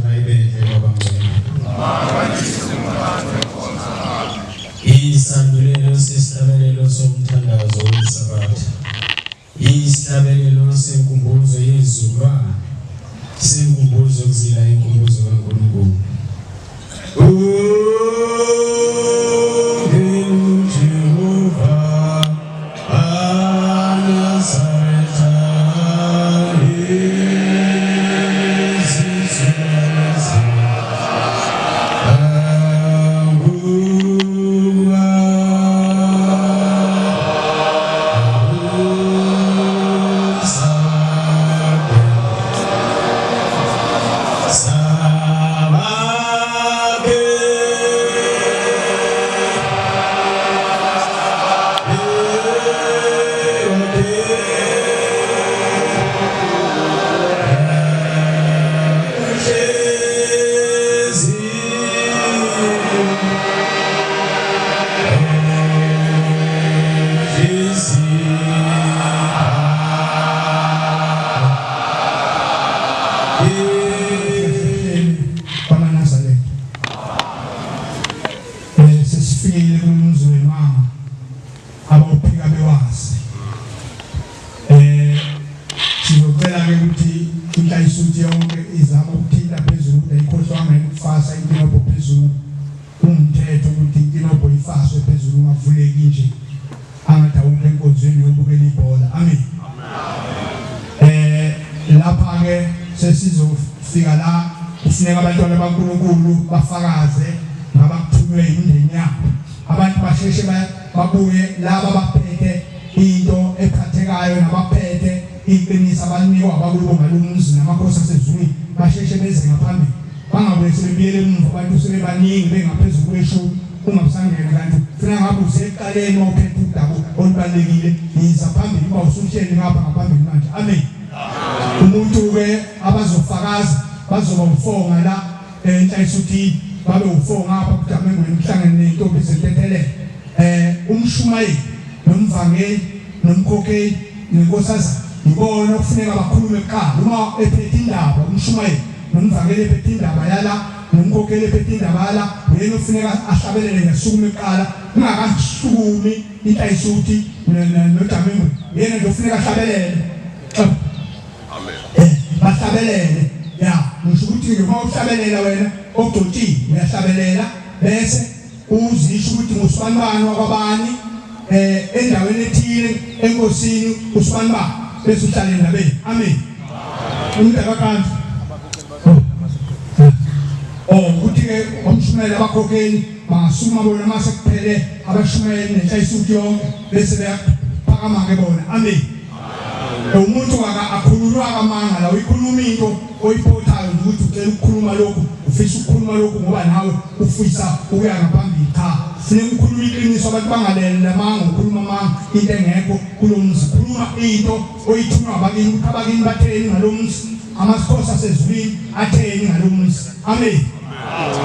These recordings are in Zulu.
mayibenhle kwabangcwele. Isandulelo sesihlabelelo somthandazo weSabatha. Isihlabelelo senkumbuzo yezizukulwane. Senkumbuzo yokuzila inkumbuzo kaNkulunkulu. kwamaNazaretha. Sesifikile kulomzi wemama abawuphika bewazi. Sizocela ke ukuthi inhlayisuthi yonke izama ukuthinta phezulu ukuthi ayikhohlwanga yini ukufasa inkinobho phezulu. Kuwumthetho ukuthi inkinobho ifaswe phezulu ungavuleki nje angathi awukho enkonzweni yobukela ibhola. Amen. Lapha ke sesizofika la kufuneka abantwana baNkulunkulu bafakaze ngabakuthunywe imindeni yabo. Abantu basheshe babuye laba baphethe into ephathekayo nabaphethe iqiniso abalinikwa abakubo ngalomzi namakhosi asezulwini basheshe beze ngaphambili bangabuye sebebuyele emuva abantu sebebaningi bengaphezulu kweshumi ungabusangena kanti funa ngabe usekuqaleni wawuphethe udaba olubalulekile yiza phambili uba usuhleli ngapha ngaphambili manje amen umuntu-ke abazofakaza bazoba ufonga la enhlayisuthini babe u-four ngapha kudamengweni kuhlangene ney'ntombi zentethelelo umshumayeli nomvangeli nomkhokheli nenkosazana yibona okufuneka bakhulume kuqala uma ephethe indaba umshumayeli nomvangeli ephethe indaba yala nomkhokheli ephethe indaba yala uyena okufuneka ahlabelele ngasukume kuqala kungakasukumi inhlayisuthi nodamengweni uyena nje okufuneka ahlabelele Amen. Bahlabelele. Ya, ngisho ukuthi nje uma uhlabelela wena ogcotshiwe uyahlabelela bese uzisho ukuthi ngusibanibani wakwabani endaweni ethile enkosini usibanibani bese uhlala endabeni. Amen. Umuntu akakhanzi. Oh, ukuthi ke omshumayeli abakhokheli bangasukuma bona mase kuphele abashumayeli nenhlayisuthi yonke bese beyaphakama ke bona. Amen. Umuntu akhulunywa amanga la uyikhuluma into oyiphothayo nje ukuthi ucela ukukhuluma lokhu ufisa ukukhuluma lokhu ngoba nawe ufisa ukuya ngaphambili cha funeka ukhuluma iqiniso abantu bangalele lamanga ukhuluma amanga into engekho kulo mzi khuluma into oyithunywa abakini ukuthi abakini batheni ngalo mzi amakhosi asezulwini atheni ngalo mzi amen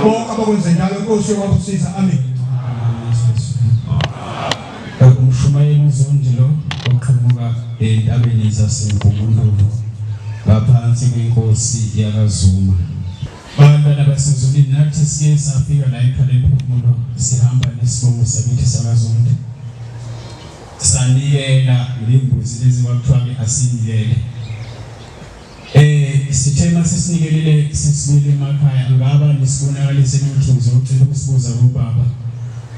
bonke abakwenze njalo inkosi yobabusisa amen. Umshumayeli uZondi lo oqhamuka entabeni zaseMgungundlovu ngaphansi kwenkosi yakaZuma. Bantwana basezulwini nathi siye safika la ekhaya lemphefumulo sihamba nesibongo sakithi sakaZondi. Sanikela ngembuzi lezi kwakuthiwa-ke asinikele. Sithe masesinikelele sesibuyele emakhaya ngaba nesibonakaliso ukuthi ngizocela ukusibuza kubaba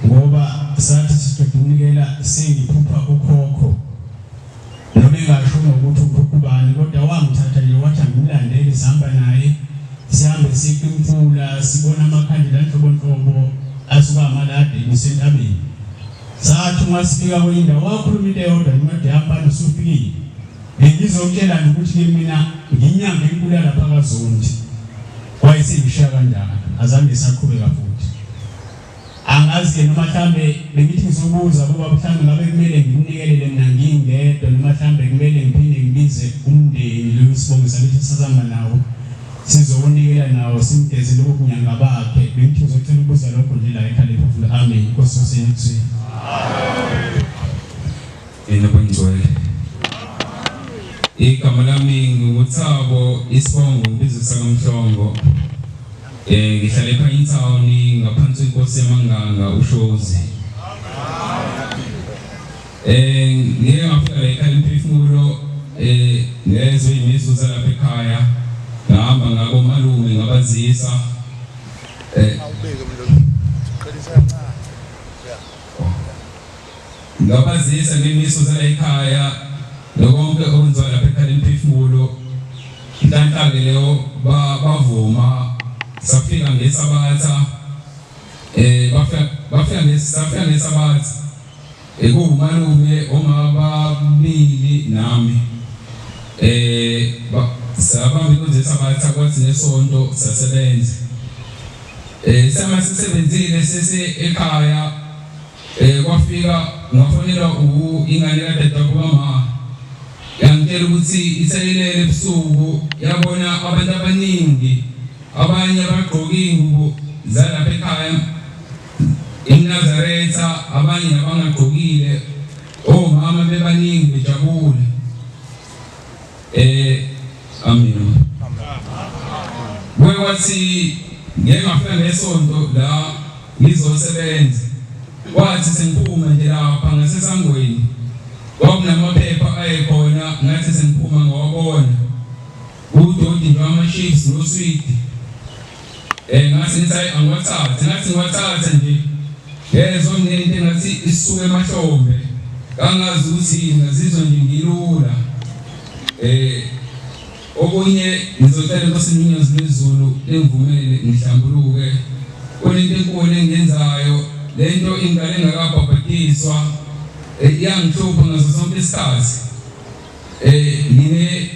ngoba sathi siqeda ukunikela sengiphupha ukhokho noma engasho ngokuthi ukhokho ubani kodwa wangithatha nje wathi angimlandele sihamba naye sihambe siqe imfula sibona amakhandlela anhlobonhlobo asuka amalade ngisentabeni sathi uma sifika kwenye indawo wakhuluma into eyodwa incwadi yami bani usufikile Bengizokutshela nje ukuthi ke mina nginyanga enkulu yalapha kaZondi. Wayesengishiya kanjalo, azange saqhubeka futhi. Angazi ke noma mhlambe bengithi ngizobuza kuba mhlambe ngabe kumele ngimnikelele mina ngingedwa noma mhlambe kumele ngiphinde ngibize umndeni lo isibongo sakithi sasihamba nawo sizowunikela nawo simgeze lobo bunyanga bakhe. Bengithi ngizocela ukubuza lokho nje la ekhaya lephefumulo. Amen. Nkosi usenikuzwile. Yena bangcwele. Igama lami nguThabo isibongo ngibizo sakaMhlongo. Ngihlala ePine Town ngaphansi kwenkosi yamanganga uShozi. Ngike ngafika la ekhaya imphefumulo ngezwe imizuzu zalapha ekhaya ngahamba ngakomalume ngabazisa ngabazisa ngemiso zala ekhaya nokonke okwenziwa lapha ekhaya lemphefumulo inhlanhla-ke leyo bavuma safika ngesabatha bafika bafika safika ngesabatha kuwumalume omama babili nami sabamba inkonzo yesabatha kwathi nesonto sasebenza sama sisebenzile sese ekhaya kwafika ngafonelwa ingane kadadewabo mama yangitshela ukuthi isayilele ebusuku yabona abantu abaningi abanye abagqoke iy'ngubo zalapha ekhaya iMnazaretha abanye nabangagqokile omama bebaningi bejabule amen. Kuye kwathi ngeke ngafika ngesonto la ngizosebenza kwathi sengiphuma nje lapha ngasesangweni kwakunamaphepha ayekhona ngathi sengiphuma ngawabona udoti nje wama-chips noswidi ngathi ngithi hayi angiwathathe ngathi ngiwathathe nje ngezwa nginento engathi isuke emahlombe kangazi ukuthi ngazizwa nje ngilula okunye ngizocela inkosi inyazi lwezulu lengivumele ngihlambuluke kunento enkulu engiyenzayo lento ingane engakabhabhadiswa iyangihlupha ngaso sonke isikhathi ngine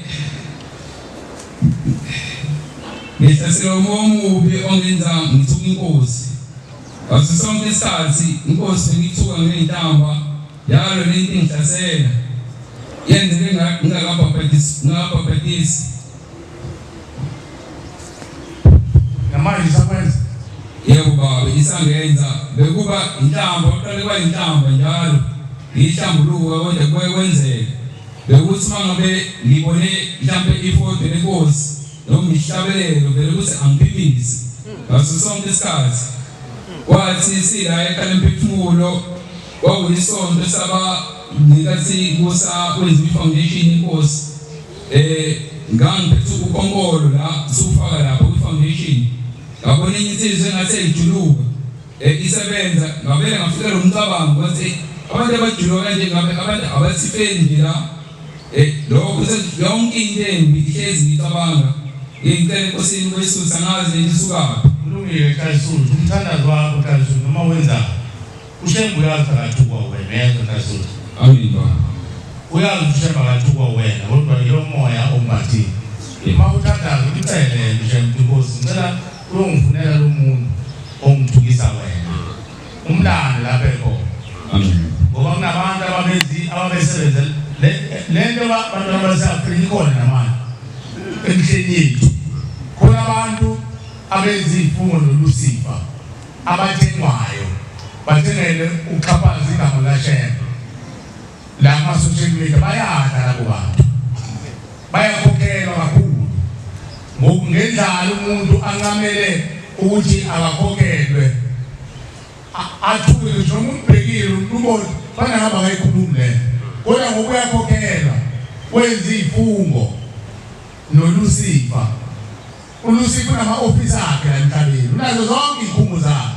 ngihlaselwa umoya omubi ongenza ngithuka inkosi ngaso sonke isikhathi inkosi bengithuka ngey'nhlamba njalo lento ingihlasela yenzeke ngingakabhabhadisi Namanje isakwenza? Yebo baba, isangenza bekuba inhlamba, kuqale kwaba inhlamba njalo ngiyihlambuluka kodwa kuye kwenzeka bekuthi uma ngabe ngibone mhlampe ifoto lenkosi noma ihlabelelo vele ukuthi angiphimise ngaso sonke isikhathi. Kwathi sila ekhaya lemphefumulo kwakulisonto saba ngenkathi kusa kwenziwa i-foundation inkosi ngangiphethe ukhonkolo la sufaka lapha kwi-foundation ngabona enye insizwa engathi ejuluka isebenza ngavele ngafikela umcabango ngathi abantu abajuluka kanje ngabe abantu abathifeli nje la lokho yonke into embi ihlezi ngicabanga ngicela enkosini ukuyisusa ngazi lento isukaphi. Kulungile Hlayisulu, umthandazo wakho Hlayisulu noma wenzani uShembe uyazi akathukwa wena uyezwa Hlayisulu. Amen baba. Uyazi uShembe akathukwa wena kodwa yilo moya ombathile. Uma uthandaza umcele yena uShembe ukuthi Nkosi ngicela uyongifunela lo muntu ongithukisa wena. Umlando lapho ekhona. Amen. Ngoba kunabantu ababezi ababesebenza le nto abantu abase-Afrika ikhona namanje emihleni yethu. Khona abantu abenza izifungo noLucifer abathengwayo bathengele ukuxhaphaza igama likaShembe. La ma-social media bayadla labo bantu, bayakhokhelwa kakhulu. Ngendlala umuntu ancamele ukuthi akakhokhelwe athuke ngisho noma umbhekile umbone fana ngabe akayikhulumi le kodwa ngoba uyakhokhelwa wenza izifungo noLucifer. ULucifer unama-ofisi akhe la emhlabeni, unazo zonke izikhungo zakhe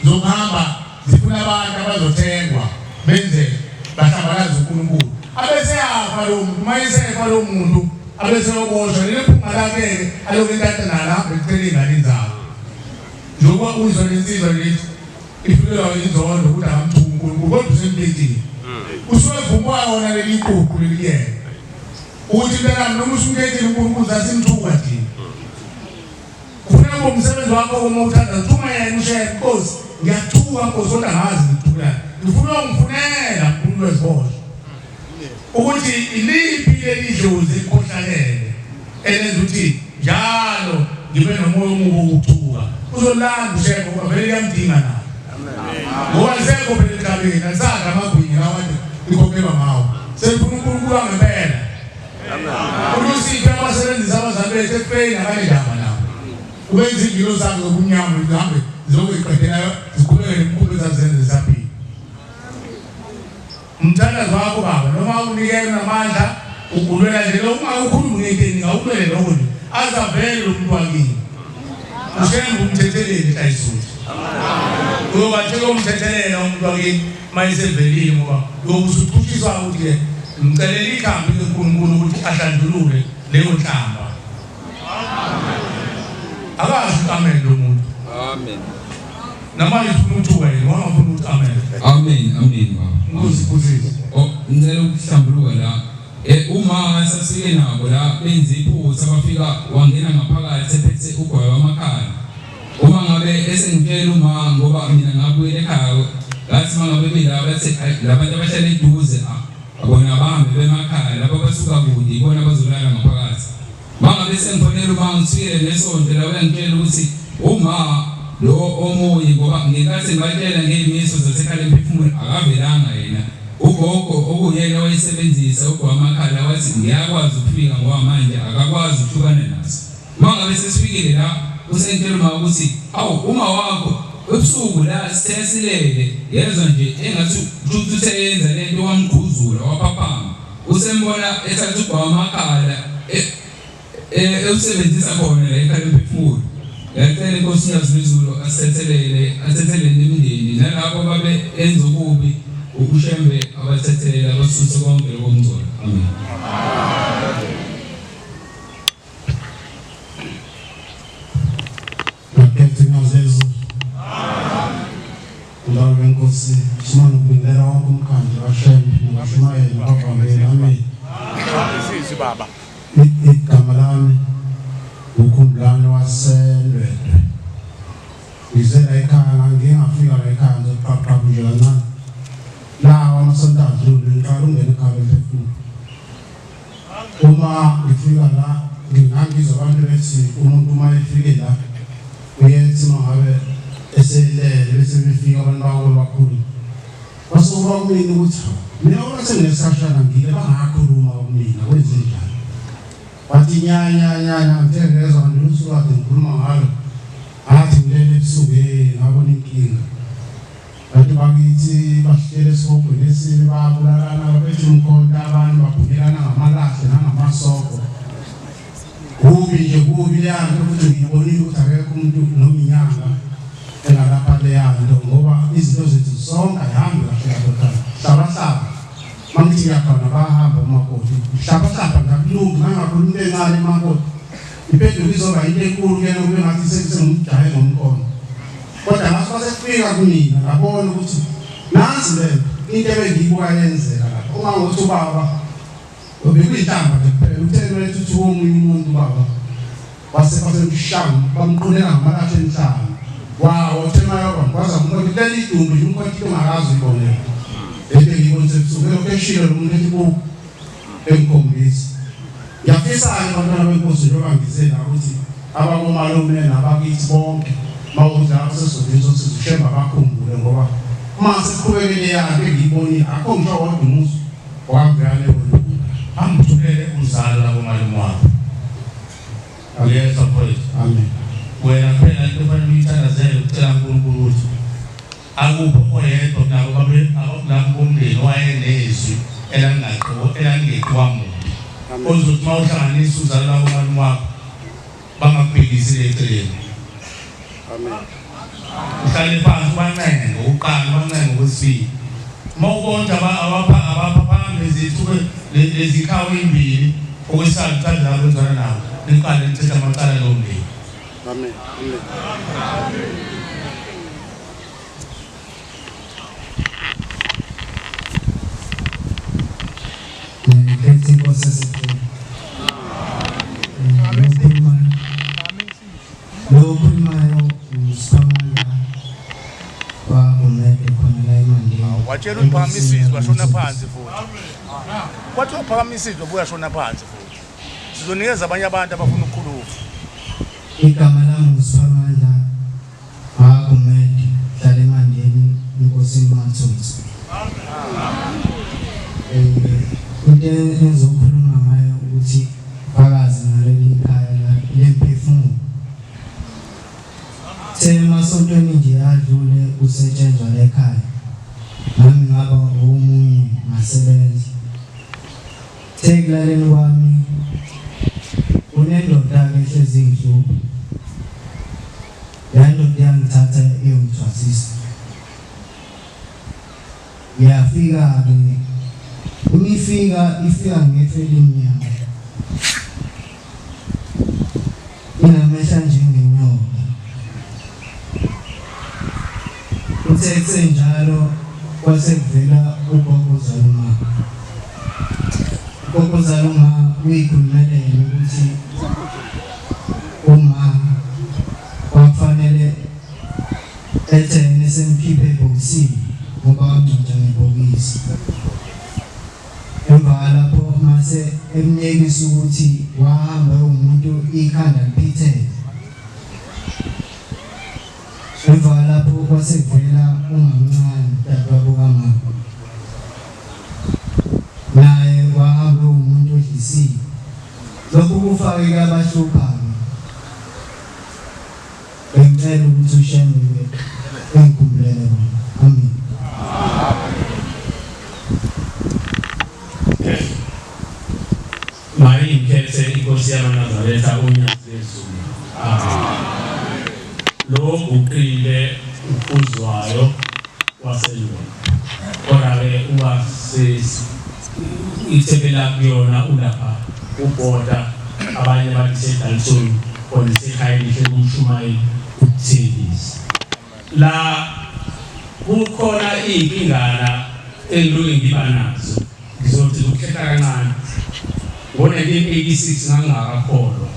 zokuhamba zifuna abantu abazothengwa benze bahlambalaze uNkulunkulu. Abese yafa lo muntu, uma esefa lo muntu abese yoboshwa leli phunga lakhe-ke alokhu entanta nalo ahambe ecela iy'ngane zabo. Njengoba uzwa lensizwa lethi ifikelwa inzondo ukuthi akamthuki uNkulunkulu kodwa usembhedeni. Usuke vuma wona leli ququ leli kuyena. Uthi mntanami noma usumkhethile uNkulunkulu sasimthuka thina. Kufuneka ube umsebenzi wakho uma uthanda thuma yena ushaya Nkosi ngiyathuka Nkosi kodwa ngazi ngithukela. Ngifuna ungifunela mkhulu weziboshwa. Ukuthi iliphi leli dlozi elikhohlakele elenza ukuthi njalo ngibe nomoya omubi wokuthuka. Uzolanda ushaya ngoba vele liyamdinga naye. Ngoba lisekho phela emhlabeni alisadla amagwinya lawa kade likhokhelwa ngawo. Selifuna uNkulunkulu wangempela. ULucifer abasebenzisa abazali bethu ekufeni akanendaba nabo. Ubenza ingilo zakhe zobumnyama zihambe ziyokuyiqedela ziqhubeke nemikhuba ezazenze zisaphila. Umthandazo wakho baba noma unikele namandla ukulwela nje lo ungakukhulumi ngento eningi awulwele lokho nje azavele lo muntu wakini. Ushembe umthetheleli hlayisuthi. Uyobatshela umthethelela umuntu wakini mayesevelile ngoba uyobe usuchushiswa ukuthi ngimcelela ikhambi likaNkulunkulu ukuthi ahlanjulule leyo nhlamba. Akazi amen lo muntu. Amen. Namanje ufuna ukuthuka yena, wangafuna ukuthi amen. Amen, amen baba. Inkosi ibusise. Oh, ngicela ukuhlambuluka la. Eh uma sasifike nabo la benza iphutha bafika wangena ngaphakathi ephethe ugwayi wamakhala. Uma ngabe esengitshela uma ngoba mina ngabuyela ekhaya ngathi uma ngabe bela bathi labantu abahlala eduze bona bahambe bemakhaya laba basuka kude ibona bazolala ngaphakathi. Mangabe sengifonela uma ngifikile nesonto la uyangitshela ukuthi uma lo omunye ngoba ngenkathi ngibatshela ngey'miso zasekhala emphefumulo akavelanga yena ugogo okuyena wayesebenzisa ugowamakhala wathi ngiyakwazi ukufika ngoba manje akakwazi ukuhlukana naso. Uma ngabe sesifikile la usengitshela uma ukuthi awu uma wakho ebusuku la sithe silele yezwa nje engathi kusho uthe yenza lento wamgquzula waphaphama usembona ethatha ugwawa amakhala ewusebenzisa khona la ekhala emphefumulo. Ngiyacela inkosi uNyazi lwezulu asithethelele athethelele nemindeni nalabo babe enza okubi uShembe abathethelele abasuse konke lokho kungcola. Amen. Ngakhetha inyazi Mntwana wenkosi simane ukubingelela wonke umkhandlu kaShembe nabashumayeli nabavangeli amen. Isizwi baba. Igama lami uKhumbulani waseNdwedwe. Ngize la ekhaya ngangike ngafika la ekhaya ngizoqhaqhaba nje kancane. Lawa amasonto adlule ngiqala ukungena ekhaya emphefumulo. Uma ngifika la ngingangizwa abantu bethi umuntu uma efike la uyethi uma ngabe eselele bese befika abantu bakubo bakhulu basuke bakumina ukuthi mina uma senginesikhashana ngile bangakhuluma kumina kwenze njani bathi nya nya nya nya ngithe ngezwa kanti usuku kade ngikhuluma ngalo ngathi ngilele ebusuku hey ngabona inkinga Bantu bakithi bahlele esihogweni esibi bayabulalana baphethe umkhonto abantu babhukelana ngamalahle nangamasobho. Kubi nje kubi leya nto futhi ngiyibonile ukuthi akekho umuntu noma inyanga engalapha leya nto ngoba izinto zethu zonke ayihambi kahle kahle hlabahlaba mangithi ngiyakhona bayahamba umakoti hlabahlaba nje akulungi mangakhuluma into encane umakoti iphenduka izoba into enkulu kuyena kube ngathi sengimjahe ngomkhono Kodwa ngathi uma sekufika kumina ngabona ukuthi nansi le nto into ebengiyibuka yenzeka lapha. Uma ngokuthi ubaba bekuyinhlamba nje kuphela uthe uma ethi uthi omunye umuntu ubaba wase basemshaya bamqunela ngamalahle enhlanga wawo uthe uma yoba ngikwazi umkhonto leli idumbu nje umkhonto into ongakazi uyibone lento engiyibona sebusuku elokhu eshilo lo muntu ethi buka engikhombisa Ngiyafisa-ke bantwana benkosi njengoba ngize la ukuthi abakomalume nabakithi bonke mawukuthi laba sesizodini sosiza uShembe abakhumbule ngoba uma siqhubekele yanto engiyibonile akho ngisho wodwa umuzi wamveyane wena Angithulele uzalo lakomalume wakho. Uyezwa mfowethu? Amen. Wena kuphela into ofanele uyithandazele ukucela uNkulunkulu ukuthi akuphi oyedwa kulabo babe abakulabo bomndeni owayenezwi elalingaqo elalingeqiwa muntu. Ozothi uma uhlanganisa uzalo lakomalume wakho bangakubhekisi eceleni. Amen. Uhlale phansi ubancenge ngokuqala ubancenge ngokwesibili. Uma ubona abapha abaphaphanga lezithuke lezikhawu ezimbili okwesithathu uthathe labo enzwana nabo niqale nithethe amacala lowo mndeni. Amen. Amen. Ngiphethe inkosi esikhulu. Lo okhulumayo uSphamandla waGumede khona la eMandeni. Watshela ukuthi phakamisa izwi washona phansi futhi. Kwathiwa phakamisa izwi wabuya shona phansi futhi. Sizonikeza abanye abantu abafuna ukukhuluma. Igama lami nguSphamandla waGumede, hlala eMandeni, enkosini Mathuthu. Into engizokhuluma ngayo ukuthi fakazi ngaleli khaya lemphefumulo. Emasontweni nje adlule kusetshenzwa la ekhaya, nami ngaba omunye ngasebenza. Kuthe ekulaleni kwami kunendoda-ke ehlezi ingihlupha. Leya ndoda iyangithatha iyongithwasisa. Ngiyafika-ke, uma ifika, ifika ngefu elimnyama. Inamehlo anjengenyoka. Kuthe kusenjalo kwase kuvela ugogo ozala uma. Ugogo ozala uma uyikhulumele yena ukuthi uma kwakufanele ethene semkhiphe ebhokisini ngoba wangcwatsha ngebhokisi. Emva kwalapho mase emnyekisa ukuthi wahamba ewumuntu ikhanda liphithene. Emva kwalapho kwase kuvela umamncane udadewabo kamama. Naye wahamba ewumuntu odlisiwe. Lokhu kufake kuyabahlupha-ke. Bengicela ukuthi uShembe engikhumbulele bona. Amen. Mayingikhethe inkosi yamaNazaretha uNyazi lwezulu. Amen. Lo oguqile ukhuzwayo wasendulo. Kodwa-ke uba ithempeli kuyona ulapha ubhoda abanye bathi seDalton khona isekhaya elihle kumshumayeli uButhelezi. La kukhona iy'nkingana engiloke ngiba nazo ngizothi ukuhlehla kancane. Ngo-1986 ngangingakakholwa.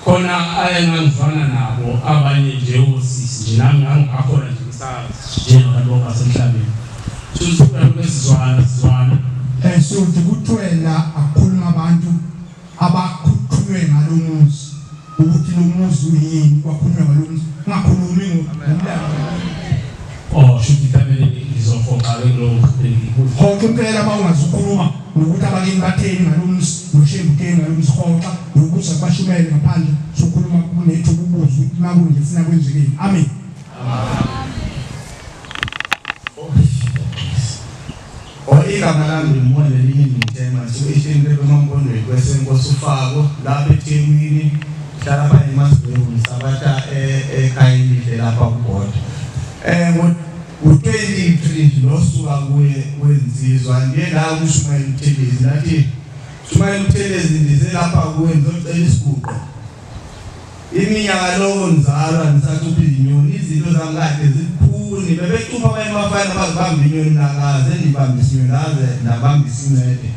Khona ayengangizwana nabo abanye nje osisi nje nami ngangingakholwa nje ngisanjengabantu bonke basemhlabeni. Shuthi lokhu sizwana sizwana. Suthi kuthiwe la akukhuluma abantu abakhuthunywe ngalo muzi ukuthi lo muzi uyini kwakhulunywa ngalo muzi ungakhulumi ngomlando. Oh shuthi mhlawumbe ngizohoxa-ke kulowo bengikuzo. Hoxa impela uma ungazukhuluma nokuthi abakini batheni ngalo muzi noShembe utheni ngalo muzi hoxa nokubuza kubashumele ngaphandle sokhuluma kunethuba ubuze ukuthi makunje funa kwenzekeni. Amen. O igama lami ngimona lelinye ngithema nje emampondweni kwesenkosi ufako lapha eThekwini hlala lapha eMazweni ngisabatha ekhaya elihle lapha kubhoda eh ngo-23 losuka kuye wensizwa ngiye la kushumayela uButhelezi nathi shumayela uButhelezi ndize lapha kuwe ngizocela isiguqo Iminyaka loko ngizalwa ngisacupha izinyoni izinto zami kade zibukhuni bebecupha abanye abafana bazibamba inyoni nakaze ndibambe isinyoni aze ndabamba isincede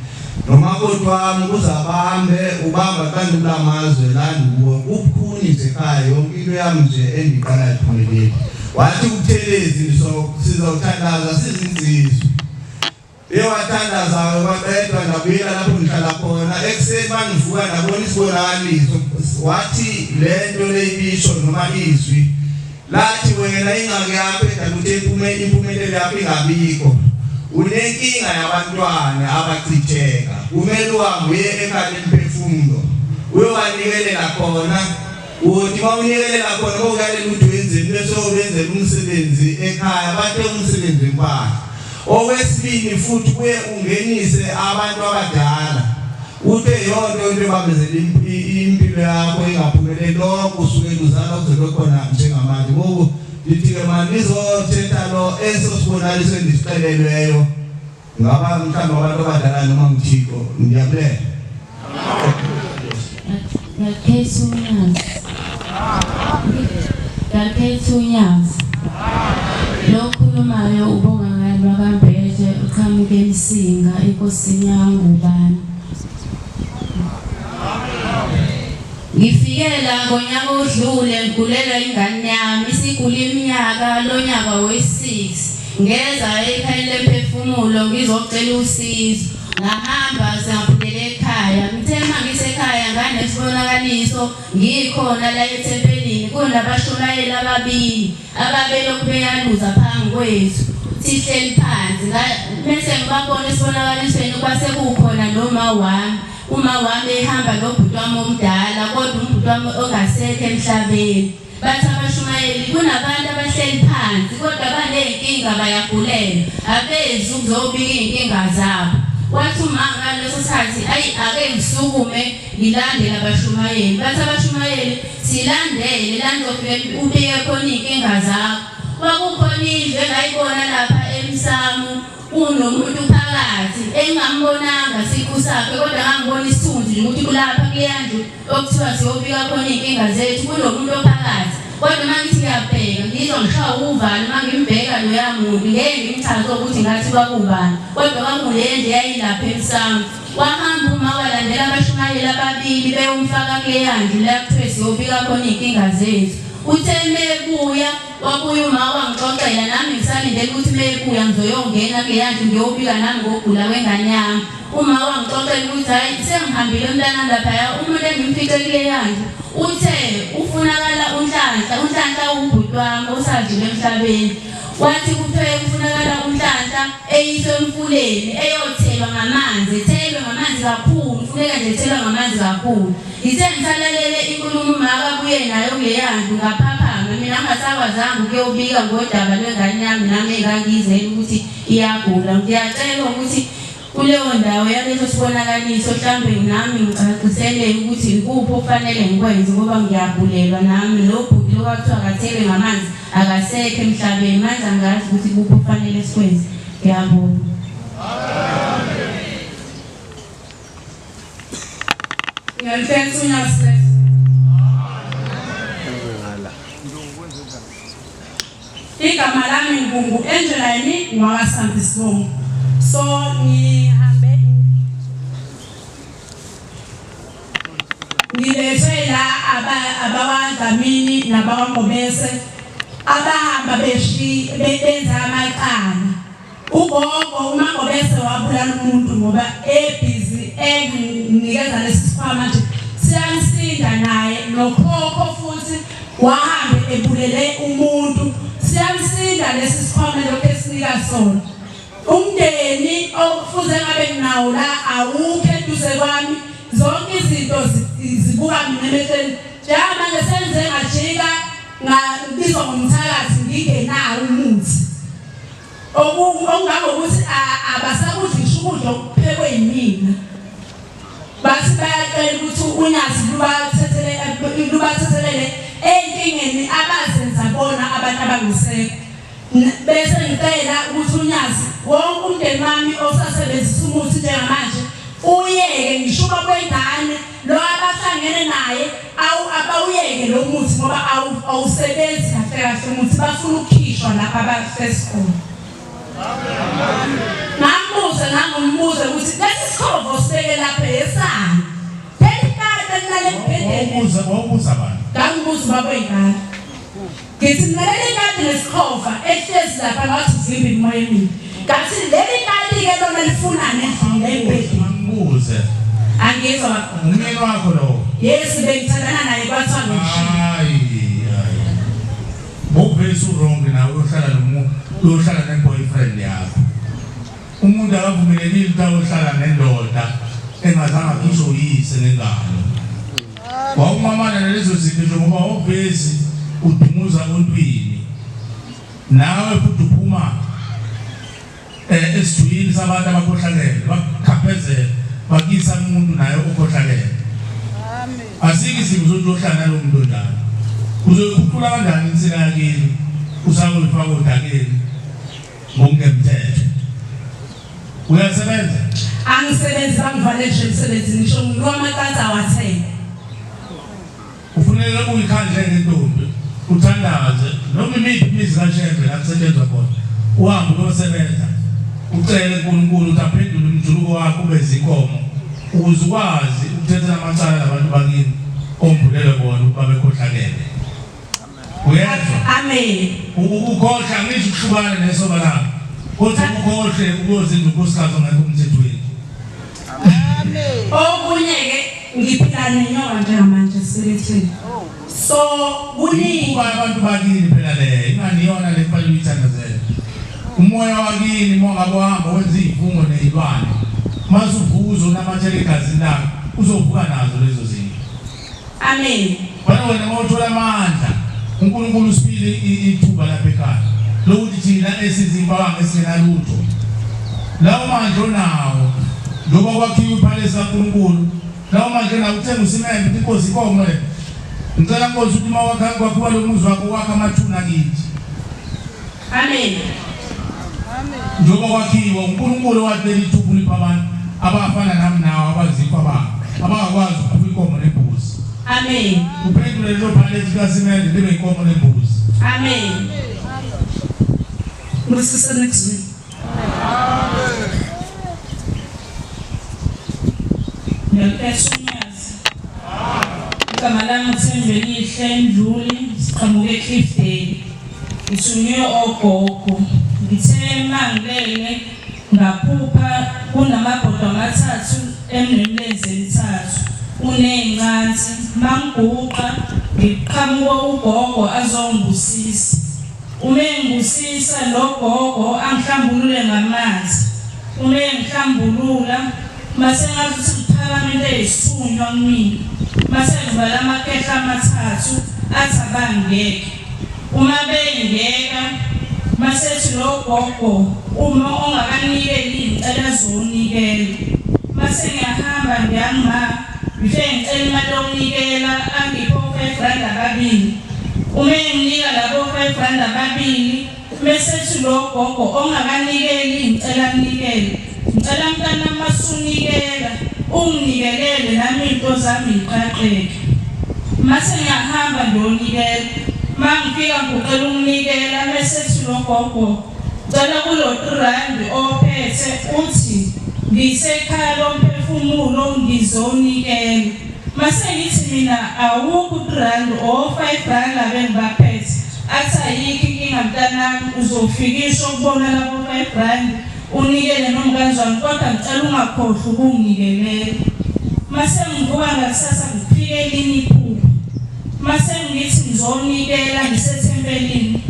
nomakoti wami ukuze abambe ubamba kanti kula mazwe la ndikuwo kubukhuni nje ekhaya yonke into yami nje endiqala iphumeleli wathi uButhelezi sizothandaza sizinsizwa Uye wathandaza-ke kwaqedwa ndabuyela lapho ngihlala khona ekuseni mangivuka ndabona isibonakaliso wathi le nto leyibisho noma izwi lathi wena ingxaki yakho edala ukuthi impumelelo yakho ingabikho unenkinga yabantwana abachitheka kumele uhambe uye ekhaya lemphefumulo uyobanikelela khona uthi uma unikelela khona bowuyalela ukuthi wenzeni bese ubenzela umsebenzi ekhaya bathe umsebenzi wempahla Okwesibili futhi kuye ungenise abantu abadala uthe yonke into ebambezela impilo yakho ingaphumeleli lokho usuke uzalwa kuze kube khona njengamanje ngoku ndithi-ke mani nizothetha lo eso sibonakaliso endisixelelweyo ngaba mhlawumbe abantu abadala noma nguthixo ngiyabulela Ngakhetha unyazi. Ngakhetha unyazi. Lo okhulumayo ubonga ngani wakaMbethe uqhamuke eMsinga enkosini yakwaNgubane. Ngifike la ngonyaka odlule ngigulelwa ingane yami isigula iminyaka lonyaka we-6 ngeza ekhayeni lemphefumulo ngizocela usizo Ngahamba sengabuyela ekhaya. Ngithe uma ngisekhaya nganesibonakaliso ngikhona la ethempelini kunabashumayeli ababili ababelokhu beyaluza phambi kwethu sihleli phansi mese ngibabona esibonakalisweni kwase kukhona noma wami uma wami ehamba nobhuti wami omdala kodwa umbhuti wami ongasekho emhlabeni. Bathi abashumayeli kunabantu abahleli phansi kodwa baney'nkinga bayagulelwa, abezi ukuzobika iy'nkinga zabo. Wathi uma ngaleso sikhathi ayi ake ngisukume ngilandele abashumayeli. Bathi abashumayeli silandele la nizofike ubike khona iy'nkinga zakho. Kwakukhona indlu engayibona lapha emsamo kunomuntu phakathi engingambonanga siqu sakhe kodwa ngangibona isithunzi nje ukuthi kulapha kuleya ndlu okuthiwa siyobika khona iy'nkinga zethu kunomuntu ophakathi kodwa uma ngithi ngiyabheka ngizwa ngishawa uvalo uma ngimbheka loya muntu ngeke ngimchaze ukuthi ngathi kwakubani kodwa kwakule ndlu eyayilapha emsamo wahamba uma walandela abashumayeli ababili beyomfaka kuleya ndlu la kuthiwe siyobika khona iy'nkinga zethu uthe mebuya Wabuya uma wangixoxela nami ngisalindele ukuthi mebuya ngizoyongena kuleya ndlu ngiyobika nami ngokugula kwengane yami. Uma wangixoxela ukuthi hhayi sengihambile mntanami laphaya umuntu engimfice kuleya ndlu uthe ufunakala uNhlanhla, uNhlanhla uwubhuti wami osadlula emhlabeni. Wathi kuthiwe kufunakala uNhlanhla eyiswe emfuleni eyothelwa ngamanzi, ethelwe ngamanzi kakhulu, kufuneka nje ethelwe ngamanzi kakhulu. Ngithe ngisalalele inkulumo umaka abuye nayo kuleya ndlu ngaphaphama mina ngingasakwazanga ukuyobika ngodaba lwengane yami nami engangiyizela ukuthi iyagula. Ngiyacela ukuthi kuleyo ndawo yaleso sibonakaliso mhlambe nami ngicaciseleke ukuthi ikuphi okufanele ngikwenze ngoba ngiyagulelwa nami lo bhuti lo kwakuthiwa akathelwe ngamanzi akasekho emhlabeni manje angazi ukuthi kuphi okufanele sikwenze. Ngiyabonga. Ngiyalifensa unyazi lesi. Igama lami ngungu Angeline ngwakaSambisibongo. So ngihambe ngilethwe la abakwaDlamini nabakwaNgobese abahamba beshi benza amacala. Ugogo uMangobese wabulala umuntu ngoba ebhizi enginikeza lesi sikhwama nje siyamsinda naye nokhokho futhi wahambe ebulele umuntu siyamsinda lesi sikhwama lokhu esinika sona umndeni okufuze ngabe nginawo la awukho eduze kwami zonke izinto zibuka mina emehlweni njengamanje senze ngajika ngabizwa ngomthakathi ngingenawo umuthi Okungangokuthi abasakudli ngisho ukudla okuphekwe yimina. Bathi bayacela ukuthi unyazi lubathethele lubathethelele ey'nkingeni abazenza bona abantu abangasekho. Bese ngicela ukuthi unyazi wonke umndeni wami osasebenzisa umuthi njengamanje uyeke ngisho ubaba wengane lo abahlangene naye awu abawuyeke lo muthi ngoba awusebenzi kahle kahle umuthi bafuna ukukhishwa lapha abahlezi khona ngambuza nangombuza ukuthi lesi sikhovo sibeke lapha esani leli kati elilale embhedeni Wawubuza wawubuza bani? ngangibuza ubaba wey'ngane ngithi mina leli kati lesikhova ehlezi lapha ngathi uvimba imimoya emibi ngathi leli kati-ke lona lifunani endlini la embhedeni Angibuze. angizwa baba Umyeni wakho lowo. yes bengithandana naye kwathiwa ngishiye Hayi hayi. Bovesi uwrong nawe uyohlala nomuntu uyohlala ne-boyfriend yakho. Umuntu akavumelekile ukuthi ayohlala nendoda engazange akhishwe uyise ngengalo. Wawumamana nalezo zinto nje ngoba wawuvezi udumuza ontwini. Nawe futhi uphuma eh esijwini sabantu abakhohlakele bakukhaphezela bakuyisa kumuntu naye okhohlakele. Amen. Asikho isidingo sokuthi uyohlala nalowo muntu onjalo. Uzoyikhuphula kanjani insila yakini usayoyifaka odakeni? Ngokungemthetho. Uyasebenza? Angisebenzi bangivale nje emsebenzini ngisho nginuka amacansi awathele. Kufuneka uyikhandle ngentombi uthandaze noma imiphi imizi kaShembe la kusetshenzwa khona uhambe uyosebenza ucele uNkulunkulu ukuthi aphendule umjuluko wakho ube zinkomo ukuze ukwazi ukuthethela amacala labantu bakini ombulele bona ukuba bekhohlakele. Uyezwa? Amen. Ukukhohlwa ngisho ukuhlukana nesoka lakho. Kodwa ukukhohle ukuyozinda unkosikazi ongekho emthethweni. Amen. Okunye ke ngiphila nenyoka njengamanje esibelethweni. So kuningi Kuba abantu bakini phela le ingani iyona le kufanele uyithandazele. Umoya wakini uma ngabe uhamba wenza izifungo nezilwane. Mase uvuka uzonamathela egazini lakho uzovuka nazo lezo zinto. Amen. Wena wena uma uthola amandla uNkulunkulu usiphile ithuba lapha ekhaya lokuthi thina esizimpabanga esingenalutho lawo mandla onawo njengoba kwakhiwa iphalesi kaNkulunkulu lawo mandla onawo uthenga usimende uthi inkosi inkomo le ngicela nkosi ukuthi uma wakha kwakhiwa lo muzi wakho wakha amathuna kithi Amen. Njengoba kwakhiwa uNkulunkulu wathi leli thuba ulipha abantu abafana nami nawo abazikho ababo abangakwazi ukukhupha inkomo nembuzi. Amen. Uphendule lelo phalethi likasimende libe inkomo nembuzi. Amen. Busisa next week. Ngiyakhetha unyazi. Igama lami uThembelihle Ndluli, siqhamuke eCliffdale. Ngithunywe ogogo. Ngithe mangilele ngaphupha kunamabhodo amathathu emnemilenze emithathu uney'ncansi. Mangiguqa ngiqhamuka ugogo azongibusisa. Uma engibusisa lo gogo angihlambulule ngamanzi. Uma engihlambulula mase ngathi ukuthi kuphakama into eyisithunywa kumina. Mase ngivala amakhehla amathathu athi abangeke. Uma bengeka masethi lo gogo uma ongakanikeli ngicela azonikela. Mase ngiyahamba ngiyangima ngifike ngicela imali yokunikela angiphe o-five rand ababili. Uma enginika labo 5 rand ababili mesethi lo gogo ongakanikeli ngicela anikele. Ngicela mntanami masunikela unginikelele nami into zami yiqaqeke. Mase ngiyahamba ngiyonikela. Mangifika ngiguqela ukunikela mesethi lo gogo cela kulo 3 rand ophethe uthi ngisekhaya lomphefumulo ngizonikela. Mase ngithi mina awukho utrand or five rand abengibaphethe athi ayikho inkinga mntanami uzofikisha ukubona labo five rand unikele noma kanjani kodwa ngicela ungakhohlwa ukunginikelela. Mase ngivuka ngakusasa ngifike elinye iphupho mase ngithi ngizonikela ngisethempelini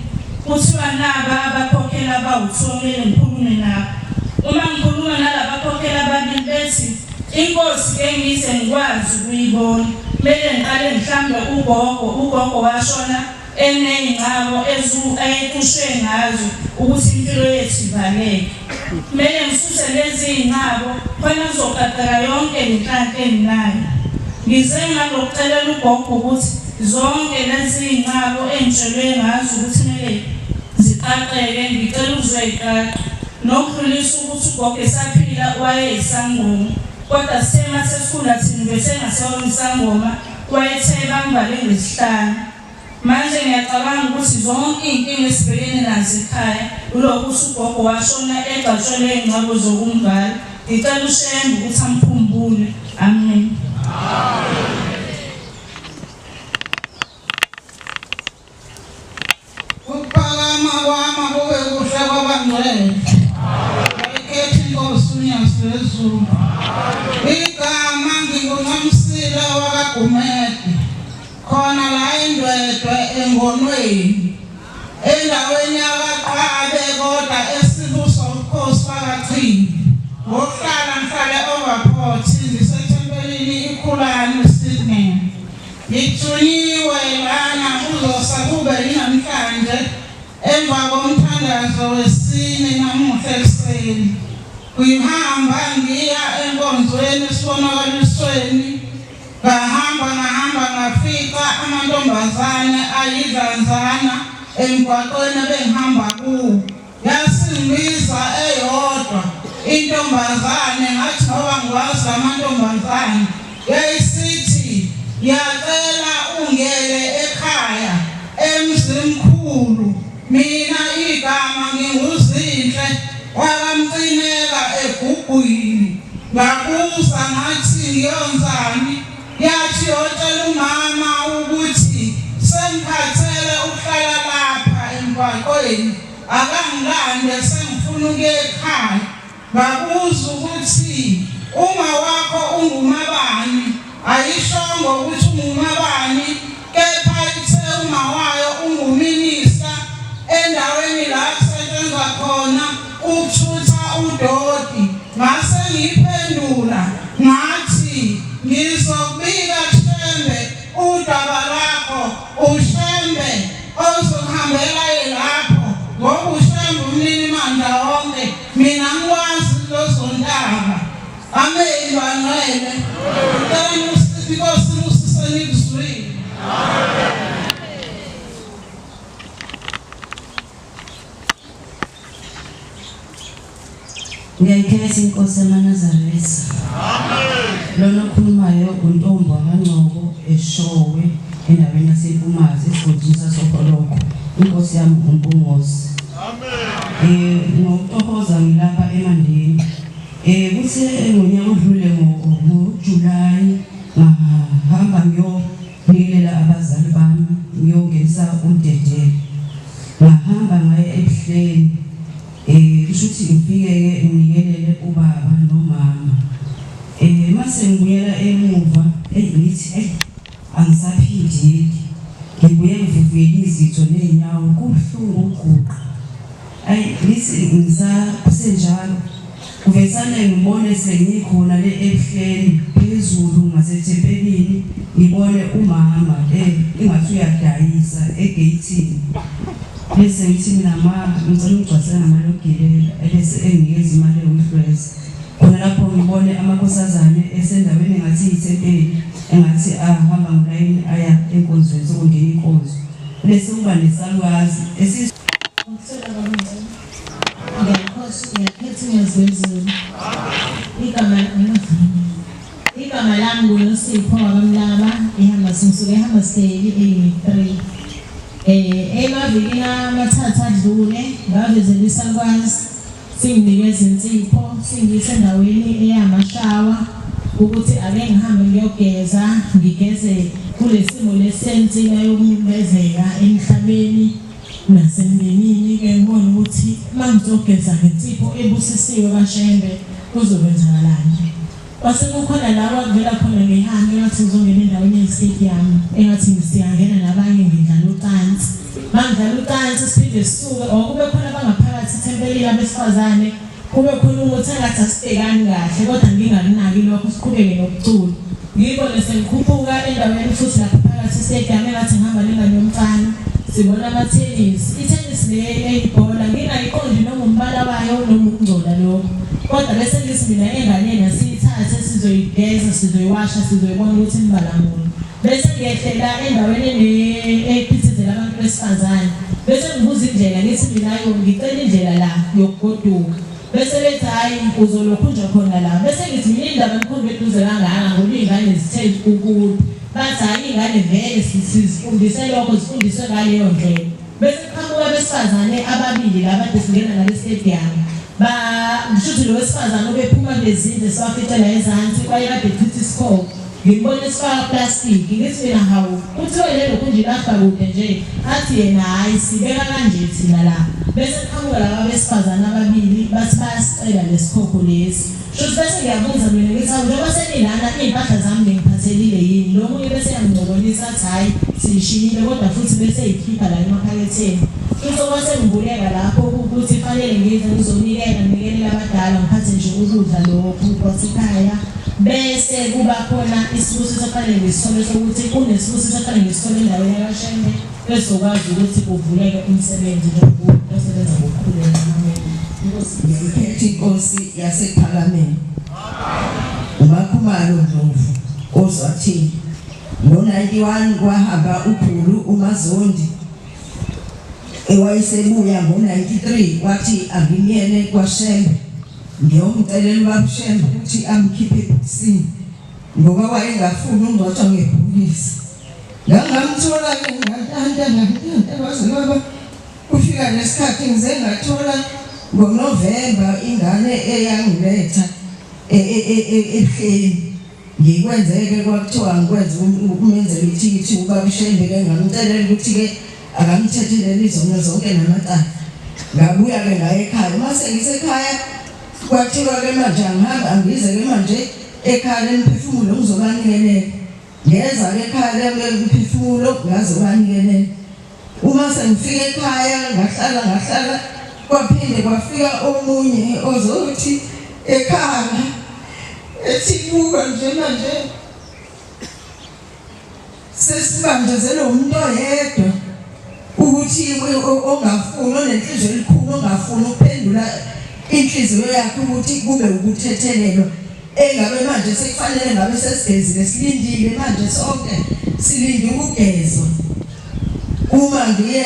kuthiwa naba abakhokhela abawu-two kumele ngikhulume nabo. Uma ngikhuluma nalabakhokhela ababili bethi Inkosi ke ngize ngikwazi ukuyibona mele ngiqale ngihlambe ugogo ugogo washona eneyngcabo ezu ayecushwe ngazo ukuthi impilo yethu ivaleke mele ngisuse leziyngcabo khona kuzoqaqeka yonke lenhlanhla enginayo ngize ngalokucelela ugogo ukuthi zonke leziyngcabo engitshelwe ngazo ukuthi mele ziqaqeke ngicela ukuzoyiqaqa Nokudlulisa ukuthi ugogo esaphila wayeyisangoma kodwa sithe masesikhula thina ubesengaseyona isangoma wayethe bamvale ngesihlanu. Manje ngiyacabanga ukuthi zonke iy'nkinga esibhekene nazo ekhaya ulokuthi ugogo washona egcatshelwe iy'ngcabo zokumvala. Ngicela uShembe ukuthi amkhumbule. Amen. Ukuphakama kwami kube kuhle kwabangcwele. Wayikhetha inkosi uNyazi lwezulu. Igama nginguNcamsile wakaGumede. Khona la eNdwedwe eNgonweni. Endaweni yakwaQwabe kodwa esibusa ubukhosi bakaChibi. Ngokuhlala ngihlale Overport ngisethempelini iKhulani Sydney. Ngithunyiwe lana kuzosa kube yinamhlanje emva komthandazo wesine namuhla ekuseni. Ngihamba ngiya enkonzweni esibonakalisweni ngahamba ngahamba ngafica amantombazane ayidlanzana emgwaqweni ebengihamba kuwo. Yasingibiza eyodwa intombazane ngathi ngoba ngiwazi amantombazane yayisithi ngiyacela ungiyele ekhaya emzimkhulu mina igama nginguZinhle wakaMcineka eGugwini ngabuza ngathi ngiyonzani yathi yotshela umama ukuthi sengikhathele ukuhlala lapha emgwaqweni akangilande sengifuna ukuya ekhaya ngabuza ukuthi uma wakho ungumabani ayishongo ukuthi ungumabani kepha ithe uma wayo unguminista endaweni la kusetshenzwa khona ukuthutha udoti ngase ngiyiphendula ngathi ngizokubika kuShembe udaba lwakho uShembe. Amen bangcwele. Ngicela nisiphi Nkosi ibusise nikuzwile. Ngiyayikhetha inkosi yamaNazaretha. Lona okhulumayo untombi wakaNgcobo eShowe endaweni yaseMpumazi esigodini sasoHoloko. Inkosi yami uMpungose. Amen. Eh ngokutohoza ngilapha eMandeni. Eh kuthe ngonyaka odlule ngo-July ngahamba ngiyonikelela abazali bami ngiyongenisa umdedelo. Ngahamba ngaya eBuhleni. Eh kusho ukuthi ngifike-ke nginikelele ubaba nomama. Eh mase ngibuyela emuva eyi ngithi eyi angisaphindeli. Ngibuye ngivuvukele izitho nezinyawo kubuhlungu ukuguqa. Ayi ngithi ngisasenjalo kuvesane ngibone sengikhona le ebuhleni phezulu ngasethempelini ngibone umama eh ingathi uyadayisa egeyithini. Bese ngithi mina ma ngicela ungigcwalisele ngamali yokugibela ebese enginikeza imali ewuhlweza. Khona lapho ngibone amakhosazane esendaweni engathi yithempeli engathi ahamba ngolayini aya enkonzweni sokungena inkonzo. Bese kuba nesalukazi esi Ngicela baba Ngiyakhetha iNyazi lweZulu. Igama igama lami nguNosipho wakamlaba eHambers ngisuke eHammarsdale e-Unit 3. Eh emavikini amathathu adlule ngavezela isalukwazi singinikeza insipho singiyise endaweni eyamashawa ukuthi ake ngihambe ngiyogeza ngigeze kulesimo lesensila yokunyumezeka emhlabeni nasemndenini ke ngibona ukuthi uma ngizogeza ngensipho ebusisiwe kaShembe kuzokwenzakalani. Kwase kukhona la kwakuvela khona ngihambe engathi ngizongena endaweni eyi-stadium engathi siyangena nabanye ngidlala ucansi. Mangidlala ucansi siphinde sisuke or kube khona abangaphakathi ethempelini abesifazane kube khona ukuthi engathi asibhekani kahle kodwa ngingakunaki lokho siqhubeke nokucula. Ngiyibone sengikhuphuka endaweni futhi lapha phakathi e-stadium engathi ngihamba nengane yomfana sibona amathenisi. Ithenisi le eyibhola ngingayiqondi noma umbala wayo noma ukungcola lokho. Kodwa bese ngithi mina enganeni asiyithathe sizoyigeza sizoyiwasha sizoyibona ukuthi imbala muni. Bese ngiyehlela endaweni ephithizela abantu besifazane. Bese ngibuza indlela ngithi mina yo ngicela indlela la yokugoduka. Bese bethi hhayi uzolokhu nje khona la. Bese ngithi mina indaba enikhomba eduze kangaka ngoba iy'ngane zithe ukude. Bathi hhayi iy'ngane vele sizifundise lokho zifundiswe ngaleyo ndlela. Bese kuqhamuka abesifazane ababili laba kade singena nabo estadium. Ba kushuthi lo wesifazane obephuma kulezindlu esiwafice la ezansi wayekade echitha isikhova. Ngimbona esifaka plastiki ngithi mina hawu kuthiwe lelo khunji lafa kude nje athi yena hhayi sibeka kanje thina la. Bese kuqhamuka laba besifazane ababili bathi bayasicela lesikhokho lesi. Shuthi bese ngiyabuza mina ngithi hawu njengoba senilana iy'mpahla zami ningiphathelile yini? Lo munye bese eyangingcokolisa athi hhayi siyishiyile kodwa futhi bese eyikhipha la emaphaketheni. Shuthi okwase ngibuleka lapho ukuthi kufanele ngize ngizonikela nginikelele abadala ngiphathe nje ukudla lokhu kwasekhaya bese kuba khona isibusiso kufanele ngisithole sokuthi kunesibusiso kufanele ngisithole endaweni yakaShembe esizokwazi ukuthi kuvuleke umsebenzi njengoba osebenza ngokukhuleka. Amen. Inkosi Ngikhetha inkosi yasePhalameni uMakhumalo Ndlovu ozwathini ngo-91 kwahamba uBhulu uMazondi ewayesebuya ngo-93 wathi angimyele kwaShembe ngiyomcelela ubaba uShembe ukuthi amkhiphe ebhokisini ngoba wayengafuni ukungcwatshwa ngebhokisi. Ngangamthola-ke ngantanta ngantanta kwaze kwaba kufika nesikhathi ngize ngathola ngoNovemba ingane eyangiletha ebuhleni. Ngikwenzeke kwakuthiwa ngikwenze ukumenzela ithikithi ubaba uShembe-ke ngamcelela ukuthi-ke akamthethelele izono zonke namacala. Ngabuya-ke ngaya ekhaya. Uma sengisekhaya kwathiwa-ke manje angihamba angize-ke manje ekhaya lemphefumulo ngizobanikelela. Ngeza-ke ekhaya lemphefumulo ngazobanikelela. Uma sengifika ekhaya ngahlala ngahlala kwaphinde kwafika omunye ozothi ekhaya ethi buka nje manje sesibanjezelwe umuntu oyedwa ukuthi ongafuni onenhliziyo elikhulu ongafuni ukuphendula inhliziyo yakhe ukuthi kube ukuthethelelwa. Engabe manje sekufanele ngabe sesigezile silindile manje sonke silinde ukugezwa. Uma ngiye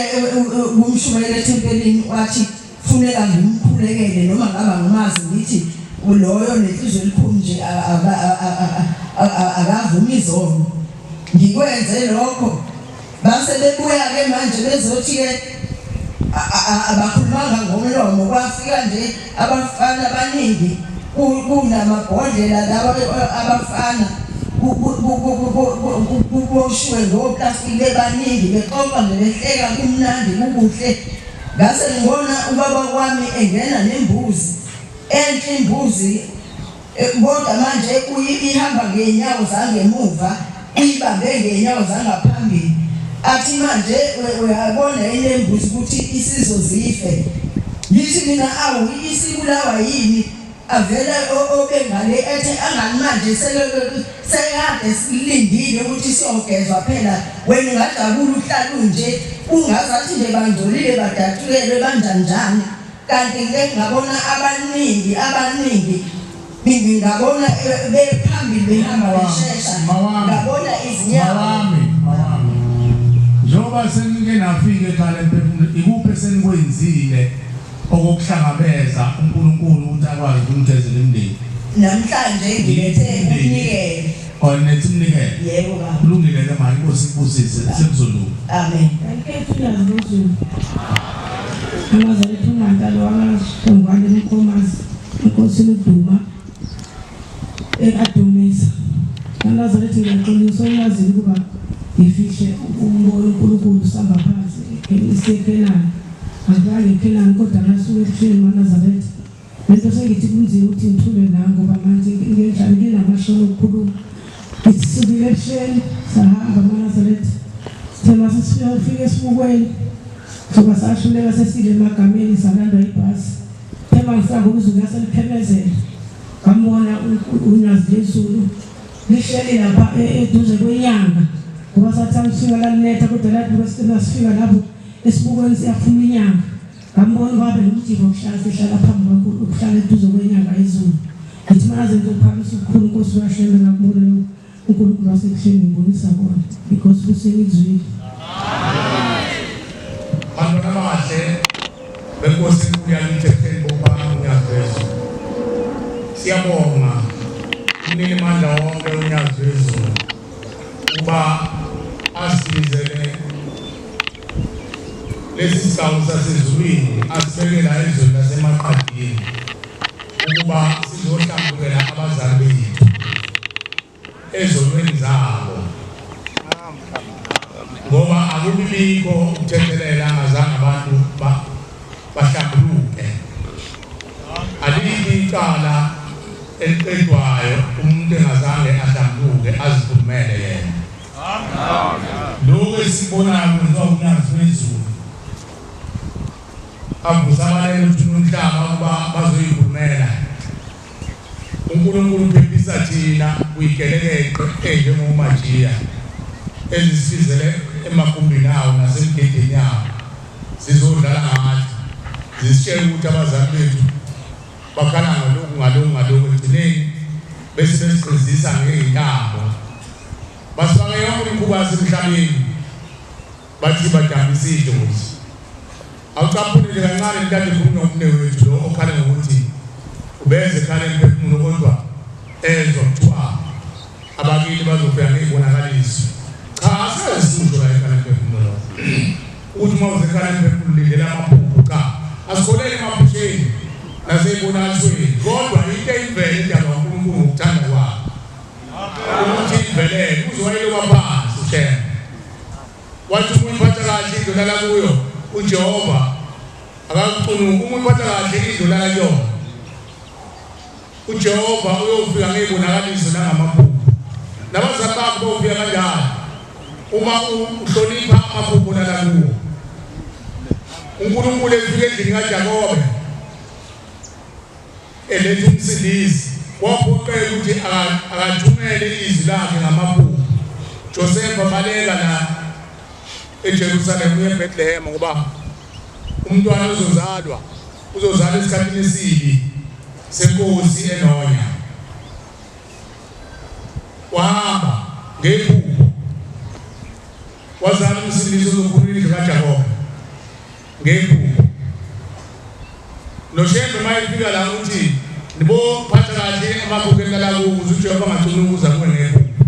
kumshumayeli ethempelini wathi funeka ngimkhulekele noma ngaba ngimazi ngithi loyo nenhliziyo elikhulu nje akavumi izono. Ngikwenze lokho base bebuya ke manje bezothi ke abakhulumanga ngomlomo kwafika nje abafana abaningi kunamabhodlela laba abafana kuboshiwe ngoplastiki bebaningi bexoxa nje behleka kumnandi kukuhle ngase ngibona ubaba kwami engena nembuzi enhle imbuzi Kodwa manje ihamba ngezinyawo zangemuva uyibambe ngezinyawo zangaphambili athi manje uyabona yini lembuzi ukuthi isizozife ngithi mina awu isibulawa yini avele obengale ethe angani manje sekade silindile ukuthi siyogezwa phela wena ungajabula uhlala unje ungazathi nje bangcolile badatukelwe banjanjani Kanti ngike ngabona abaningi abaningi ngingabona bephambili behamba beshesha ngabona izinyawo. Mawami, mawami. Njengoba senike nafika ekhaya lemphefumulo, ikuphi esenikwenzile okokuhlangabeza uNkulunkulu ukuthi akwazi ukunigezela imindeni? Namhlanje ngilethe umnikelo. Oh, nilethe umnikelo? Yebo baba. Kulungile ke ma, inkosi ikubusise, sekuzolunga. Amen. Amazalethu uMantalo wakaHlongwane uMkhomazi inkosi Luduma ekadumisa. Amazalethu ngiyaxolisa unyazini ukuba ngifihle umbono uNkulunkulu sihamba phansi iseKhenani. Angizange eKhenani kodwa ngasuka ebuhleni maNazaretha. Lento sengithi kunzima ukuthi ngithule la ngoba manje ngendlala nginamashoni okukhuluma. Ngithi sukile ebuhleni sahamba amaNazaretha. Sithe mase sifika ufike esibukweni ngoba sahluleka sesile emagameni salandwa ibhasi. Sithe mangifika ngoba izulu laseliphemezela ngambona unyazi lezulu lihleli lapha eduze kwenyanga ngoba sathi angifika lalinetha kodwa lathi sifika lapho esibukweni siyaphuma inyanga. Ngambona ubaba nomjiko okuhlala sehlala phambi kwaNkulunkulu ukuhlala eduze kwenyanga izulu. Ngithi maze ngizophakamisa ubukhulu Nkosi kaShembe ngakubona lokhu uNkulunkulu wasebuhleni ngibonisa kona because kusengizwile. Bantwana abahle benkosi enkulu yakithi ebuhleni bokuphakama unyazi lwezulu. Siyabonga umnini mandla wonke unyazi lwezulu ukuba asibizele Lesi sigcawu sasezulwini asibeke la ezweni lasemaqadini ukuba sizohlambukela abazali bethu ezonweni zabo ngoba akubibikho ukuthethelela angazange abantu bahlambuluke alikho icala eliqedwayo umuntu engazange ahlambuluke azikhulumele yena Lokhu esikubonayo kwenziwa unyazi lwezulu. Avusa abalele uthuna umhlaba ukuba bazoyikhulumela. uNkulunkulu uphephisa thina kuyigelekeqe enjengomajiya ezisizele emagumbini awo nasemigedeni yawo zizodlala ngathi zisitshela ukuthi abazali bethu bakhala ngalokhu ngalokhu ngalokhu ekugcineni bese besigqizisa ngey'ntambo Basifake yonke imikhuba yasemhlabeni bathi badambisa idlozi. Awucaphune nje kancane mntade khulunywa umnewethu lo okhala ngokuthi ubeze ekhala emphefumulo kodwa ezwa kuthiwa abakini bazofika ngey'bonakaliso. Cha asikaze sikusho la ekhala emphefumulo lokho. Ukuthi uma uze ekhala emphefumulo lindela amaphupho cha. Asikholeli emaphusheni nasey'bonakalisweni kodwa into eyimvelo edalwa uNkulunkulu ngokuthanda kwakhe. Ukuthi ivelele uze wayiloba phansi uShembe. Wathi uma uyiphatha kahle indlu olala kuyo uJehova akakucunuki. Uma uyiphatha kahle indlu olala kuyona uJehova uyofika ngey'bonakaliso nangamaphupho. Nabazali bakho bawufika kanjalo uma uhlonipha amaphupho olala kuwo. uNkulunkulu efika endlini kaJakobe eletha umsindisi waphoqeka ukuthi akathumele izwi lakhe ngamaphupho Josefa baleka la eJerusalem uye eBethlehem ngoba umntwana uzozalwa uzozalwa esikhathini esibi senkosi enonya. Wahamba ngephupho. Wazala umsindisi ozokhulula indlu kaJakobe ngephupho. NoShembe uma efika la uthi nibophatha kahle amaphupho enilala kuwo ukuze uJehova angagcini ukuza kuwe ngephupho.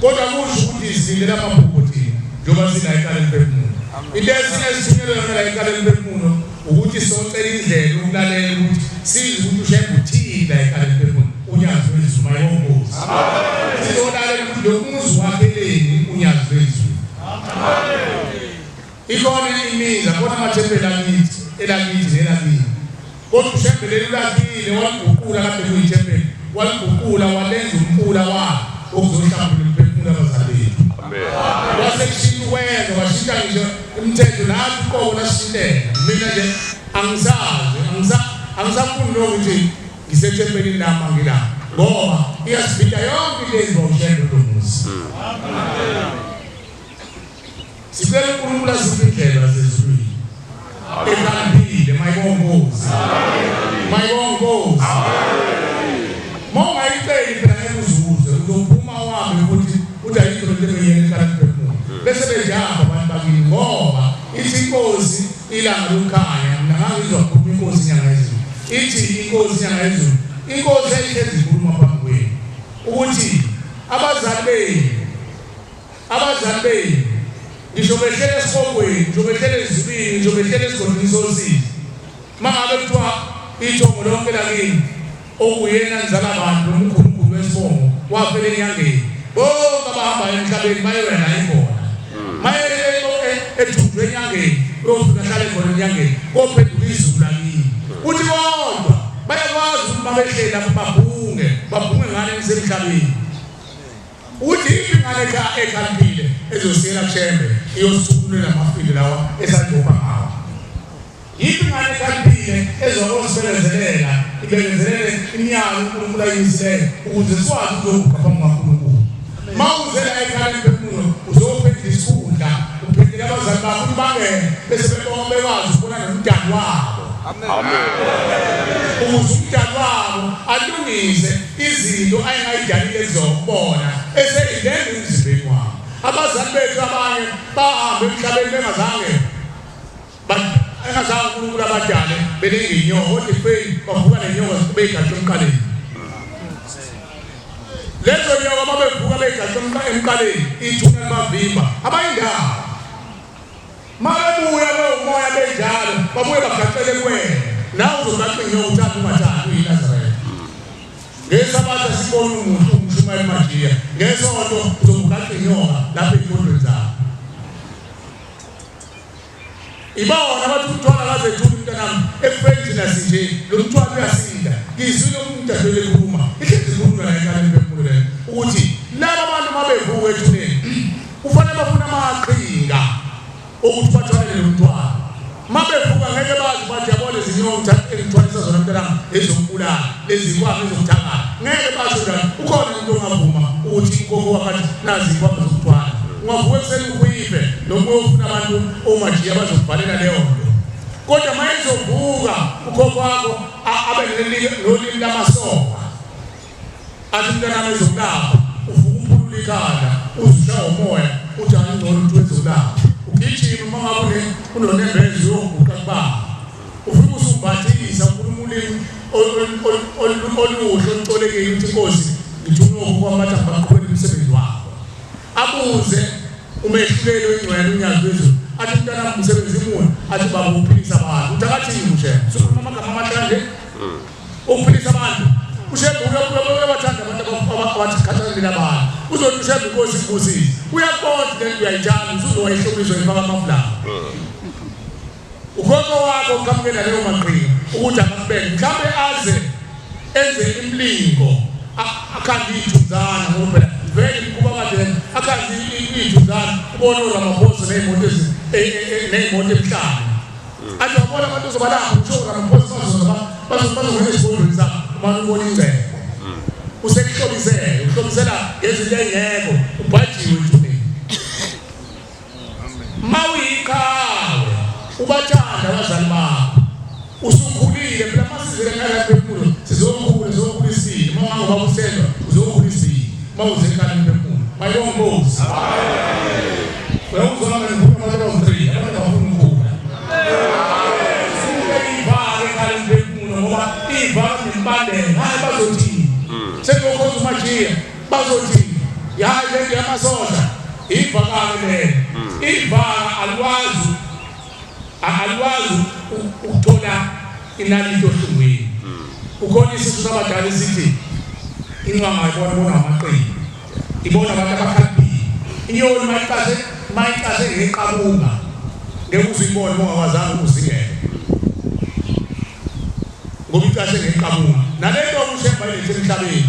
Kodwa kusho ukuthi silindele amaphupho thina njengoba sila eqala emphefumulo. Into esithunyelwe yona la eqala emphefumulo ukuthi socela indlela ukulalela ukuthi sizwe ukuthi uShembe uthini la eqala emphefumulo. Unyazi lwezulu mayongozi. Sizolalela ukuthi lo muzi wakheleni unyazi lwezulu. Ikhona imizi, akhona amathempeli akithi, elakithi nelakini. Kodwa uShembe leli ulakhile waliguqula kade kuyithempeli, waliguqula walenza umfula wakhe wokuzohlambulula imiphefumulo yabazali bethu. Wase kushintsha ukwenza, washintsha ngisho imithetho nathi uqobo lasishintela. Mina nje angisazi, angisafuni nokuthi ngisethempelini lami angila ngoba iyasibhida yonke into eyenziwa uShembe kulo muzi. Sicela uNkulunkulu asiphe indlela yasezulwini. Ekhaliphile mayibongozi. Mayibongozi. Mawungayiceli phela ngeke uzuze uzophuma uhambe futhi uthi ayikho lento engiyena ehlala kuphefumula. Bese bejamba abantu bakini ngoba ithi inkosi ilanga lokukhanya mina ngangizwa kukhuluma inkosi inyanga yezulu. Ithi inkosi inyanga yezulu. Inkosi yayihlezi ikhuluma phambi kwenu ukuthi abazali benu Abazali benu, ngisho behlele esihogweni, ngisho behlele ezulwini, ngisho behlele esigodini sosizi, uma ngabe kuthiwa ithongo lonke lakini okuyena nzala bantu nomkhulukhulu wesibongo wafela enyangeni, bonke abahambayo emhlabeni bayoya la ikhona. Maye ethunjwe enyangeni, uyofika ahlale khona enyangeni, kophenduka izulu lakini. Uthi kodwa bayakwazi ukuthi mabehleli lapho babhunge, babhunge ngane nisemhlabeni. Uthi iphi ingane ekhaliphile ezosiyela kuShembe iyosithukulela amafili lawa esagqoka ngawo. Yiphi ingane ekhaliphile ezokosibekezelela ibekezelele imiyalo uNkulunkulu ayimisileyo ukuze sikwazi ukuzoguqa phambi kukaNkulunkulu. Uma uzela ekhaya lemphefumulo uzophendula isikhundla uphendule abazali bakho ukuthi bangene bese bekwazi ukubona nomdali wabo. Amen. Ukuze umdali wabo alungise izinto ayengayidalile zokubona eseyingena emzimbeni wabo. Abazali bethu abanye bahambe emhlabeni bengazange engazange uNkulunkulu abadale belenga inyoka kodwa ekufeni bavuka nenyoka beyigaxe emqaleni. Lezo nyoka babevuka beyigaxe emqaleni ithuna libavimba abayindawo. Mabebuya lowo moya benjalo babuye bagaxele kuwena nawe uzogaxa inyoka uthanda ungathandi uyiNazaretha. NgeSabatha sibona umuntu umshumayeli majiya ngesonto uzobugaxa inyoka lapha ey'mfundweni zakho. Ibona bathi umthwalo akazethuli mntanami ekufeni thina sinje lo mthwalo uyasinda. Ngizwile umuntu adlule ekhuluma ihlezi ikhulunywa la ekhaya lemphefumulo lena ukuthi laba bantu mabevuka ethuneni Kufanele bafune amaqhinga okuthi bathwalele lo mntwana. Uma bevuka ngeke bazi bathi yabo lezi nyoka ngithatha engithwalisa zona mntanami ezokubulala lezi nkwama ezokuthakatha. Ngeke basho njalo. Ukhona umuntu ongavuma ukuthi inkokho wakathi nazi inkwama zokuthwala. Ungavuka ekuseni ukhwife noma uyofuna abantu omajiya bazokubhalela leyo nto. Kodwa uma ezovuka ukhokho wakho abe nolimi lamasoka Athi umntanami ezokulapha, uvuka uphulula ikhanda, uze ushaya umoya, uthi angingcono ukuthi wezokulapha. Ugijima uma ngabe unonembeza uyoguqa kubaba. Ufike usumbathisa ukhuluma ulimi oluhle olucolekile uthi Nkosi ngithunywe ukuba bathi angibaqhubele umsebenzi wabo. Abuze umehluleli oyingcwele uNyazi lwezulu athi umntanami umsebenzi imuni athi baba uphilisa abantu uthi akathini uShembe sukhuluma amagama amahle kanje Ukuphilisa abantu. UShembe uyabathanda abantu abathi khathalele abantu. Uzothi uShembe inkosi ikubusise. Uyakubona le nto uyayithanda usuzowayihlomisa uyifaka amafulawa. Ukhokho wakho uqhamuke naleyo maqhinga ukuthi akakubeke mhlawumbe aze enze imilingo akhande iy'thunzana ngoba phela vele imikhuba kade akhande iy'thunzana ubone oRamaphosa ney'moto ney'moto emhlane Athi wabona abantu uzobalapha usho Ramaphosa bazoza bazongena esigodlweni sakho uma ubona ingcebo. Usekuhlobisele, uhlobisela ngezinto engekho, ubhajiwe ethuneni. Mawuyiqhawe ubathanda abazali bakho. Usukhulile phela masizele ngala phefumulo sizokhula sizokhulisile. Uma ngubaba usendwa uzokhulisile. Mawuze ekhaya emphefumulo. Mayibonge Nkosi. Uyawuzwa ngikhuluma abantu abawu-3 abantu abafuna ukukhula. Ivale ekhaya emphefumulo ngoba ivale nembandela. Hayi bazothini? Sengokhoza uMajiya bazothini? Hayi lento yamasosha ivakale leyo. Ivaka alikwazi alikwazi ukuthola inaliti ohlungwini. Kukhona isisu sabadala esithi incwanga ayibona bona amaqembu. Ibona abantu abakhaliphile. Inyoni mayicashe mayicashe ngeqabunga. Ngeke uzuyibone uma ungakwazanga ukuzingela. Ngoba icashe ngeqabunga. Nalento uShembe ayilethe emhlabeni.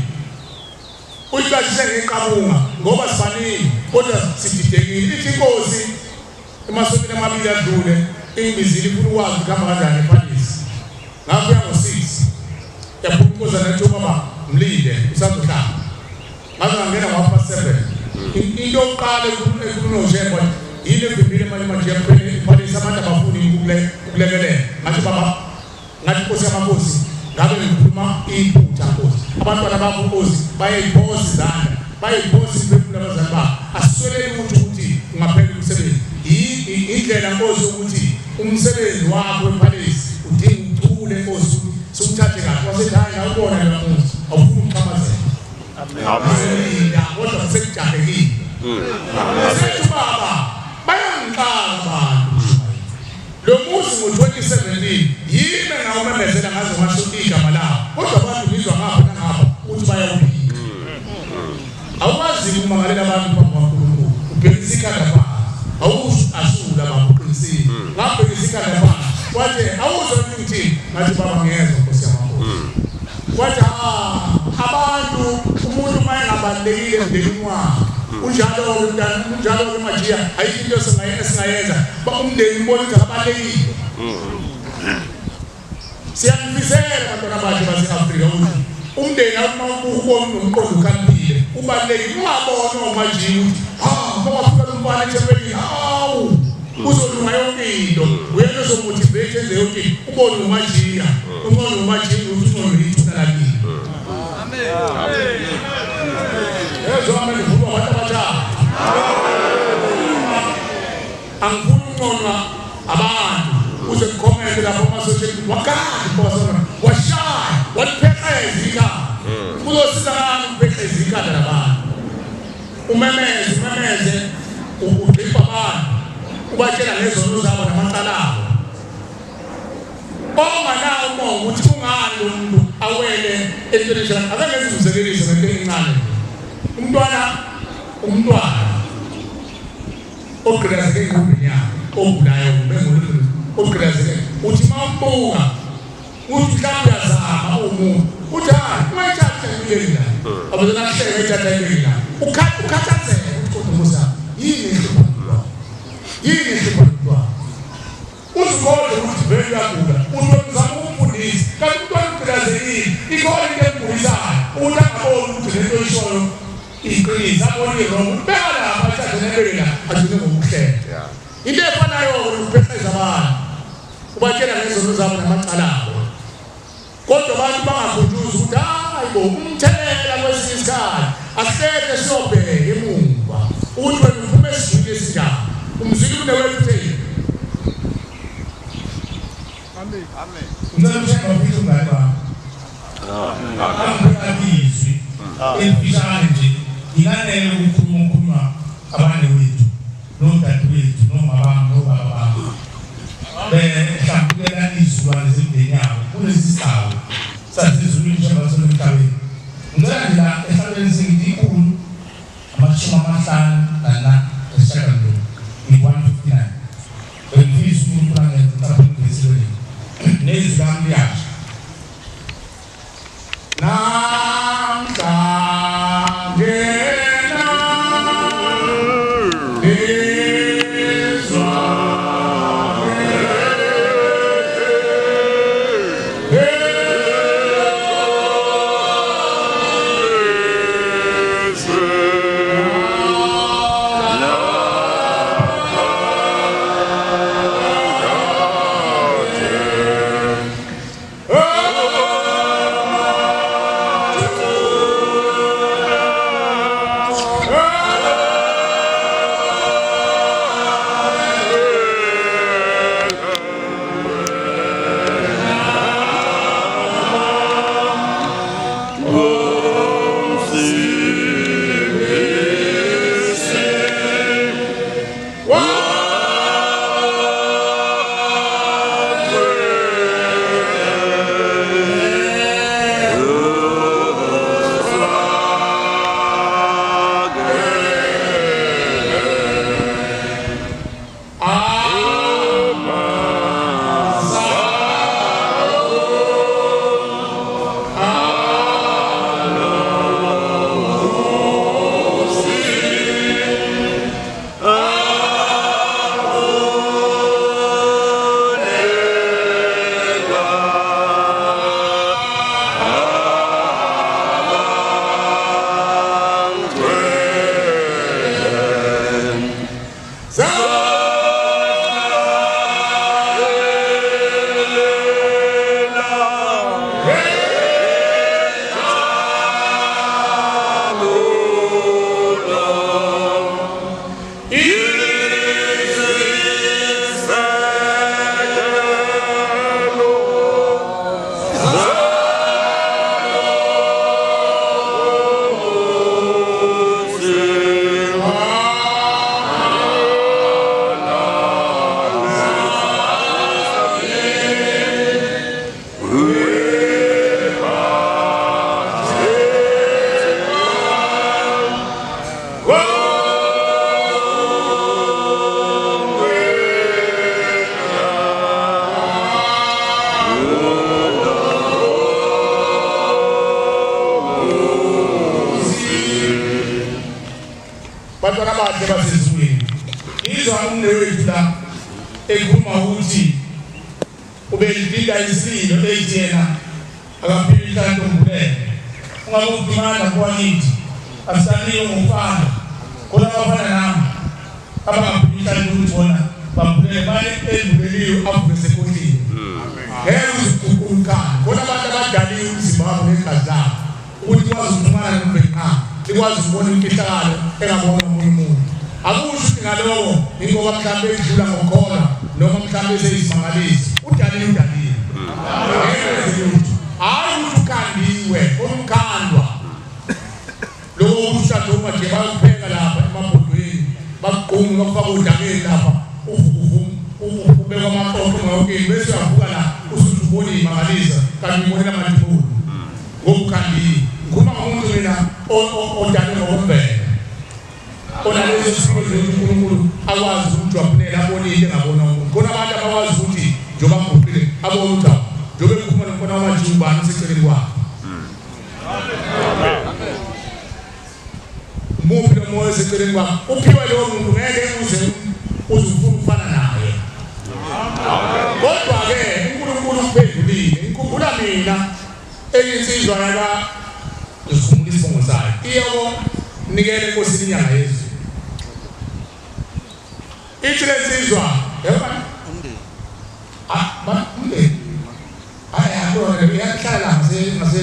Uyicashise ngeqabunga ngoba sibaningi kodwa sididekile. Ithi inkosi emasontweni amabili adlule ingibizile ifuna ukwazi ukuthi kuhamba kanjani ePalace. Ngafika ngo-6 yaphuma inkozana yathi ubaba mlinde usazohlala. Ngaze ngangena ngo-half past 7. Into yokuqala ekhulunywa uShembe wathi yini evimbile manje manje ePalace abantu abafuni ukulekelela. Ngathi baba ngathi Nkosi yamakhosi ngabe ngikhuluma iphutha Nkosi. Abantwana bakho Nkosi bayayiphosa izandla bayayiphosa imiphefumulo abazali babo. Asisweleli ukuthi ukuthi ungaphela umsebenzi. Indlela Nkosi yokuthi umsebenzi wakho ePalace udinga uthule Nkosi ukuthi siwuthathe kahle. Wasethi hayi ngawubona lo muzi awufuni ukuxhamazela. Amen. Kodwa sekujahekile. Sethi baba bayangixaka abantu. Lo muzi ngo-2017 yimi engawumemezela ngaze ngasho igama lawo. Kodwa abantu ngizwa ngapha nangapha ukuthi bayawuphika. Awukwazi ukumangalela abantu phambi kukaNkulunkulu. Ubhekisa ikhanda phansi. Awusho ashula baba uqinisile. Ngabhekisa ikhanda phansi. Wathi awuzwa ukuthi ngithini? Ngathi baba ngiyezwa Nkosi yamakhosi. Wathi ah abantu umuntu uma engabalulekile emndenini wakhe unjalo-ke mntana unjalo-ke majiya ayikho into esingayenza umndeni ubona ukuthi akabalulekile. Siyanifisela bantwana bakhe base-Afrika ukuthi umndeni uma ubona unomqondo ukhaliphile ubalulekile ungabona omajiya ukuthi ha uma wafika lo mfana ethempelini hawu uzolunga yonke into uyena ozomotivate enze yonke into ubone umajiya unqondo umajiya ukuthi unqondo yithuna lakini. Amen. Yezwa amen ngivuma abantu abathathu. Angifuni ukunconwa abantu uze ngikhomente lapho ama-social media wakade mfowasona washaya walipheqeza ikhanda. Kuzosiza ngani ukupheqeza ikhanda labantu? Umemeze umemeze ugqipha abantu ubatshela ngezono zabo namacala abo. Onganawo umongo ukuthi kungani lo muntu awele entweni enjalo. Ake ngenze umzekeliso ngento encane nje. Umntwana umntwana ogqilazeke engumbini yakhe ogulayo kumbe engolulimi ogqilazeke uthi uma umbuka uthi mhlawumbe uyazama uwumuntu uthi hayi ungayithathi empilweni la abazona kuhleka uyithatha empilweni la ukhathazeke ukuthi kodwa musa yini ehlupha mntwana yini ehlupha mntwana uzikholwe ukuthi vele uyagula uthi wena uzama ukumfundisa kanti umntwana ugqilazekile ikhona into emgulisayo ukuthi angaboni ukuthi lento oyishoyo iqiniso abone i-wrong ubeka lapha athathe nebeke la agcine ngokuhlela into efanayo-ke nokupheqeza abantu ubatshela ngezono zabo namacala abo kodwa abantu bangakhunjuzi ukuthi hayi bo umthelela kwesinye isikhathi asihleke siyobheka emuva ukuthi wena uphuma esizwini esinjani umzwile kunewethu utheni. Amen. Amen. Ngicela ushemba ufike umngane wami. Angiphe izwi elifishane nje nginganele ukukhuluma ukukhuluma abane wethu nodadewethu nomabami nobaba bami behlambukela izilwane zemndeni yabo kulesi sigcawu sasezulwini njengoba emhlabeni. Ngicela nje la ehlabeni sengithi ikhulu 54 i-159 bengifisa uNkulunkulu angenze mhlawumbe ngigcwele nezwi lami liyasho namhlanje Bantwana abahle basezulwini, ngizwa umnewethu la ekhuluma ukuthi ubelidinda isililo ethi yena akaphili inhlanhla umbulele. Ungabe udumana kwakithi asisanike ngokufana khona abafana nami abangaphili inhlanhla ukuthi bona bambulele baye embuleliwe avuke sekhohliwe. Ngeke uziguqule ukhanda khona abantu abadaliwe umzimba wabo negazi labo ukuthi ikwazi ukuxhumana nomvelinqangi, ikwazi ukubona imfihlakalo engabonwa omunye umuntu. Akusho ukuthi ngaloko ingoba mhlawumbe edlula ngokukholwa noma mhlawumbe eseyisimangaliso. Udaliwe udaliwe. Ngeke wenze lutho. Hhayi ukuthi ukhandiwe, umkhandwa. Lokho ukuthi ushade uma nje bayokupheka lapha emabhodweni, bakugqume bakufake odakeni lapha, uvuke ubekwa amaxoxo yonke into bese uyavuka la usuthi ubona iyimangalisa kanti ubonela amadimoni. Ngokukhandiwe. Ngikhuluma ngomuntu mina odalwe ngokwemvelo. Onalezo siphiwo zokuthi uNkulunkulu akwazi ukumjwabulela abone into engabonwa umuntu. Khona abantu abakwazi ukuthi njengoba ngiguqile abone ukuthi hawu njengoba ngikhuluma nomfana wamajiya ubani oseceleni kwakhe. Muphi lo moya oseceleni kwakhe? Uphiwe lowo muntu ngeke uze uze ufune ukufana naye. Kodwa-ke uNkulunkulu ukuphendulile. Ngikhumbula mina enye insizwa yaka ngikhumbula isibongo sayo iyokonikela enkosini inyanga yezulu. Ithi le nsizwa yabona ah ba umndeni hayi akuyona iyahlala ngase ngase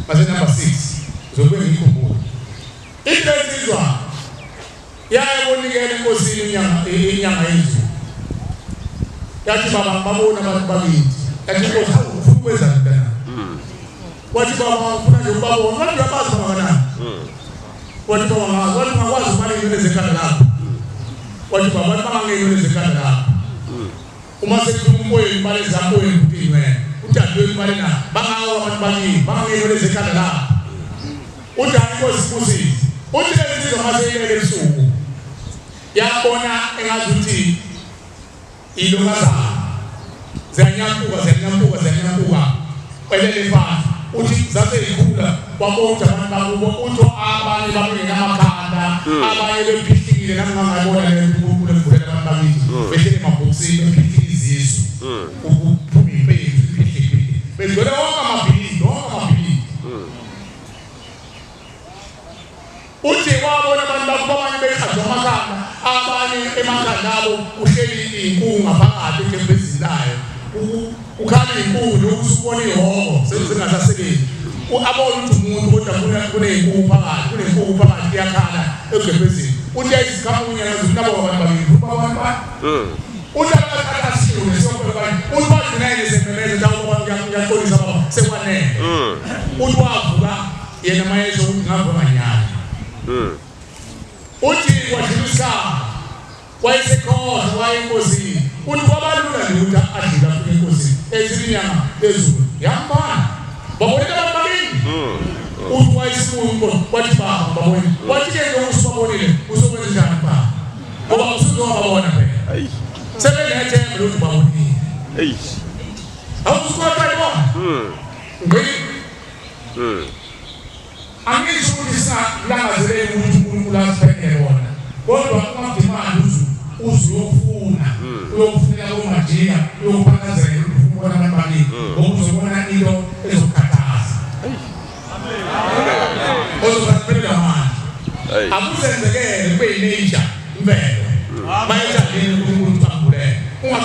ngase number 6 ngizobuye ngikhumbule. Ithi le nsizwa yaye konikela enkosini inyanga inyanga yezulu. Yathi baba ngibabona abantu bakithi. Yathi inkosi hawu ufuna ukwenzani mntana? Wathi baba ngifuna nje ukubabona. Wathi uyabazi kangakanani? Wathi baba ngazi. Wathi ungakwazi ukubala iy'nwele zekhanda lakho. Wathi baba wathi bangangeke iy'nwele zekhanda lakho. Uma sekuthi umfowenu bale ezamfowenu futhi iy'nwele. Udadewenu bale na. Bangawo abantu bakini. Bangangeke iy'nwele zekhanda lakho. Uthi hayi inkosi ibusise. Uthi le nsizwa uma seyilele ebusuku yabona engazuthi ilokazana ziyanyakuka ziyanyakuka ziyanyakuka elele phansi uthi zase yikhula wabona ukuthi abantu bakubo uthi abanye babengenamakhanda abanye bephihlikile nami ngangayibona le nto uNkulunkulu emvulela abantu bakithi behleli emabhokisini bephihlika izisu ukuphuma impethu iphihlike begcwele wonke amabhilidi wonke amabhilidi. Uthi wabona abantu bakho abanye beqhajwa amakhanda, abanye emakhanda abo kuhleli iy'nkungu ngaphakathi ethempelizini layo. Kukhala iy'nkungu nje usubona ihhoko sezingasasebenzi. Abona ukuthi umuntu kodwa kuney'nkungu phakathi, kunenkungu phakathi iyakhala egebhezini. Uthi yayiziqhamuka unyakazo ukuthi nabo abantu bakithi, abantu ba. Uthi akathatha asiwe siyobheka abanye. Uthi bagcina yena esememeza ethi awu baba ngiyaxolisa baba sekwanele. Uthi wavuka yena mayesho ukuthi ngavuka nganyana. Uthi kwadlula isikhathi wayesekhohlwa waye enkosini. Uthi kwabalula nje ukuthi adlule afike enkosini. Ethi inyanga phezulu yambona. Babona abantu bakini. Uthi wayesibuya inkosi wathi baba babona. Wathi ke njengoba usubabonile usokwenza njani baba? Ngoba usuzowababona phela. Sebenethemba lokuthi babonile. Awusikwazi bayibona. Ngqi. Angisho ukuthi singalangazeleli ukuthi uNkulunkulu asiphenye kona. Kodwa ungadimandi uze uze uyofuna uyokufunela komajika uyokuphathazela ukuthi ufuna ukubona abantu bakini ngoba uzobona into ezokukhathaza. Ozophathela amandla. Akuzenzekele kube yi-nature imvelo. Mayethi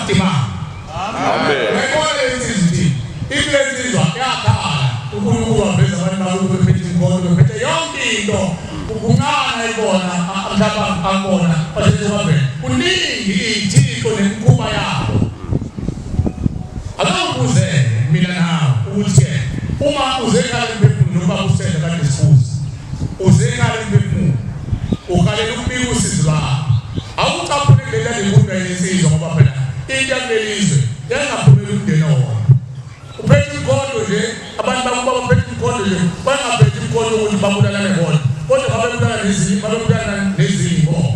Abadimanga. Amen. Uyayibona le nsizwa ithini? Ithi le nsizwa yakhala uNkulunkulu waveza abantu bakubo bephethe imikhono bephethe yonke into kuncane ayibona mhlawumbe akubona bathethe bavele kuningi iy'thixo nemikhuba yabo Akawubuze mina nawe ukuthi ke uma uze ekhaya emphefumulo noma usele kade sibuza uze ekhaya emphefumulo ukhalela ukubika usizi lwakho awucaphune kuleli alikhuluma insizwa ngoba phela into yakuleli zwe yayingaphumeli umndeni owodwa uphethe imkhonto nje abantu bakuba baphethe imkhonto nje bangaphethe imkhonto ukuthi babulalane bona kodwa babebulala nezinye babebulala nezinye inkomo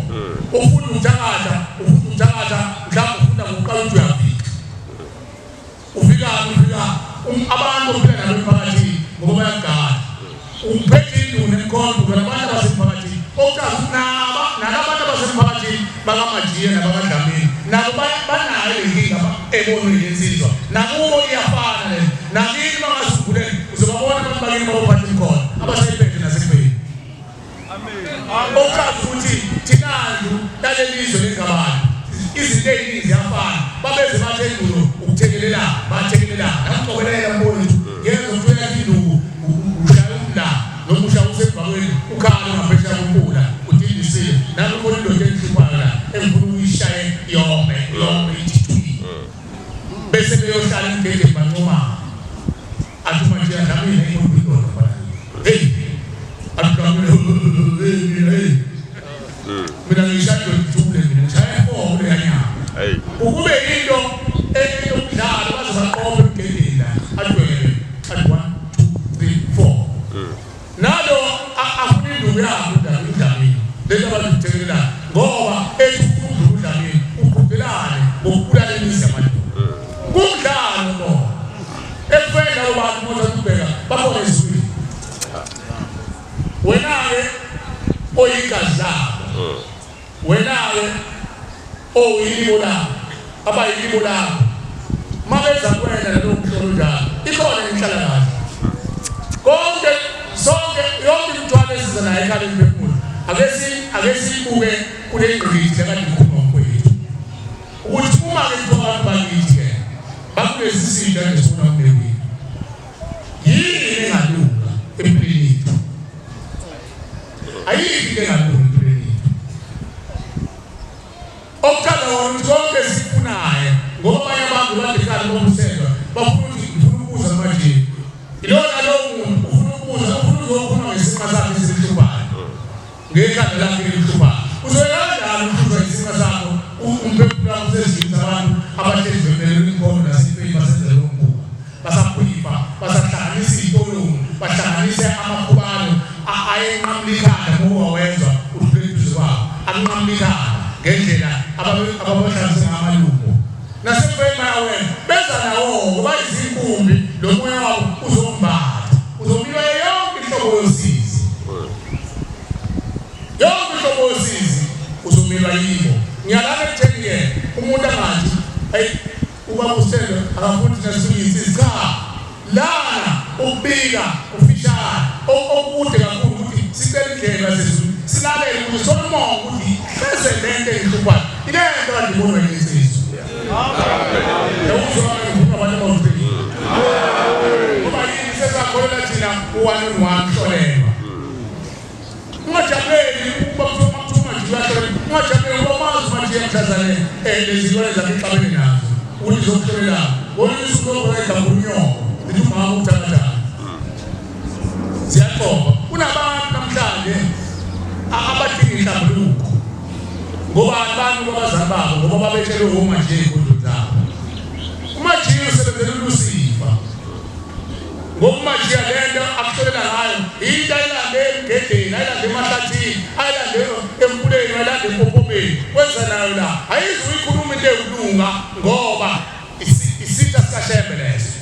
ufunda ukuthakatha ufunda ukuthakatha mhlawumbe ufunda ngokuqala ukuthi uyafika ufika ufika um, abantu ophila nabo emphakathini ngoba bayagada uphethe induna emkhonto wena abantu abasemphakathini okuchaza ukuthi naba nalabantu abasemphakathini bakamajiya nabakadlamini nabo banayo le nkinga ebonwe yensizwa nakubo iyafana le nakini bangasivuleli uzobabona abantu bakini babophatha imkhonto abasayiphethe nasekubeni Okuchaza ukuthi thinandu lalelizwe lengabani izinto eziningi ziyafana babeze bathi endulo ukuthekelelana bathekelelana nakucobelela mfowethu ngeke ukuthi uyakha induku ushaya umla noma ushaya usemvakweni ukhala ungaphesheya komfula udindisile nami khona indoda engihluphayo la engifuna ukuyishaye yome yome ithi thwi bese beyohlala emgedeni bancomana athi manje dlamini umuntu indoda mfana hey athi dlamini hey mina hey mina ngishaya ngithule mina ngishaya four kule yanyama hey ukube into eyokudlala baze baqophe emgedeni la athi wena athi 1 2 3 4 nalo afuna induku yakhe udlamini udlamini lento abazithelela ngoba ethi ufuna udlamini uqhudelane ngokubulala imizi yabantu kumdlalo lo ekufeni labo bantu motha kubheka babone ezulwini wena-ke oyigazi labo wena-ke owuyilibo labo abayilibo labo mabeza kuwena lelo mhlolo njalo ikhona inhlalakahle konke sonke yonke imithwalo esiza nayo ekhaya emphefumulo ake si ake siyibuke kule ngqikithi akade ikhuluma mfowethu ukuthi uma ke kuthiwa abantu bakithi ke bakulesi sitha nje sibona kuleli yini engalunga empilweni yethu ayikho into engalunga empilweni yethu okuchaza wona ukuthi konke esikufunayo ngoba abanye abantu badikhala bokuselwa bafuna ukuthi ngifuna ukubuza manje ilona lowo muntu ufuna ukubuza ufuna uzokhuluma ngesinqa sakhe esihluphayo ngekhanda lakhe elihluphayo uzoya kanjani ukuhlupha isinqa sakho umphefumulo wakho usezwini zabantu abahlezi bemelele imikhono nasempeni basenza lowo mkhuba basakhwifa basahlanganisa iy'tolongo bahlanganise amakhubalo ayenqamula ikhanda ngoba wawezwa udlule eduze kwabo akunqamula ikhanda ngendlela ababehlanganise ngamalungu nasemveni bayawenza beza nawo-ke bayizinkumbi lo moya wabo uzombatha uzomilwa yonke inhlobo yosizi yonke inhlobo yosizi uzomilwa yibo ngiyalana ekutheni-ke umuntu angathi ayi ubaba usithelo akafuni thina sifike cha lana ukubika kufishane okude kakhulu ukuthi sicela indlela yasezulwini silalele ukuthi sithole umongo ukuthi hleze lento engihluphayo ilento kade ibonwa yinsizwa yawuzwa ngifuna abantu abawuthini ngoba yini sesakholela thina u-one on one hlolelwa Ungajabuleli ukuba kuthiwa uma kuthiwa uMajiya uyahlolelwa, ungajabuleli ngoba mazi uMajiya mhlazane um lezilwane zakhe exabene nazo ukuthi zizokuhlolelana. Ngolunye usuku lobona igama unyoko lithi umama ukuthakathaka. Ziyaxoba. Kunabantu namhlanje abadinga inhlambuluko ngoba abantu kwabazali babo ngoba babetshelwe womajiya ey'nkundleni zabo. UMajiya usebenzela uLusifa. Ngokumajiya lento akuhlolela ngayo into ayilande emgedeni ayilande emahlathini ayilande emfuleni ayilande empophomeni wenza nayo la ayizi uyikhuluma into ewulunga ngoba isitha sikashembe leso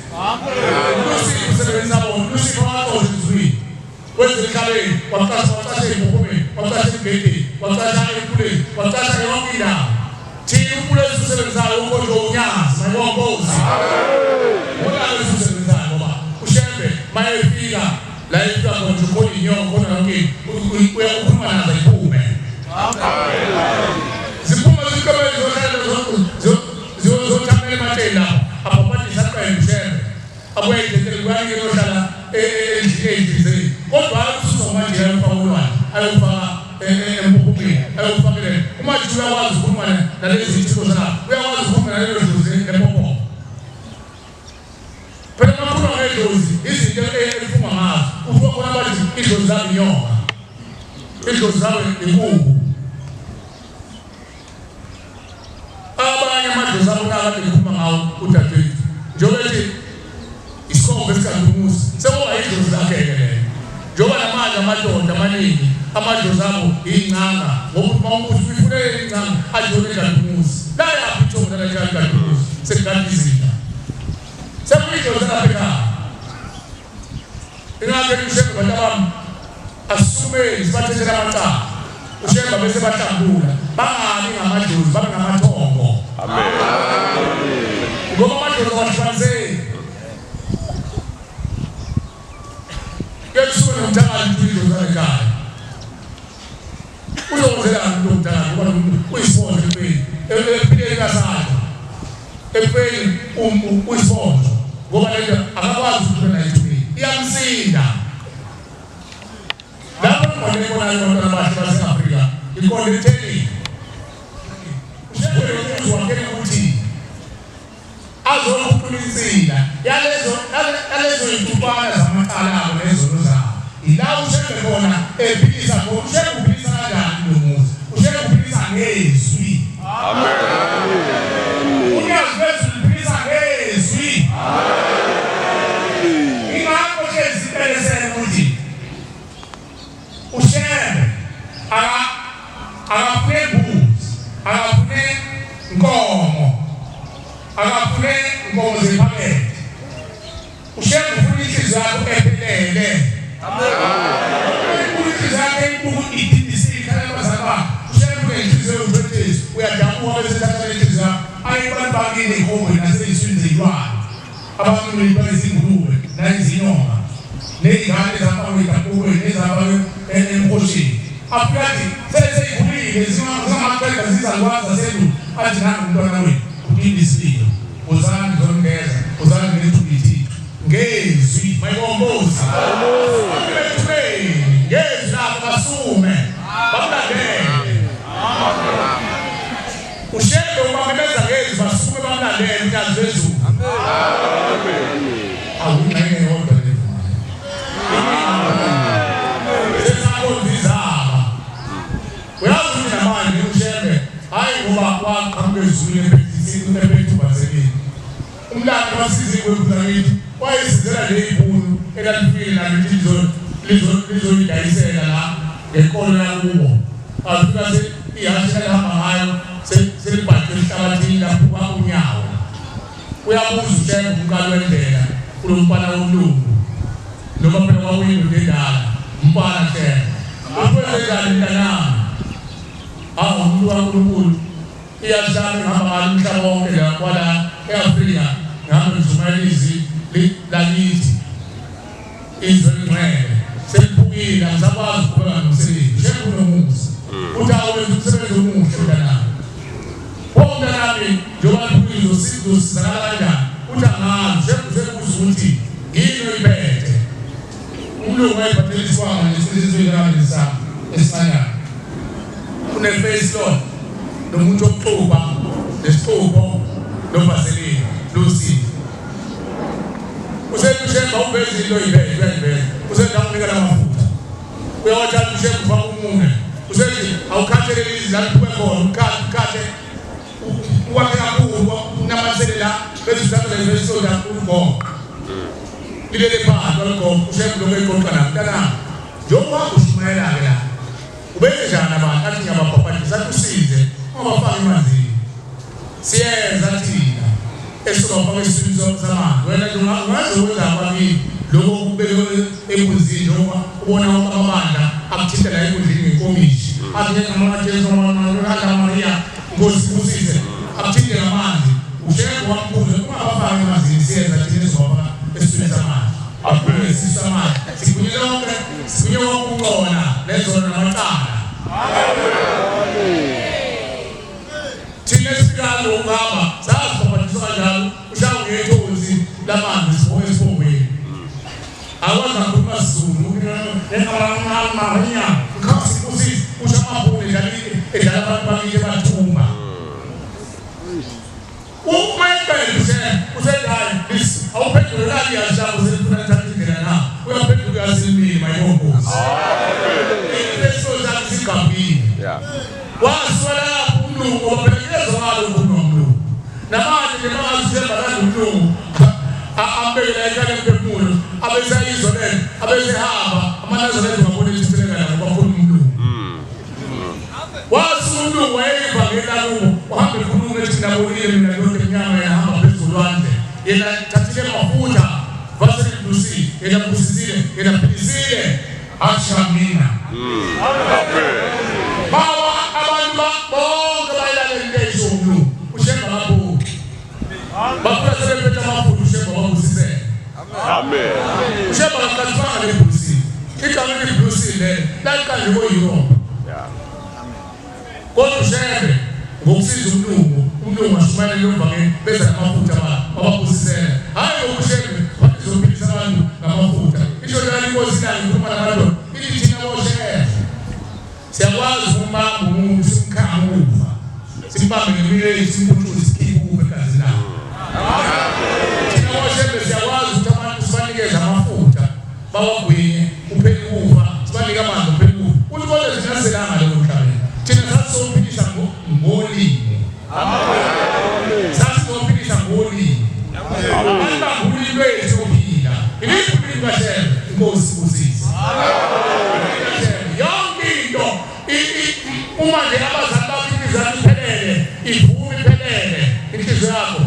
uLusifa usebenzisa bona uLusifa waxosha ezulwini wenza emhlabeni wacasha wacasha empophomeni wacasha emgedeni wacasha emfuleni wacasha yonke indawo Thina umculo esiwusebenzisayo ukhonjwe unyazi mayibonkosi wona esiwusebenzisayo ngoba uShembe mayefika la efika khona nje khona inyongo khona yonke uyakhuluma nazo iphume ziphuma ziqhubeke ziyohlala Abuye idedele kuyani yohlala endlini kodwa akususa manje ayofaka ulwandle ayofaka empuphumeni ayofakele umajuba uyakwazi ukukhuluma nalezi zithixo zalapha uyakwazi ukukhuluma nalelo dlozi lempophoma phela makhuluma ngedlozi izinto elifungwa ngazo ufuka khona bathi idlozi lami inyoka idlozi lami inkuku abanye amadlozi abo nakade ngikhuluma ngawo udadewethu njengoba ethi isikhombo esikadumuzi sekuba idlozi lakhe-ke lelo njengoba namanje amadoda amaningi amadlozi abo iy'ncanga ngoba uma umuzi uyifunele incanga adlone ekadumuzi layaphi ithongo lalaikadumuzi sekugada izinja sekuyidlozi lapha ekhaya Ingakho uShembe bantu abami asisukumeni sibathethele amacala uShembe bese bahlambula bangabi ngamadlozi babe ngamathongo. Amen. Ngoba amadlozi awahlukaniseki. Kuyekusuke nomthakathi ukuthi idlozi lalekhaya. Uzokwenzela umuntu omdala ngoba lo muntu uyisibonda empeleni. Empilweni kaSathane. Empeleni uyisibonda ngoba lento akakwazi ukuphila nayo ethuneni. Iyamsinda. Lapho ingqondo ebonayo abantwana abahle base-Afrika iqonde ekutheni uShembe umuzi wakhe ukuthi azokhuphula insila yalezo yalezo zintukwana zamacala abo nezono zabo ila uShembe khona ephilisa khona uShembe uphilisa kanjani lo muzi uShembe uphilisa ngezwi amen unyazi lwezulu uphilisa ngezwi amen ingakho hlezi ipelesele ukuthi uShembe aka akafune mbuzi akafune nkomo akafune nkomo zephakethe uShembe ufuna inhliziyo yakho ephelele amen inhliziyo yakho enkulu idindisile ikhala abazali bakhe uShembe unenhliziyo ewujesu uyadabuka bese ethatha lenhliziyo yakho ayi abantu bakini ihombe naseyiswini zeyilwane Abantu bayizingulube nayizinyoka ney'ngane ezafakwa ey'gaqukweni nezafakwe emhosheni. Afike athi seseyikhulile zingamaqeda zizalukwazi zasendulo athi nangu umntwana wenu udinga isililo wozani ngizonigeza wozani nginethule ithixo ngezwi mayibongozi bethuleni ngezwi lakho basukume bamlandele uShembe ubamemeza ngezwi basukume bamlandele unyazi lwezulu. Amen. Awungxenye yodwa levumayo. Sesakhonza izaba. Uyazi ukuthi namanje uShembe hayi ngoba waqhamuka ezulwini ephethe ephethe uvaselini. Umlando wasiza ingwebu zakithi wayesizela le ibhunu elalifikile nalo lithi lizoyidayisela la ngenkolo yakubo. Afika ihhashi elihamba ngayo selibhajwe emhlabathini laphuka unyawo. Uyabuza uShembe umqali wendlela kulo mfana womlungu noma phela kwakuyindoda endala umfana Shembe. Uthi wenzenjani mntanami? Hawu umuntu kaNkulunkulu Iyashaya ngihamba ngalo umhlaba wonke la kwala e-Afrika ngihambe ngishumayela izwi lakithi izwe elingcwele seliphukile angisakwazi ukuqhubeka nomsebenzi shembe unomusa uthi awenza umsebenzi omuhle mntanami pho mntanami njengoba liphukile uzosizakala kanjani uthi angazi shembe usekubuza ukuthi yini oyiphethe umlungu wayephathela isikhwama nesizwe lami esincanyana une-face loan nomuntu okuxuba nesixubo novaselini lusini usethi ushemba uveza into oyiphethe uyayiveza usethi akunika lamafutha uyawathatha ushemba ufaka umunwe usethi awukhathelele izwi la kube khona ukhathe ukhathe uwakhe kakhulu unamathisele la bese uthatha le vesi soda uligoqa lilele phansi waligoqa ushemba lokho egoqa la mntanami njengoba ushumayela-ke la Ubenze njani abantu athi ngiyababhabhadisa athi usize ungabafaki emanzini. Siyeza thina esizobafaka esiswini samanzi. Wena nje ungaze wenza kwakini lokho okubekwe ebunzini njengoba ubona wonke amabandla akuthinta la enkundleni ngenkomishi. Athi ngegama likaJesu Anta Maria Nkosi usize akuthinte ngamanzi. Ushembe wamkhuza ungabafaki emanzini siyeza thina esizobafaka esiswini samanzi. Akuphinde sisu samanzi. Sigunye lonke Sikunye wonke ukungcola nezono namacala. Thina esifikayo ukuhamba sazibhabhadiswa kanjalo ushawa ngethonsi lamanzi sibonge isibongo. Nengamangamanya nkosi usisi usho amabhunu edlala edlala abantu bakithi bathuma. Uma eqeda usedayi awuphendule lali yashaba uselifuna thatha indlela na uyaphenduka uyasimima inkosi. Leso sakhe sigabile. Wasuka lapho umlungu ngoba phela kuyezwakala ukukhuluma umlungu. Namanje nje bangazi uthemba kanje umlungu ambekela ekhaya emphefumulo abesayizwa lento abesehamba amaNazaretha ngabona isitheleka nabo bakhuluma umlungu. Wasuka umlungu wayeyivangeli lakubo wahamba ekhuluma ethi nabonile mina ndoda emnyama yena hamba phezu kolwandle yena thathile amafutha vaselindusi yena busisile yena philisile ashamina. Bawa abantu bonke bayilalele into eyisho umlungu uShembe akabhuki. Bafuna sebephethe amafutha uShembe wabusisele. Amen. uShembe akaqaliswanga le-blue seal. Igama elithi-blue seal lelo laliqanjwe ko-Europe. Kodwa uShembe ngokusiza umlungu, umlungu washumayela leyo vangeli beza namafutha abantu wababusisela. Hhayi ngoba uShembe wayezophilisa abantu ngamafutha. Isho njalo inkosi ilanga ikhuluma namadoda ithi thina boShembe siyakwazi ukumbamba umuntu simkhame ukufa simbambe ngemilele simputshuze sikhiphe ukufa egazini lakhe. Thina boShembe siyakwazi ukuthi abantu sibanikeze amafutha bawagwinye kuphela ukufa sibanike amanzi kuphela ukufa uthi kodwa thina siselanga lokho emhlabeni thina sasizophilisa ngolimi sasizophilisa ngolimi abantu bambula ulimi lwethu ophila iliphi ulimi kaShembe inkosi ibusise yonke into uma nje abazali bakho inhliziyo yakho iphelele ivume iphelele inhliziyo yakho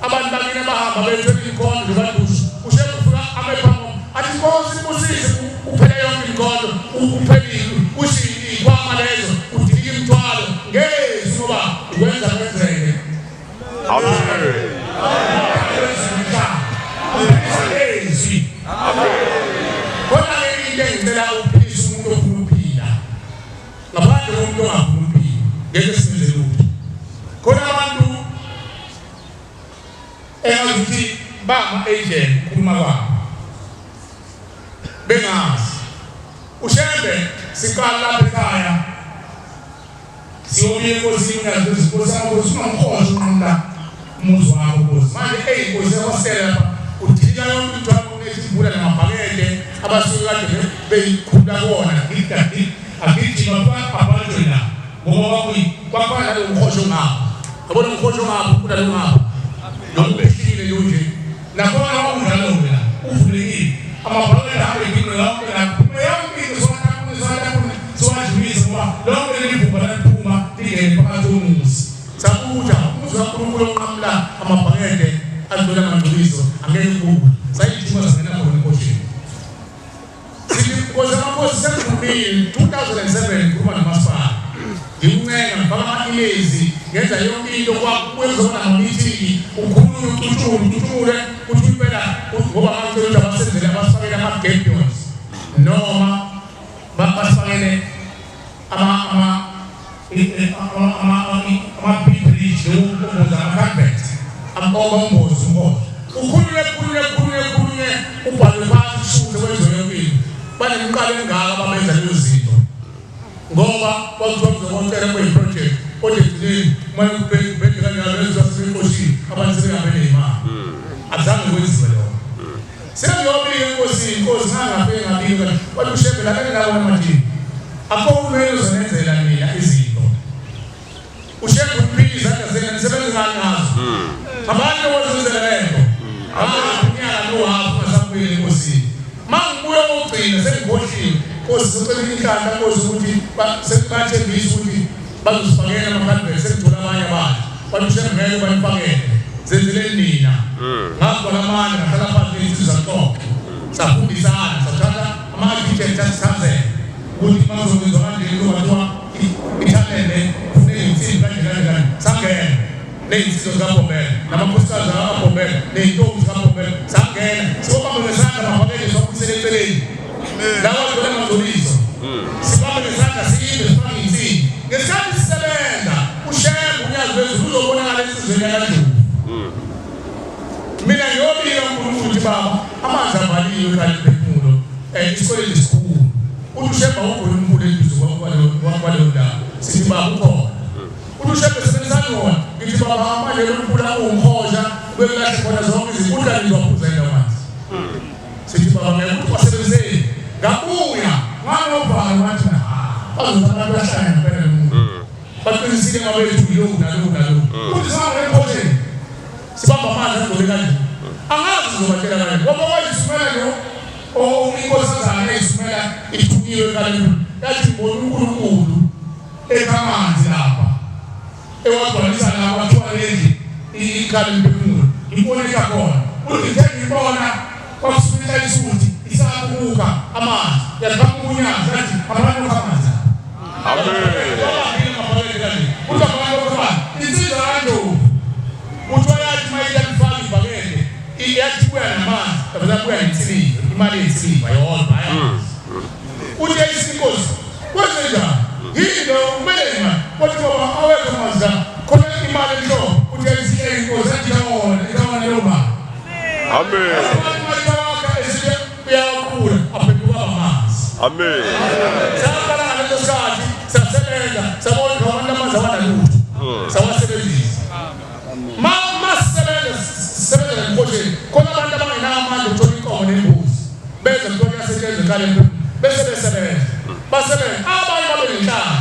abantu bakini abahamba bethwele imikhondo nje badusha uShembe ufika ame phambi athi inkosi ibusise uphele yonke imikhondo uphelile ushiye iy'khwama lezo udilika imithwalo ngezwi ngoba ukwenza kwenzeke. Amen. Izwi. Khona-ke into engicela ukuphilisa umuntu ofuna ukuphila. Ngaphandle komuntu ongafuni ukuphila, ngeke simenze lutho. Khona abantu engazi ukuthi bama-agent ukukhuluma kwabo. Bengazi. UShembe siqala lapha ekhaya Siyobuya enkosini unyazi lwezinkosi amakhosi ungamkhohlwa unqamula umuzi wakho nkosi. Manje eyi nkosi ehostela lapha udilika yonke imithwalo kunethi imvula namabhakede abasuke kade beyikhula kuwona gida agijima abanjwe la ngoba kwakuyi kwafana nalo mkhosho ngapha yabona umkhosho ngapha kunalo ngapha nokuphihlile nje nje Nakhona kwakunjalo-ke la, uvulekile. Amabhakede ahambe igingqi yonke la, kuphume yonke into siwatapune, siwatapune, siwadlulise ngoba lonke leli bhubha laliphuma lingene phakathi komuzi. Sabuja, umuzi kaNkulunkulu onqamula amabhakede agcwele amangcoliso, angeke kubuke. Sayijima sangena khona enkosheni. Sithi Nkosi yamakhosi sengikhulumile 2007 ngikhuluma nomasipala. Ngimncenga ngifaka ama-emails ngenza yonke into kwakuzona ama-meeting ukhulume ucuthule ucuthule uthi impela ngoba ngangicela ukuthi abasenzele abasifakele ama-gabions noma basifakele ama ama ama-bridge lokumboza ama-convent amomboza umboza ukhulunywe khulunywe khulunywe khulunywe ubhalwe phansi kushuthe kwenziwe yonke into banemiqalo emingaka ababenza leyo zinto ngoba kwakuthiwa kuzokontela kuyi-project kodwa ekugcineni uma kubhede kanjalo benziwa sebeqoshiwe abantu sebehambe ney'mali akuzange kwenziwe lokho Sengiyobika enkosini, inkosi ngangafike ngabika kodwa uShembe lalele lawona manje. Akho uhulumeni ozonenzela nina izinto. UShembe uphila izandla zenu nisebenza ngani ngazo. Abantu okwenzela lento. Ah, unyaka nohafu ngasabuyela enkosini. Mangibuya kokugcina sengikhohliwe. Nkosi sicela inhlanhla Nkosi ukuthi sebathembisa ukuthi bazosifakela amakhandlela sengithola abanye abantu. Bathi uShembe ngeke banifakele. Zenzeleni nina. Ngagcwala amandla ngahlala phansi nezinsizwa saxoxa. Safundisana sathatha ama-architect asichazele ukuthi bazokwenziwa kanje kuthiwa ithalente kufuneka insimbi kanje kanje kanje. Sangena nezinsizwa zikaBhombela namakhosikazi akaBhombela nezintombi zikaBhombela sangena sibobambe ngesandla bafakele siwabuyisele eceleni. Lawa agcwele amangcoliso. Sibambe ngesandla siyimbe sifake insimbi. Ngesikhathi sisebenza uShembe uNyazi lwezulu uzobonakala ensizweni yakaNdlovu. Mina ngiyobika uNkulunkulu ukuthi baba amanzi avaliwe ekhaya lemphefumulo isikweletu esikhulu. Uthi uShembe awukhona umkhulu eduze kwaleyo ndawo. Sithi baba ukhona. Uthi uShembe sebenzisani wona. Ngithi baba manje lo mkhulu uwumhosha bekulahle khona zonke izinkundla nizwaphuza indawo manje. Sithi baba ngeke ukuthi wasebenzeni. Ngabuya nganovalo ngathi ha bazothi abantu bahlangana ngempela lo muntu. Baqinisile ngabethu yilokhu nalokhu nalokhu. Uthi sihamba emkhotheni. Sibamba amanzi agcwele kanje. Angazi sizobatshela kanje. Ngoba wayisumela lo inkosazana eyisumela ithunyiwe ekaleni. Yathi ngibona uNkulunkulu ekha amanzi lapha. Ewagcwalisa la kwathiwa lendlu ikhala imphefumulo. Ngibona ekha khona. Uthi ngithe ngibona kwakusuka isuthi isabuka amanzi. Yaqhamuka unyazi yathi abantu amanzi. Amen. Uthi abantu amanzi. Insizwa kaNdlovu. Kuthiwa yathi uma iyalifaka ibhakede yathi ibuya namanzi yavele yabuya nensiliva imali yensiliva yodwa hayi amanzi. Uthi yayisa inkosi kwenzenjani yini lo kumele imali wathi baba awekho amanzi la khona imali enhloko uthi yayisa inkosi yathi ikawona ikawona leyo mali. Amen. Imali esithi uyaqula aphenduka amanzi. Amen. Saqala ngaleso sikhathi sasebenza sabona ukuthi abantu amanzi awanalutho sawasebenzisa. Ma masisebenza sisebenza nemkhosheni khona abantu abangenawo amandla okuthola inkomo nembuzi beze kuthiwa kuyasetshenzwa eqala emphefumulweni bese besebenza basebenza abanye babe nenhlanga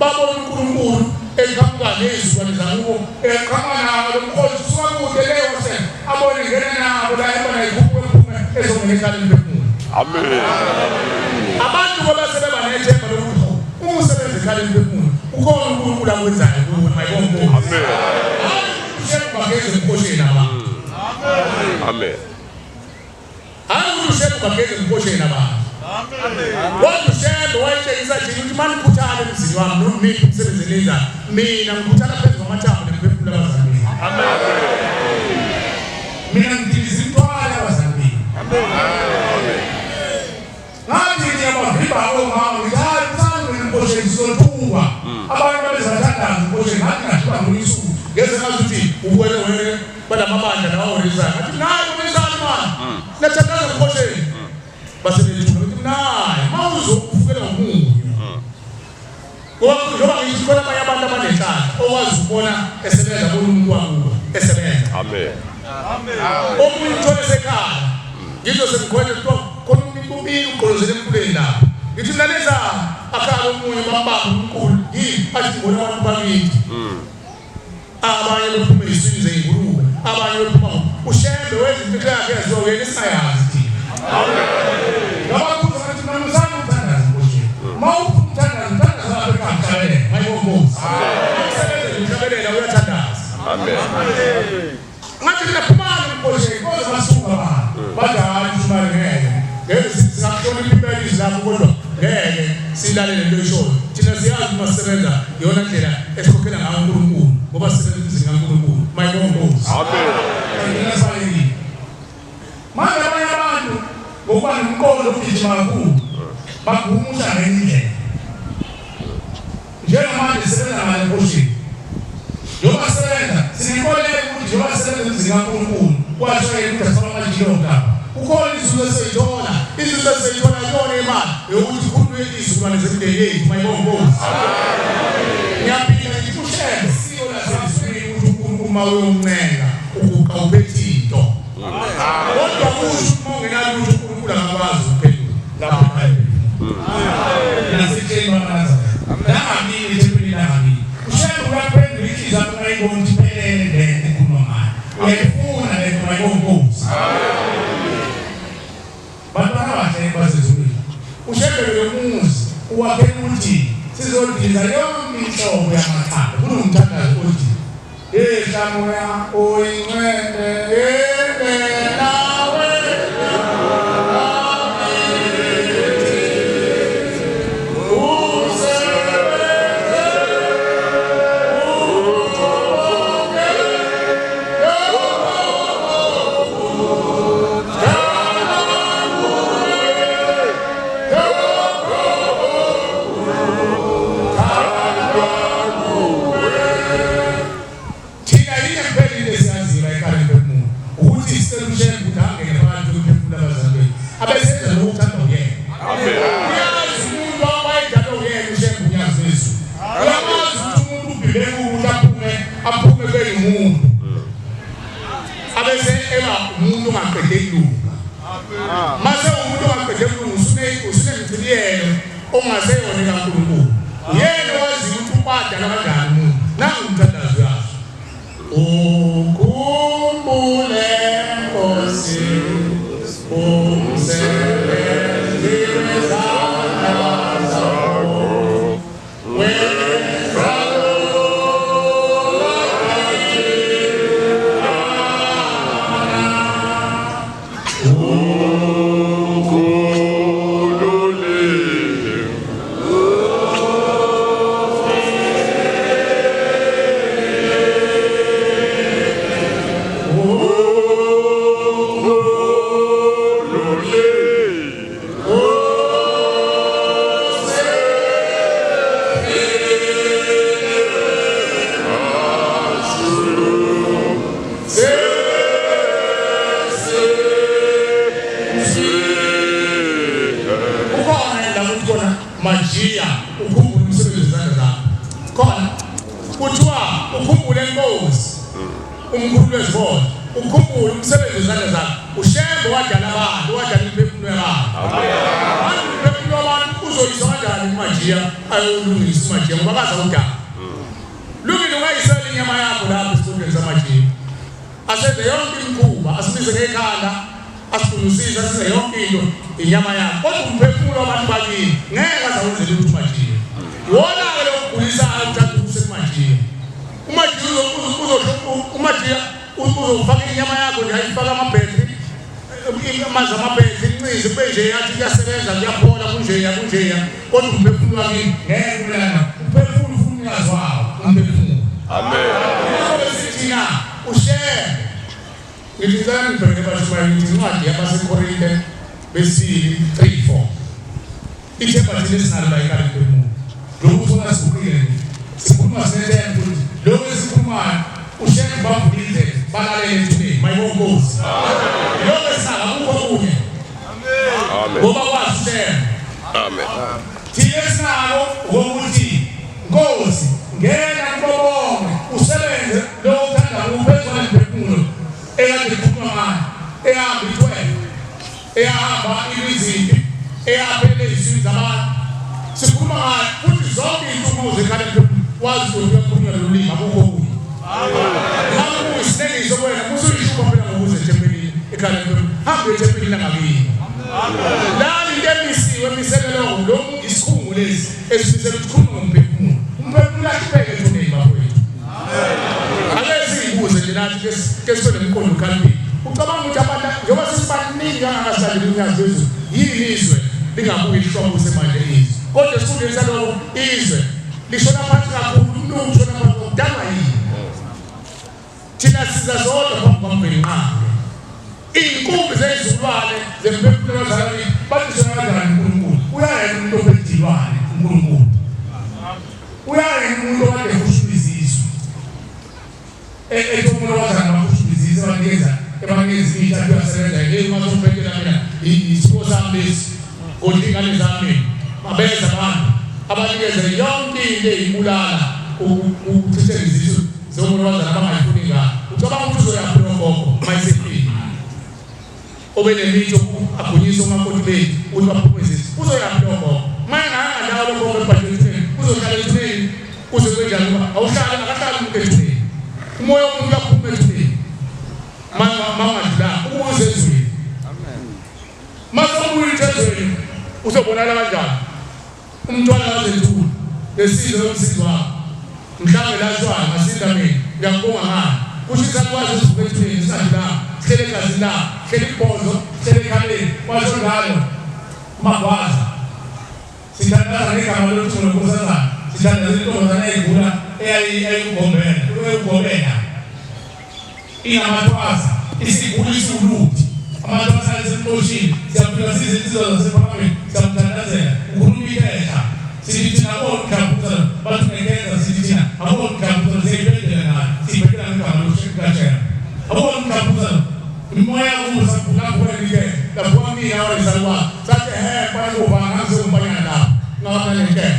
babona uNkulunkulu eqhamuka nezilwane zakubo eqhamuka nawo lo mkhosi usuka kude leyo se abone ngena nabo la ebona ikhuphuke ephume ezongena eqala emphefumulweni. Amen. Abantu ngoba sebeba nethemba lokuthi uma usebenza eqala emphefumulweni ukhona uNkulunkulu akwenzayo kuwe mayibonke. Amen. Ushembe bageze emkhosheni abantu. Amen. Hayi ukuthi ushembe bageze emkhosheni abantu. Kodwa ushembe wayetshengisa thina ukuthi manikhuthala emzini wami noma miphi umsebenzi eniyenzayo. Mina ngikhuthala phezu kwamathambo nemphefumulo abazali benu. Amen. Mina ngidiliza imithwalo abazali benu. Ngathi ngiyabavimba omama ngithi hayi mthandi wena emkhosheni sizothukwa. Abantu babezathandaza emkhosheni ngathi ngashiba ngolunye usuku ngeze ngazi ukuthi uwele wele banamabandla lawa orizayo. Ngathi nayi urizani manje. Nathandaza emkhosheni. Base bethula ukuthi nayi mawuzofukela umunyu. Ngoba njengoba ngisho khona abanye abantu abanenhlanhla okwazi ukubona esebenza bona umuntu wakubo esebenza. Amen. Omunye uthole esekhaya ngizwe sengikhwele kuthiwa khona umuntu umile ugqolozele emfuleni lapho. Ngithi mina leza akhala omunye bambamba umkhulu yini athi ngibona abantu bakithi. Abanye bephuma eziswini zey'ngulube abanye bephuma uShembe wenza imfihlo yakhe yaziwa uyena esingayazi thina. Ngabakhuza ngathi mina musani ukuthandaza nje. Uma ufuna ukuthandaza uthandaza lapha ekhaya mhlabelela mayibongozi. Umsebenzi umhlabelela uyathandaza. Amen. Ngathi mina phumani emkhosheni kodwa basuka abantu. Bathi hayi mshumane ngeke. Ngeke singakuhlonipha impela izwi lakho kodwa ngeke silalele lento oyishoyo. Thina siyazi uma sisebenza iyona ndlela esikhokhela ngayo uNkulunkulu ngoba sisebenza emzini kaNkulunkulu. Mayibongozi. Amen. Ngina sibalekile. Manje abanye abantu ngokuba nomqondo ogijima kakhulu bagumusha ngenye indlela. Njengamanje sisebenza ngale mkhosheni. Njengoba sisebenza sinenkolelo ukuthi njengoba sisebenza emzini kaNkulunkulu kwasho yena ukuthi asifake amajilongo lapha. Kukhona inzuzo esiyithola, inzuzo esiyithola iyona imali yokuthi khululwe izizukulwane zemindeni yethu mayibongozi. Ngiyaphila ngithi uShembe siko lasezulwini ukuthi uNkulunkulu uma uyomncenga uguqa uphethe into. Kodwa kusho uma ungenalutho uNkulunkulu akakwazi ukuphendula lapho eBhayibhelini. Nasetsheni bamaNazaretha. Nangakini ethempelini langakini. UShembe uyaphendula inhliziyo yakho uma ibona ukuthi iphelele le nto ekhulunywa ngayo. Uyayifuna le nto mayibongozi. Bantwana abahle basezulwini. UShembe lo muzi uwakhela ukuthi sizodiliza yonke inhlobo yamaqanda. Kunomthandazo othi Yehla moya oyingcwele yehlela Thina yinye kuphela into esiyaziyo la ekhaya lemphefumulo ukuthi sicela uShembe ukuthi angene phakathi kwemiphefumulo abazali bethu abesenza lokhu okuthandwa nguyena. Amen. Uyazi umuntu umuntu ongaqede kulunga. Mase umuntu ongaqede kulunga usunemchibiyelo ongaseyona kaNkulunkulu. Uyena owazi ukuthi ubadala kanjani umuntu. Nangu umthandazo yazo. Ukhumbule Nkosi umsebenzi wezandla zakho wenza Ukhona la ukuthi khona majiya ukhumbule umsebenzi wezandla zakho. Khona kuthiwa ukhumbule inkosi umkhulu wezibona ukhumbule umsebenzi wezandla zakho. UShembe wadala abantu, wadala imiphefumulo yabantu. Manje umphefumulo wabantu uzoyiswa kanjani kumajiya ayolungisa umajiya ngoba kaze awudala. Lungile ungayisela inyama yakho lapho esikhundleni samajiya. Asenze yonke imikhuba, asibize ngekhanda, asidumisise, asenze yonke into inyama yakho. Kodwa umphefumulo wabantu bakini ngeke aze awenzele lutho umajiya. Wona-ke lo kugulisayo uthatha ukuse kumajiya. Umajiya umajiya uzofaka inyama yakho nje ayifaka amabhetri amanzi amabhetri incinzi kube nje yathi kuyasebenza kuyaphola kunjeya kunjeya kodwa umphefumulo wakini ngeke ulana umphefumulo ufuna umnikazi wawo umphefumulo. Amen. Thina uShembe ngithi ngicela nibheke bashumayeli ngithi incwadi yabaseKorinte besibili 3 4 ithemba thina esinalo la ekhaya mphefumulo lokhu sona siguqile nje sikhuluma sinethemba ukuthi lokhu esikhulumayo uShembe bavula indlela balalele ethuneni mayibonkosi lokhu esinalo akukho okunye Amen. ngoba kwazi uShembe. Amen. Thina esinako ukuthi Nkosi ngena kubo bonke usebenze lokho othanda kuphezu kwalemiphefumulo ekade ikhuluma ngayo ehamba ithwele eyahamba imizimbi eyaphele izizwe zabantu sikhuluma ngayo futhi zonke iy'ntuku zekhala emphefumulo wazi ukuthi uyakhulunywa lolimi akukho okunye lapho kuyisinengiso kuwena usuyishuba phela ngokuza ethempelini ekhala emphefumulo hambe ethempelini langakini lani into emisiwe emiselwe lokho lokhu isikhungo lesi esimisele ukuthi khuluma ngomphefumulo umphefumulo ahlupheke ethuneni bafowethu ake siyibuze nje nathi ke sibe nomqondo okhaliphile ucabanga ukuthi abantu njengoba sesibaningi kangaka silandela unyazi lwezulu yini izwe lingabuyi lishwabuse manje izwe kodwa esikhundleni saloko izwe lishona phansi kakhulu umlungu ushona phansi kudalwa yini thina siza sodwa phambi kwaMvelinqangi iy'nkumbi zey'zukulwane zemphefumulo abazalwane bathi sona kanjani uNkulunkulu uyayena umuntu ophethe uNkulunkulu uyayena umuntu okade ehushula izizwe ethi umuntu owazana bahushula izizwe ebanikeza ebanikeza imithi athi uyasebenza hey uma sowuphethe mina isipho sami lesi kodwa iy'ngane zami babeza abantu abanikeze yonke into eyibulala ukuchitheka izisu zomuntu abazali abangayifuni ingane ucabanga ukuthi uzoyaphi lo gogo uma esefile obe nemithi agunyiswe omakoti bethu ukuthi baphume izisu uzoyaphi lo gogo uma engayanga ndawo lo gogo ebhajwe ethuneni uzohlala ethuneni kuze kwenjani uba awuhlali akahlali umuntu ethuneni umoya womuntu uyaphuma ethuneni uma ungadlulanga ukuze ezweni mase ubuyile ezweni uzobonakala kanjani Umntwana kaZethula ngesizwe lomsizi wakho mhlawumbe lashwayo ngasinda mina ngiyakubonga ngani kusho isakwazi ukuvuka ethuneni singadlulanga sihlele egazini lakho sihlele ibhozo sihlele ekhaleni washo njalo umagwaza sithandaza ngegama lothungo lonkosazana sithandaza intombazana eyayigula eyayikugombela eyayikugobela ingamathwasa isigula isiwuluthi amathwasa ayesemxoshile siyafika size insizwa zasephakameni siyamthandazela ukhuluma ikhehla sithi thina akubona umdlavuza bathi unenkenza sithi thina akubona umdlavuza siyayibhedela nayo siyibhedela ngegama likaShembe akubona umdlavuza imoya kusa lapho ikhehla lapho mina wayizalwa sathi he fana kuba ngangisekumbanyana lapho ngabona nenkenza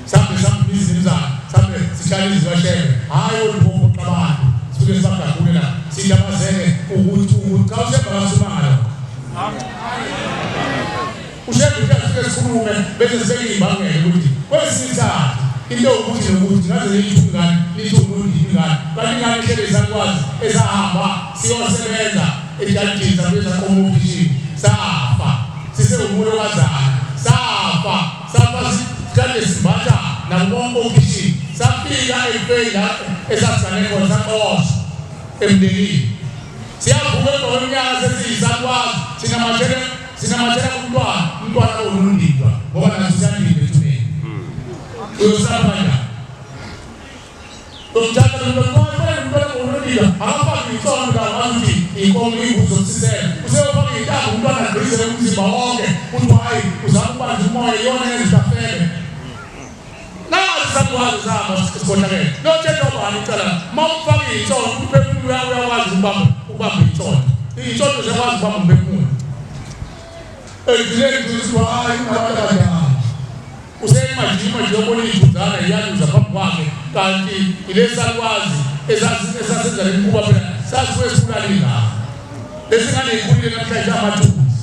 sambe sambe izimzana sambe sihlala izibashele hayi oluphoqa abantu Sifike sibagagule la sithi abazeke ukuthi ukuthi cha uShembe akasumanga lokho. UShembe uthe asifike sikhulume bese sibeke iy'mbangela ukuthi kwesinye isikhathi into ukuthi nokuthi ngaze lithi ingane lithi umuntu ingane kanti ingane ihlele isakwazi esahamba siyosebenza ejadini sabuye saqoma okhishini safa sisewumulokazana safa safa sikade simbatha nabo bonke okhishini safika ekufeni la esasigane khona saxoshwa emndenini siyavuka emva kweminyaka sesiyisakwazi sinamathele sinamathela kumntwana umntwana onundidwa ngoba naso siyandida ethuneni uyosala kanjani Umthatha umntwana umntwana unondidwa akafaki insondo la ukuthi inkomo imbuzi zokusisela useyofaka intambo umntwana agqizele umzimba wonke uthi hayi uzama ukubanja umoya iyona ezitafele nazi sakwazi sahamba sikhohlakele nothetha ubani icala uma umfaka insondo umphefumulo uyakwazi ukubamba ukubamba insondo insondo ziyakwazi ukubamba umphefumulo ekugcineni kuthiwa hayi unabantu abadala useyimajima nje obona iy'thunzana iyaluza phambi kwakhe kanti ilesalukwazi esasenza le mkhuba phela sasuke sibulala ingane lesingane ikhulile namhlanje amathunzi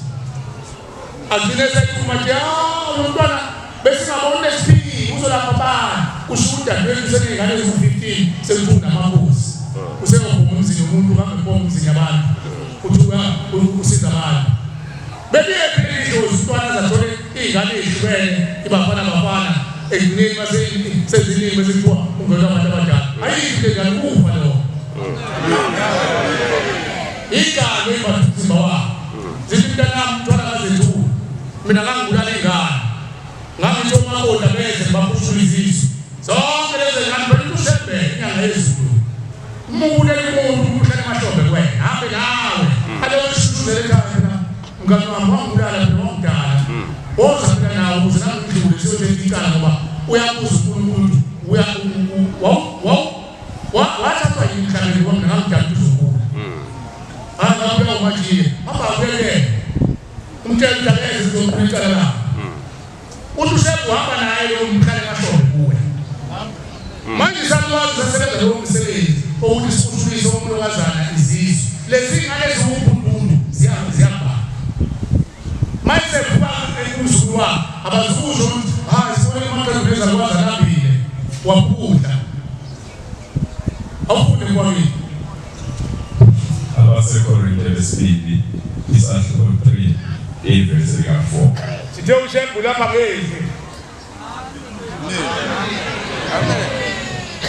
agcine sekhuluma nje ah lo mntwana besingaboni nesiphiki uzolapha bani kusho udadewethu useney'ngane eziwu-15 sekuthiwa unamakhosi useyobhonga umzini womuntu uhambe kubonga umzini yabantu kuthiwa usiza abantu Bebiyephi idlozi umntwana azathole iy'ngane ey'hlukene ibafana bafana ekugcineni mase seziningi bese kuthiwa ungenwa abantu abadala ayikho into enjalo kufa lokho ingane ibhatha umzimba wakhe zithi mntanami umntwana kazethuka mina ngangibulala ingane ngangithi omakoti abeze ngibakhushula izisu zonke lezi ngane phela into ushembe inyanga yezulu Umubulele umuntu umhlale emahlombe kuwena hambe nawe aleyoshushuzela ekhaya phela mngani wami wangibulala phela wangidala woza phela nawe ukuze nami ngidlule siyothetha icala ngoba uyabuza uNkulunkulu uya wathathwa yini emhlabeni ngoba mina ngangidala ukuthi uzogula hayi ngabuya umajiye hamba akuyekele umtshela ukuthi akeze sizokhuluma icala lakhe Uthi uShembe uhamba naye lowo mkhale emahlombe kuwe. Manje isakwazi sasebenza lowo msebenzi ukuthi sikhushulise omlokazana izizwe. Lezi ngane eziwubhubhulu ziyabhala. Manje sekuba umzukulu wakhe abazukusho ukuthi hayi sibone amaqembu nezakwazi alambile waphukudla. Awufunde mkwakini. AbaseKorinte besibili isahluko 3 ivesi lika-4. Sithe uShembu lapha ngezi.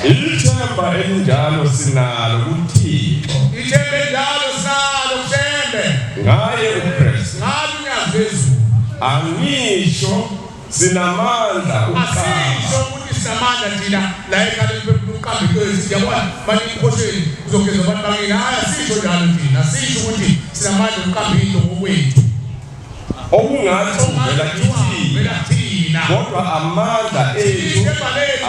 Ithemba elinjalo sinalo kuThixo. Ithemba elinjalo sinalo kuShembe. Ngaye uKristu. Ngaye unyazi lwezulu. Angisho Sinamandla Asisho ukuthi sinamandla thina la ekhaya uqambe iqiniso yabona manje ikhosheni uzogeza abantu bakini hayi asisho njalo thina asisho ukuthi sinamandla ukuqamba into ngokwethu okungathi uvela kithina kodwa amandla ethu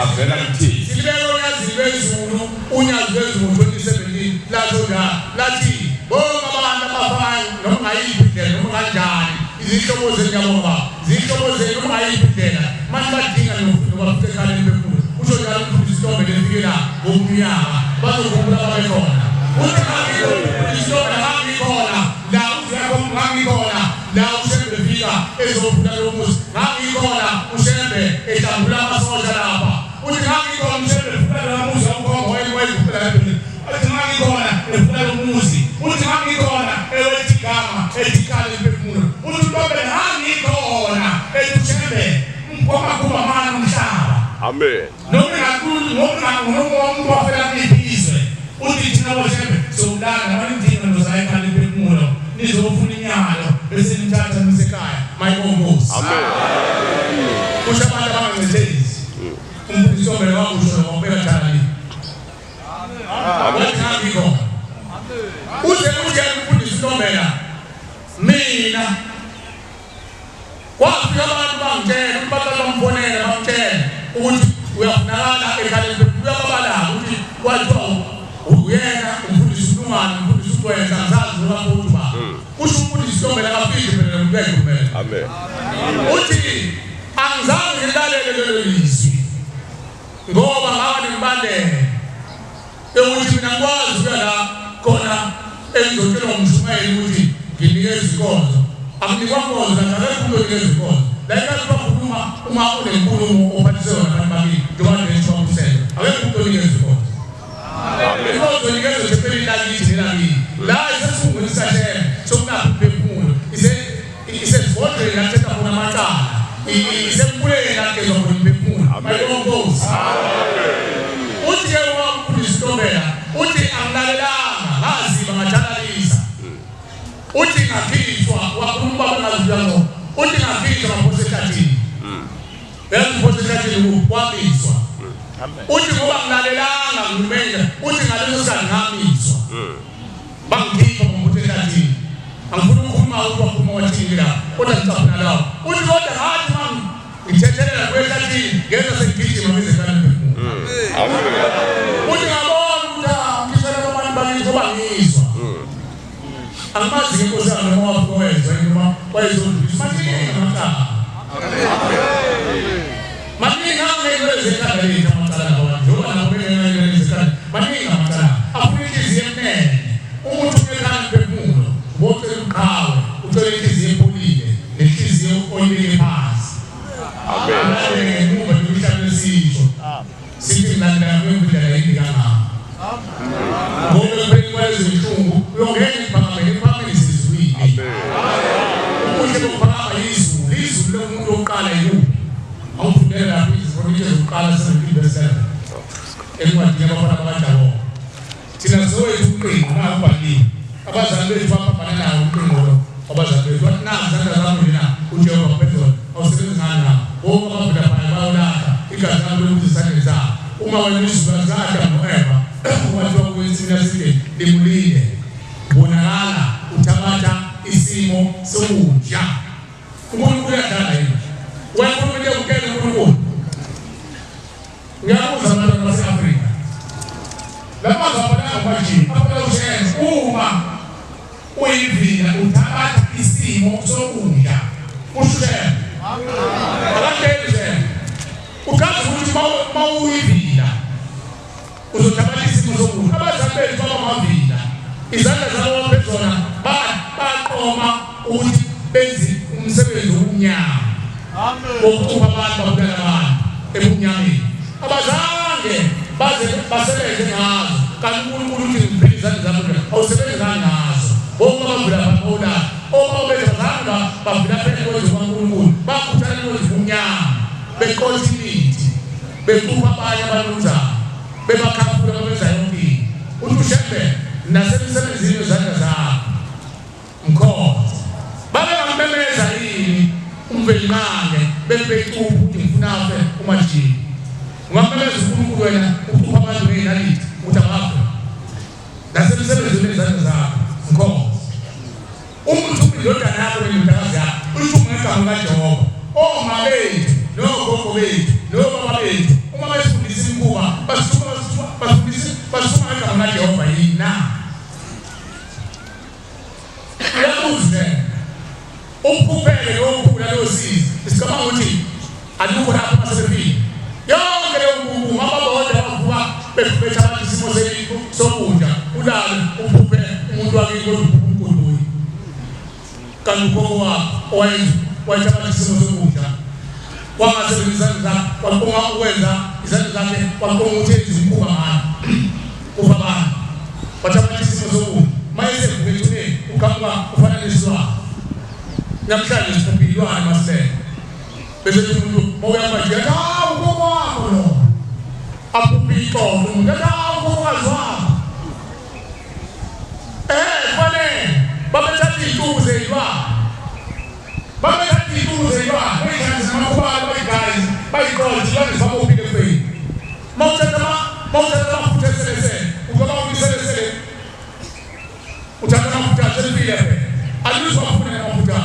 avela kuthina silibeke unyazini lwezulu unyazi lwezulu ngo-2017 lasho njalo lathi bonke abantu abafana noma ngayiphi indlela noma kanjani Izihlobo zenu ngiyabonga baba. Izihlobo zenu noma ngayiphi indlela. Manje badinga noba futhi ekhaleni bekhulu. Usho njalo umfundisi Ntombe lefike la ngomnyaka. Bazokhumbula babekhona. Uthi ngangikho umfundisi Ntombe ngangikhona la uZekho ngangikhona la uShembe fika ezovula lo muzi. Ngangikhona uShembe ehlambula amasosha lapha. Uthi ngangikhona uShembe evula lo muzi wamkhongo wayekhuphela ebhedini. Uthi ngangikhona evula lo muzi. Uthi ngangikhona ewethi igama ethi ikhala imphefumulo. Uthi uNtombela ngangikhona ethi uShembe kwamakhulu amane umhlaba. Amen. Noma ingakhulu noma noma umuntu wafela kuliphi izwe. Uthi thina boShembe sowulala noma nidinga nozala ikhala imphefumulo. Nizofuna inyalo bese nithatha nisekhaya. Mayibongosi. Amen. Kusho abantu abangancethezi. Umfundisi Ntombela wakusho lokho wabeka njalo. Amen. Khona. Uze uthi umfundisi uNtombela mina kwafika abantu bangitshela ukuthi abantu bamfonela bamtshela ukuthi uyafunakala ekhaleni uyababala ukuthi kwathiwa uyena umfundisi uLungane umfundisi uGcwensa ngisazi noma futhi ba kusho umfundisi uNtombela akafiki phela nomuntu uyayikhulumela Amen. Uthi angizange ngilalele lelo lizwi ngoba ngaba nemibandela. Yokuthi mina ngikwazi ukuya la khona engizotshelwa ngumshumayeli ukuthi nginikeza inkonzo. Akunikwa nkonzo la, akekho umuntu onikeza inkonzo. La ekhaya bakhuluma uma unenkulumo ophathise yona abantu bakini, njengoba nje wakusela. Akekho umuntu onikeza inkonzo. Inkonzo inikezwa ethempelini lakithi nelakini. La isesifungweni sikaShembe sokunapha umphefumulo. Isesigodlweni la kuthetha khona amacala. Isemfuleni la kugezwa khona umphefumulo. Bayibonga Nkosi. Uthi-ke ubaba uMfundisi Ntombela, uthi angilalelanga, ngaziba ngatshalalisa. Uthi ngakhishwa, wakhuluma ubaba engazi uyangcono. Uthi ngakhishwa ngaphosa ehlathini. Yazi ngiphosa ehlathini kwamiswa. Uthi ngoba ngilalelanga ngimenya, uthi ngaleso sikhathi ngamiswa. Bangikhipha ngombuthi ehlathini. Angifuni ukukhuluma ukuthi wakhuluma wathini la, kodwa ngicaphuna lawo. Uthi kodwa ngathi uma ngithethelela kuye ehlathini, ngeza sengigijima ngize ekhaya ngiphefumula. Uthi ngabona ukuthi ngishela abantu bakithi ngoba ngizwa. Angimazi inkosi yami noma wafika wezwa noma wayezodlulisa. Maningi amacala. Maningi angeke ezekhanda lethu amacala lawa. Njengoba nabo bengeke ezekhanda. Maningi amacala. Afuna inhliziyo emnene. Uma uthi unekhanda umphefumulo, ubocela uqhawe, ucela inhliziyo epholile, nenhliziyo oyibeke phansi. Amen. Ngemuva nemihlaba esisho. Sithi ngilandela kwemvula yini kangaka. Ngoba ekupheleni kwalezi zinhlungu uyongena ekuphakameni, ekuphakameni isezulwini. Ubuhle bokuphakama yizulu, izulu lomuntu wokuqala yikuphi? Awufundele lapho iziprofetho zokuqala 17 verse 7. Encwadini yabafana bakaJakobe. Thina sowethu umqingo nawu ubhaliwe. Abazali bethu baphambana nawo umqingo lo. Abazali bethu bathi nazi izandla zakho nje na uJehova kuphezulu. Awusebenzi ngani na? Bonke abavela phaya bayolahla igazi labo lokuthi esandleni zabo. Uma wena izizukulwane zika-Adamu no-Eva kwathiwa kuwensimini yaseEdeni limulinde. Bonakala uthabatha isimo sokudla. uNkulunkulu uyadlala yini? Wayekhuluma into yokukela uNkulunkulu. Ngiyabuza abantwana base-Afrika. Lamazwi abhalanga manje, abhala uShembe uma uyivila uthabatha isimo sokudla. Usho uShembe. Akatsheli uShembe. Uchaza ukuthi uma uyivila uzothabatha isimo sokudla. Abazali bethu babamavila. Izandla zabo baphezona baqoma ukuthi benze umsebenzi wobumnyama. Wokucupha abantu babulala abantu ebumnyameni. Abazange baze basebenze ngazo. Kanti uNkulunkulu uthi ngiphile izandla zami nje awusebenzi ngani ngazo. Bonke abavula bahola. Obaba bethu abazange bavula phela kwezwe kwaNkulunkulu. Bakhuthala kwezwe ubumnyama. Beqotha imithi. Becupha abanye abanumzana. Bebakhafula babenza yonke into. Uthi uShembe nasemsebenzini wezandla zakho. Mkhonza. Babengamemeza yini uMvelinqange bembecupha ukuthi ngifuna afe uMajini. Ungamemeza uNkulunkulu wena ucupha abantu ngezinaliti ukuthi abafe. Nasemsebenzini wezandla zakho. Mkhonza. Uma uthuma indodana yakho nendodakazi yakho, uyithume ngegama likaJehova. Oma bethu nogogo bethu nobaba bethu uma besifundisa imikhuba basithuma basifundisa basithuma ngegama likaJehova yini na? Uyabuza umphuphele lowo mkhulu alosizi sicabanga ukuthi alukho lapho masebefile yonke leyo nkungu ababodwa bavuka bephethe abantu isimo sokudla ulale uphuphe umuntu wakini kodwa uphuphe umguluyi kanti ukhokho wakho owayenza wayethe abantu isimo sokudla wangasebenzisa izandla zakhe waqonga ukwenza izandla zakhe waqonga ukuthi enze imikhuba ngayo kufa abantu wathi abantu isimo sokudla mayesevuka ethuneni uqhamuka ufana nesilwane namhlanje siphupha iy'lwane masilele bese kuthi umuntu mawuya manje athi hawu ukhokho wakho lo aphuphe ixolo umuntu athi hawu ukhokhokazi wakho kufanele babethatha iy'ntuku zey'lwane babethatha iy'ntuku zey'lwane beyihlanganise namakhubalo bayigayize bayiqoze izilwane zibabophile ekufeni mawuthatha mawuthatha amafutha eselesele ucabanga ukuthi iselesele uthatha amafutha aselifile phela aluzwa afune amafutha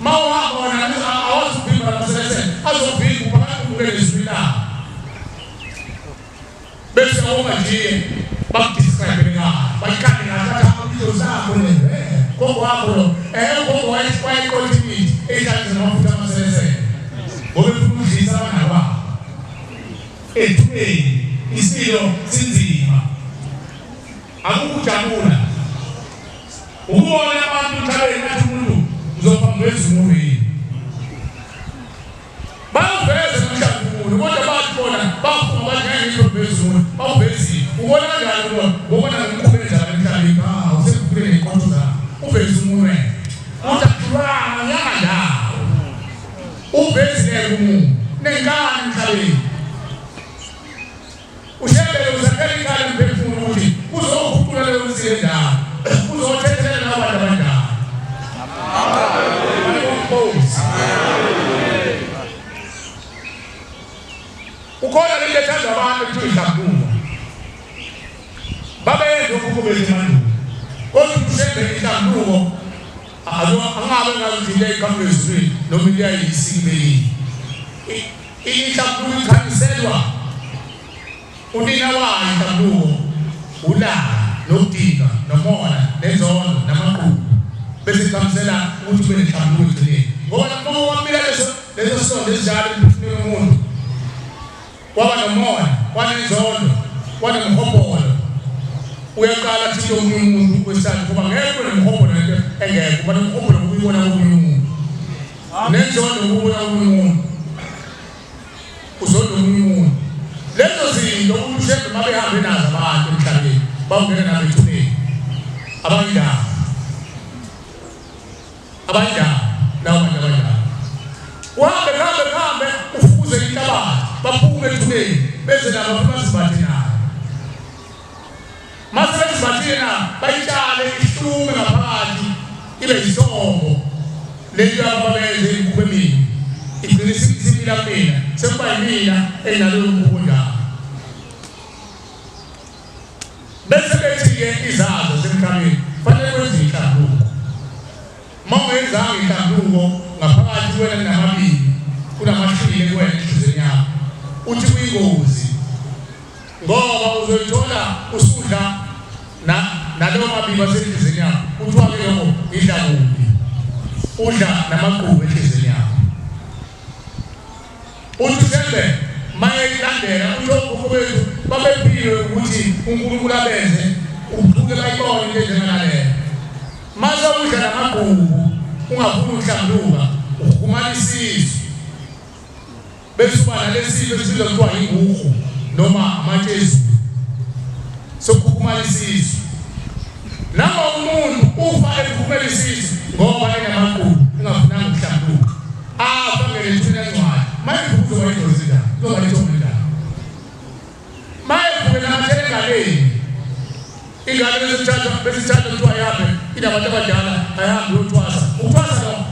mawuhamba wena awazi ukuvimba lamaselesele azovimba uphakathi ubukele izwi lawo bese uyabonga nje bakudescribe ngayo bayikhande ngathi athi awubizo zakho le gogo wakho lo gogo wayeqotha imithi eyihlanganisa namafutha amaselesele ngoba efuna ukudlisa abana bakhe ethuneni isilo sinzima. Akukujabula ukubona abantu emhlabeni bathi umuntu uzophambeza umuntu yini. Bawuveze umhlaba umuntu kodwa bathi bona bafunga bathi ngeke ngiphambeze umuntu bawuvezile. Ubona kanjani ubona? Ngobona ngomkhuba enjalo emhlabeni. Ah, usekufike ney'nkonzo zakho. Uveze umunwe. Uthi akuthulanga ngiyanga ndawo. Uvezile umuntu. Nenkani emhlabeni. Ushembele uzakhela ikhaya lemphefumulo ukuthi uzoguqula leyo nsila endala. Uzothethelela labo bantu abadala. Amen. Ukhona lento ethandwa abantu kuthiwa inhlambuluko. Babeyenza okhokho bethu emandulo. Kodwa ushembe inhlambuluko angabe ngazi ukuthi into eqhamuka ezulwini noma into yayisikibekile. Inhlambuluko ikhanyiselwa unina wayo inhlambuluko ulaka nokudinwa nomona nenzondo namaqhubu bese ikhamisela ukuthi ube nenhlambuluko ekugcineni ngoba uma wamila leso leso silondo esinjalo emphefumulweni womuntu waba nomona wanenzondo wanomhobholo uyaqala athinte omunye umuntu wesithathu ngoba ngeke ube nomhobholo lento engekho uba nomhobholo ngoba uyibona komunye umuntu nenzondo ngoba ubona komunye umuntu uzonda omunye umuntu lezo zinto umuntu uma behambe nazo abantu emhlabeni bawungena nabo ethuneni abayindawo abayindawo lawo bantu abanjalo uhambe kuhambe kuhambe ufuze inhlabathi baphume ethuneni beze nabo futhi bazibathe nayo mase bezibathile na bayitshale ihlume ngaphakathi ibe yisongo lento yabo babenze imikhuba emibi igcine isimila kumina sekuba yimina enginaleyo mkhuba onjalo Bese bethi-ke izazi zasemhlabeni fanele kwenziwe inhlambuluko. Uma ungenzanga inhlambuluko ngaphakathi kuwena kunamabili, kunamahlwili kuwena enhliziyweni yakho. Uthi kuyingozi ngoba uzoyithola usudla na nalowo mabili asenhliziyweni yakho. Kuthiwa-ke lokho idla kubi. Udla namagqubu enhliziyweni yakho. Uthi uShembe mayeyilandela uthi okhokho bethu babephiwe ukuthi uNkulunkulu abenze ubuke bayibone into enjengalaleyo. Mase udla namagqubu ungafuni ukuhlambuluka ukhumala isisu bese uba nalesifo esibizwa kuthiwa yinguqu noma amatshe ezulu sokukhukhumala isisu. Noma umuntu ufa ephumela isisu ngoba enamagqubu engafunanga ukuhlambuluka. Afa ngelethuna lencwadi. Manje kuzoba ingozi njani? Kuzoba ithongo njani? Maye vuke namathele enganeni. Ingane besithatha besithatha kuthiwa ayihambe inabantu abadala ayihambe uyothwasa. Ukuthwasa lokho.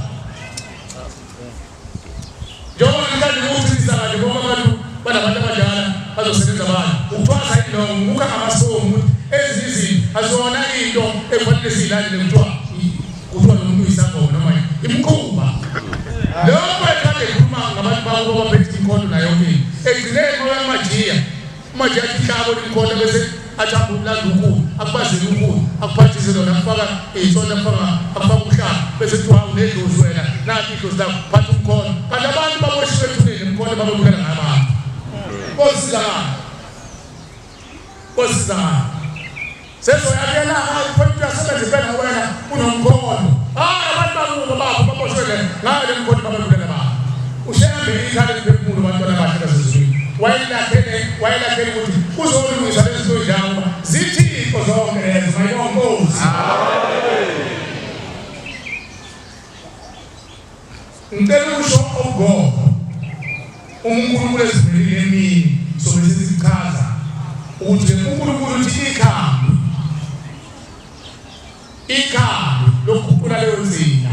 Njengoba ngithanda ukuwuqinisa kanje bonke abantu banabantu abadala bazosebenza abantu. Ukuthwasa yiloko ngikukha ngamasomu ukuthi ezinye izinto azona into ekufanele siyilandele kuthiwa kuthiwa lo muntu uyisangoma noma imkhuba. Lokho ekade ekhuluma ngabantu bakubo abaphethe imkhonto nayo yonke into. Ekugcineni uma uya kumajiya umajiya athi hlabo imkhonto bese athi hamba ulanda ukhulu akubazele ukhulu akuphathise lona akufaka isonto akufaka akufaka umhlaba bese kuthiwa hawu nedlozi wena nathi idlozi lakho phatha umkhonto kanti abantu baboshiwe ethuneni umkhonto babebulala ngabantu kosiza ngani kosiza ngani sezoyakuyela hayi kufanele uyasebenza impela ngoba wena unomkhonto hayi abantu bakubo babo baboshwe le ngayo le mkhonto babebulala abantu ushembe ikhala eliphefumulo bantwana bahle basezulwini wayelakhele wayelakhele ukuthi kuzolungisa lezi zinto njalo ngoba zithixo zonke lezo mayibonkosi ngicela ukusho okugogo uma uNkulunkulu ezivelile emini sobe sesichaza ukuthi uNkulunkulu uthi ikhambi Ikhambi lokuguqula leyo nsila,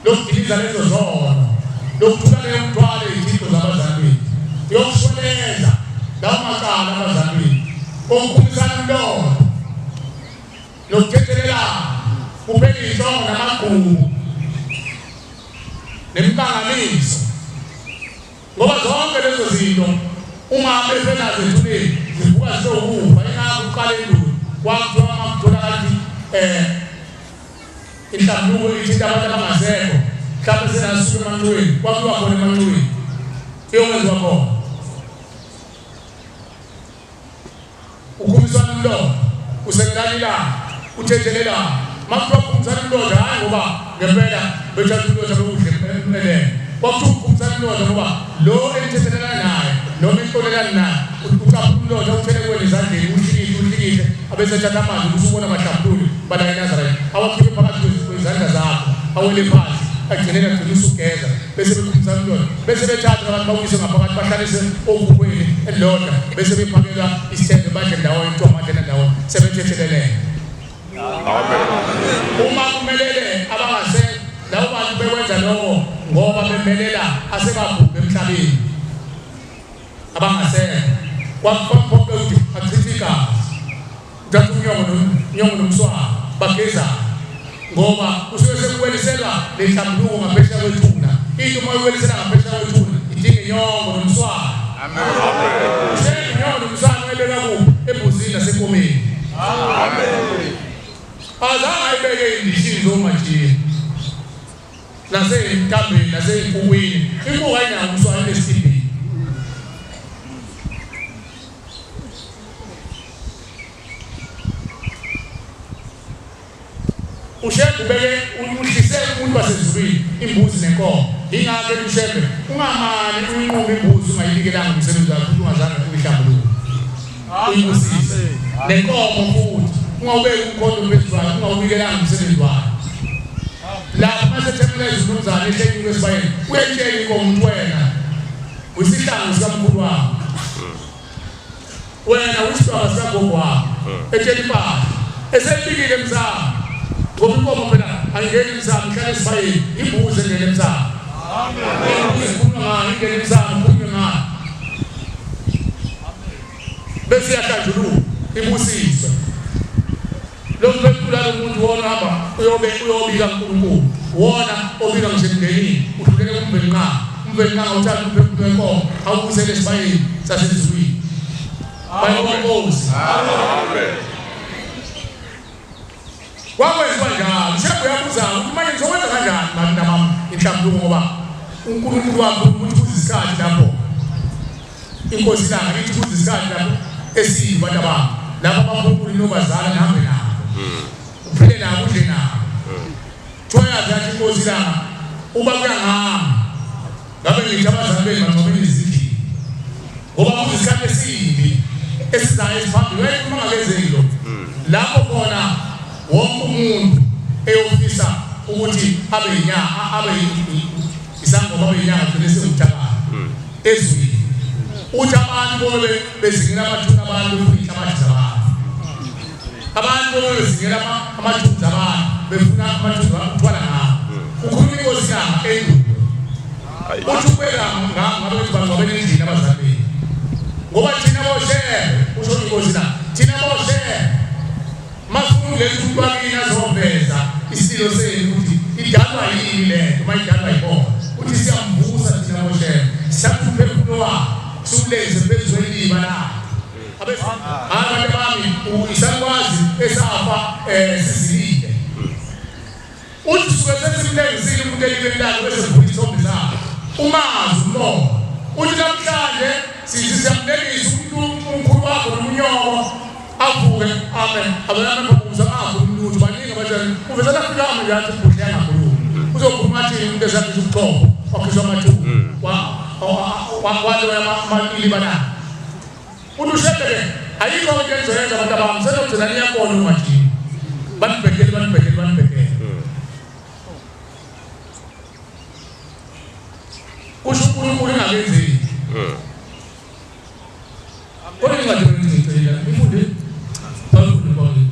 lokudiliza lezo zono, lokuthula leyo mthwalo yizitho zabazali bethu, yokushweleza lawo macala abazali bethu, okukhumisana umlomo, nokuthethelelana, kuphele iy'nhloko namagqubu nemibanganiso. Ngoba zonke lezo zinto uma befenazo ethuneni zivuka zibe ukufa. Ingakho uqala endulo kwakuthiwa uma kutholakala ukuthi inhlambuluko ithinta abantu abangasekho mhlawumbe senasuka emanxiweni kwakuyiwa khona emanxiweni iyokwenziwa khona ukhumiswana umlomo. Usengelana ilanga, uthethelelana. Makuthiwa phumzana umlotha, hhayi ngoba ngempela bethatha umlotha bewudle emmelene. Kwakuthiwa uphumzana umlotha ngoba lo enithethelelana naye noma enixolelana naye ucaphula umlotha uthele kuwena ezandleni uhlikihle uhlikihle abesethatha amanzi ukuthi ubona bahlambulule bala eNazaretha awakhiphe phakathi kwezandla zakho awele phansi agcinele agcine usugeza bese bekhumuzana umlotha bese bethatha abantu bawuyise ngaphakathi bahlalise okhukhweni elilodwa bese bephakelwa isithende badle ndawonye kuthiwa badlela ndawonye sebethethelelene. Uma kumelele abangase labo bantu bekwenza lokho ngoba bemelela asebabhubhe emhlabeni abangasekho kwakuphoqa ukuthi achithe igazi uthatha umnyongo nomnyongo nomswano bagezana ngoba usuke sekuweliselwa le nhlambuluko ngaphesheya kwethuna into uma uyiwelisela ngaphesheya kwethuna idinga inyongo nomswano amen inyongo nomswano uyibeka kuphi ebhuzini nasenkomeni amen azange ayibeke indishini zomajiya nasey'nkambeni nasey'nkukwini inkuku ayinawo umswano inesibhini uShembe ubeke uhlise umuntu wasezulwini imbuzi nenkomo ingakho ethi uShembe ungamane uyinqume imbuzi ungayibikelanga umsebenzi wakho futhi ungazange uyihlambulule uyibusise nenkomo futhi ungawubeki umkhonto phezu kwayo ungawubikelanga umsebenzi wayo lapho masethemela izimnumzane ehlenyuke esibayeni uyayitshela inkomo ukuthi wena uyisihlangu sikamkhulu wami wena uyisidwaba sikagogo wakho etshela impahla esefikile emsamo ngoba inkomo phela ayingeni emsamo ihlala esibayeni imbuzi engena emsamo imbuzi ikhulunywa ngayo ingena emsamo ikhulunywe ngayo bese iyahlanjuluka ibusiswe lo mphefumulo lomuntu wona hamba uyobe uyobika uNkulunkulu wona obika ngisho emndenini udlulele kuMvelinqangi uMvelinqangi awuthatha umphefumulo wenkomo awubuyisele esibayeni sasezulwini bayinkosi amen kwakwenziwa njalo ushembe uyabuza ukuthi manje ngizokwenza kanjani bantu bami inhlambuluko ngoba uNkulunkulu wakho ukuthi kuze isikhathi lapho Inkosi ilanga lithi kuze isikhathi lapho esibi bantu abami lapho abaphukuli nobazala nihambe nabo uphile nabo udle nabo kuthiwa yazi yathi inkosi ilanga uba kuya ngami ngabe ngithi abazali benu bangcwabeni izindlini ngoba kuze isikhathi esibi esizayo esiphambili wayekhuluma ngakezeki lo lapho khona wonke umuntu eyofisa ukuthi abe yinyanga abe isangoma abe yinyanga gcine sewumthakathi ezweni uthi abantu bonke bezingela amathuna abantu befuna inhlabathi zabantu abantu bonke bezingela amathunzi abantu befuna amathunzi ukuthwala ngawo ukhuluma inkosi yami endulo uthi ubeka ngabe ukuthi bangcwabele endlini abazali bethu ngoba thina boshebe usho inkosi la thina boshebe Mafuna ukungenisa umuntu wakini azoveza isilo senu ukuthi idalwa yini le nto uma idalwa yibona uthi siyamvusa thina boshembe sithatha umphefumulo wakhe siwulengise phezu kweliba lakhe hayi abantu bami isalukazi esafa um sizilile Uthi suke sesimlengisile umuntu elibeni lakhe bese sivula isithombe sakhe. Umazi umbona. Uthi namhlanje sithi siyamlengisa umuntu umkhulu wakho nomunyoko avuke ame abelame phambi angakhulumi lutho baningi abatshela uveze afika ame nje athi ubhudle angakhulumi uzokhuluma athini umuntu esakhishwa ubuchopho wakhishwa amathuba waloya amaliba na uthi ushebhe-ke ayikho into enizoyenza abantu abami senogcina niyabona ungajini banibhekele banibhekele banibhekele kusho uNkulunkulu ingakenzeki kodwa incwadi ngicela ifunde bafunde bonke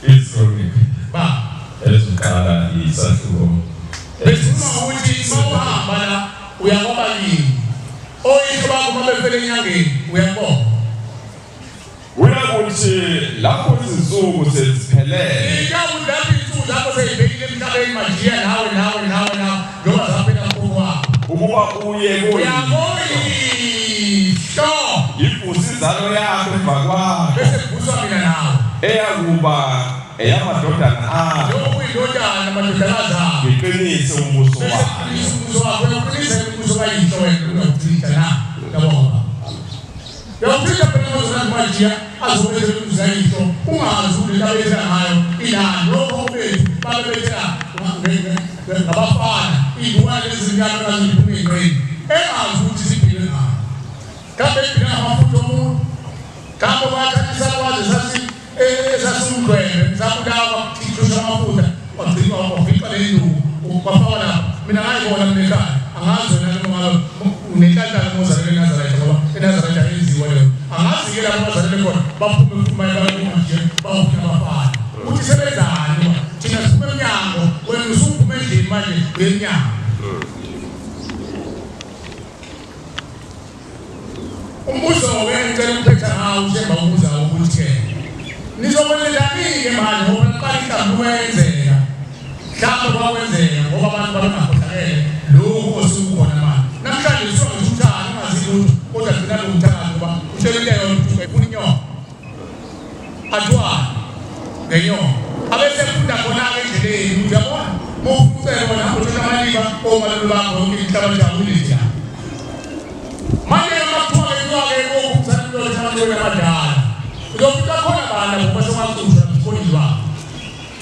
Izikhronike ba eziqala isahluko besikhuluma ngokuthi mawuhamba la uyakwaba yini Oyihlo bakho uma befele enyangeni uyakubona. Kuyakuthi lapho izinsuku seziphelele. Iyakuthi lapho izinsuku zakho seyibhekile emhlabeni majiya nawe nawe nawe nawe njengoba zaphela mkhulu wakho. Ukuba uye kuyihlo. Uyakoyihlo. Ivuse inzalo yakho emva kwakho. Bese kuvuswa mina nawe. Eyakuba eyamadodana akho. Njengoba uyindodana amadodakazi akho. Ngiqinise umbuso Bese wakho. kuqinisa umbuso wakho. Uyakuqinisa umbuso kayihlo wena uyawuchitha na? Ngiyabonga. Uyawuchitha phela umbuso majiya. azobethela umuzi kayihlo ungazi ukuthi lento abethela ngayo ilani. Lokho bethu babebethela ngabafana iy'ntwana lezi zimnyama engaziphuma ey'nqeni engazi ukuthi ziphile ngayo. Mhlawumbe iphile ngamafutha omuntu, mhlawumbe bathatha isakwazi esasiwumdlwembe sabulawa kwachithusha amafutha kwagcinwa kwafica le nduku kwafakwa lapho. Mina ngayibona mina ekhaya, angazi wena noma ngabe unenhlanhla noma uzalelwe eNazaretha, ngoba eNazaretha ayenziwa leyo. Angazi-ke lapho abazalelwe khona baphume futhi maye baye bawufuna abafana ukuthi sebenzani ngoba thina siphuma emnyango, wena usuphuma endlini manje uye emnyango. Umbuzo-ke engicela ukuphetha ngawo uShemba ubuza ukuthi-ke nizokwenzenjani-ke manje ngoba naqala inhlamvu kwenzeka mhlawumbe kwakwenzeka ngoba abantu babengakhohlakele lokhu osekukhona manje. Namhlanje kuthiwa ngisho uthando ungazi lutho kodwa gcina lomthakathi ngoba utshela into eyodwa ukuthi ungayifuna inyoka athwale ngenyoka abese efunda khona-ke endleleni ukuthi uyabona uma ufuna ucele wena hamba uthatha amaliba omalume bakho yonke inhlabathi yakho ilezi yakho. Manje uma kuthiwa-ke kuthiwa-ke kokuthatha abantu abadala uzofika khona bani labo basewacushwa esikoleni lwabo.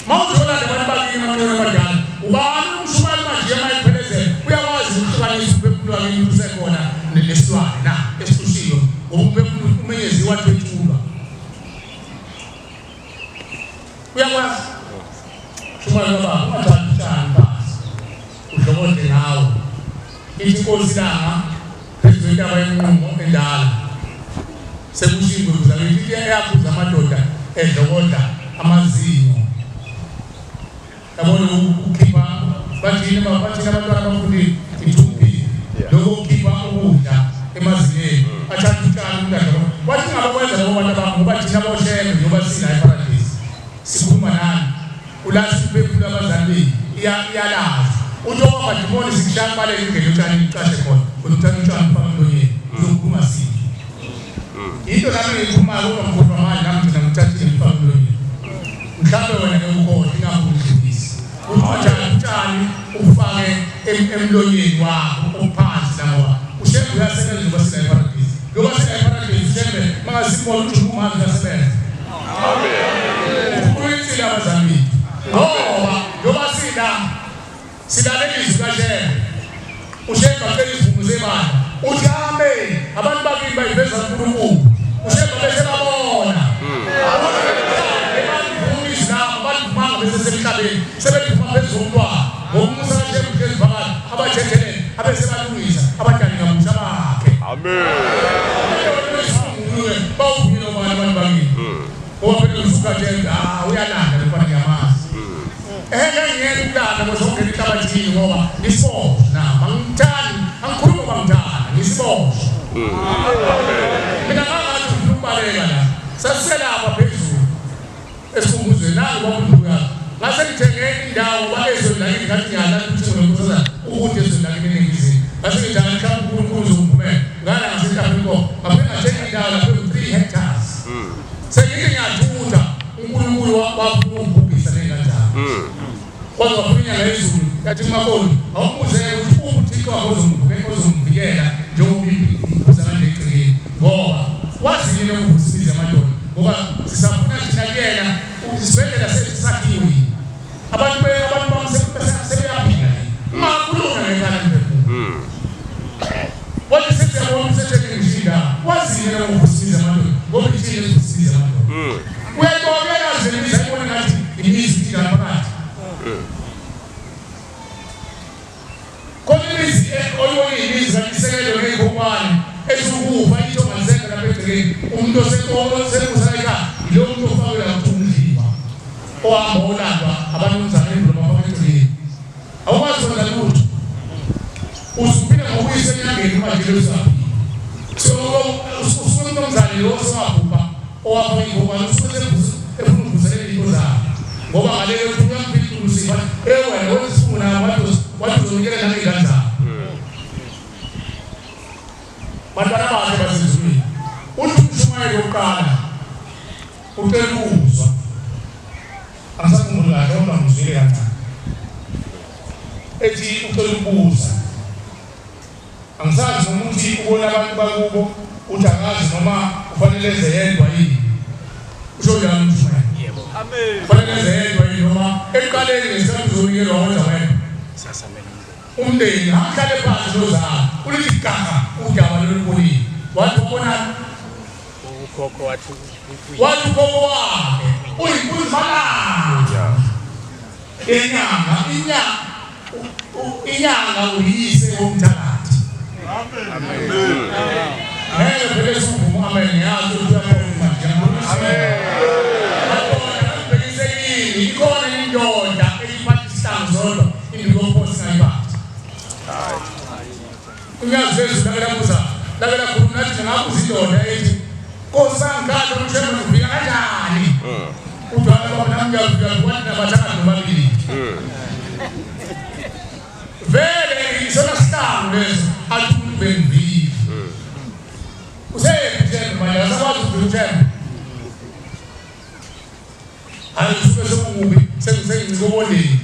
Uma uthola nje abantu bakini emantweni amadala ubani umshumayeli manje uma ephelezela uyakwazi ukuhlukanisa umphefumulo wakini ukuthi usekhona nesilwane na esihlushiwe ngoba umphefumulo umenyeziwe wathwetshulwa. Uyakwazi shumayela baba ungathathi utshani phansi udlokode ngawo. Ithi inkosi ilanga phezu kwentaba yenqumo endala sekushiwo ingwebu zakithi ithi eyakhuza amadoda edlokodla amazinyo yabona ukukhipha bathini bathini abantwana abafundile ithuphi lokho kukhipha ukudla emazinyeni athatha utshani umuntu adla wathi ngabakwenza labo bantu abami ngoba thina boshembe njengoba sila eparadisi sikhuluma nani Ulahla umphefumulo abazali benu iyalazi uthi okwamadimoni sikushaya kubaleke ingene utshani icashe khona wena uthatha utshani ufake emlonyeni uzokhuluma siphi into nami engiyikhulumayo kodwa ngikhohlwa manje nami ngigcina ngithathile ngifake emlonyeni mhlawumbe wena ngeke ukhohlwe ingakho ngidlulisa uthi utshani ufake emlonyeni wakho ophansi la ngoba ushembe uyasebenza njengoba sila eparadisi njengoba sila eparadisi ushembe makasibona ukuthi umazi uyasebenza Amen. Uqinisile abazali bethu. Ngoba njengoba sila silalela izwi kaShembe. UShembe acela izivumo zebandla. Uthi amen. Abantu bakini bayiveza kuNkulunkulu. UShembe bese babona. Ebavuma izwi labo balivumanga bese semhlabeni. Sebeliphuma phezu komntwana. Ngomusa kaShembe uhlezi phakathi abathethelele abese balungisa abadali kabusha bakhe. Amen. Bawuvumile obani abantu bakini. Ngoba phela usukhathele ah uyalanda lo mfana ngiyamazi. Eh ngeke ukulanda ngoba songena enhlabathini ngoba ngisibosha na mangithandi angikhulumi ngoba ngithanda ngisibosha. Mina ngangathi ngifuna ukubaleka la. Sasiselapha phezulu esikhumbuzweni nangu kwamduka. Ngase ngithenge indawo ngoba ezweni lakini ngathi ngiyalala ukuthi nginonkosazana ukude ezweni lakini eningizimu. Ngase ngithi hayi mhlawumbe uNkulunkulu uzongivumela. Ngala ngaseNtabenkomo ngafike ngathenga indawo lapho ewu-3 hectares. Sengithi ngiyathutha uNkulunkulu wafuna ukungibhubhisa ney'ngane zami. Kwaze kwafika inyanga yezulu yathi kumakoti awumbuzeke ukuthi uphi uThixo wakho ozomvikela njengoba impi iza kanje egcekeni ngoba wazi yini ukuvusa imizi yamadoda ngoba sisafuna thina kuyena isibhedlela sethu sakhiwe yini abantu abantu bami sebeyaphila yini ungakhuluma ngekhaya mphefumulo wathi sesiyabona usethethe ngisho indawo wazi yini ukuvusa imizi yamadoda ngoba ithini ukuvusa imizi yamadoda uyayibona uyalazi imizi ayibona ngathi imizi injani phakathi Khona imizi oyibona imizi kanti isekelwe ngey'khonkwane esukufa into ongazenza lapha egcekeni umuntu osemusa ekhaya yilowo muntu ofakwe la kuthiwa umdliwa ohamba olandwa abanumzane endlu bafaka egcekeni awukwazi kwenza lutho usuphila ngokuyiswa enyangeni uma nje usaphila so usuke umnumzane lo osewabhubha owafaka iy'khonkwane usuke efuna ukuvuselela iy'nto zakhe ngoba ngaleyo thuba uyamphila uLusifa ewena wenza isifungo naye wathi wathi uzonikela nangey'ngane zakho bantwana bakhe basezulwini uthi umshumayeli wokuqala ucela ukuzwa angisakhumbuli kahle kodwa ngizwile kancane ethi ucela ukubuza angisazi noma uthi ubona abantu bakubo uthi akazi noma ufanele eze yedwa yini. Usho njalo umshumayeli. Yebo. Amen. Fanele enze yedwa yini noma ekuqaleni ngesikhathi uzonikelwa wenza wedwa. Umndeni ahlale phansi nozalo. Ulithi gaga udaba lolubolile. Wathi ubonani? Ukhokho wathi wathi ukhokho wakhe uyinkunzimalanga. Inyanga inyanga inyanga uyise womthakathi. Amen. Ngeke phela sivuma amen yazi ukuthi uyakhona manje. Amen. Madoda ngibhekisekile ikhona indoda eyiphatha isihlangu sodwa indikophosi ngayiphatha. Unyazi lwezulu lake labuza lake lakhuluma nathi ngabuza indoda ethi Nkosi angikade umshembe ufika kanjani? Uthi hayi baba nami ngiyafika kwathi nabathakathi bobabili. Vele isona sihlangu leso athi umuntu bengivile. Useyephi uThemba manje akasakwazi ukuvika uThemba. Hayi kusuke sekukubi sengincike obondeni.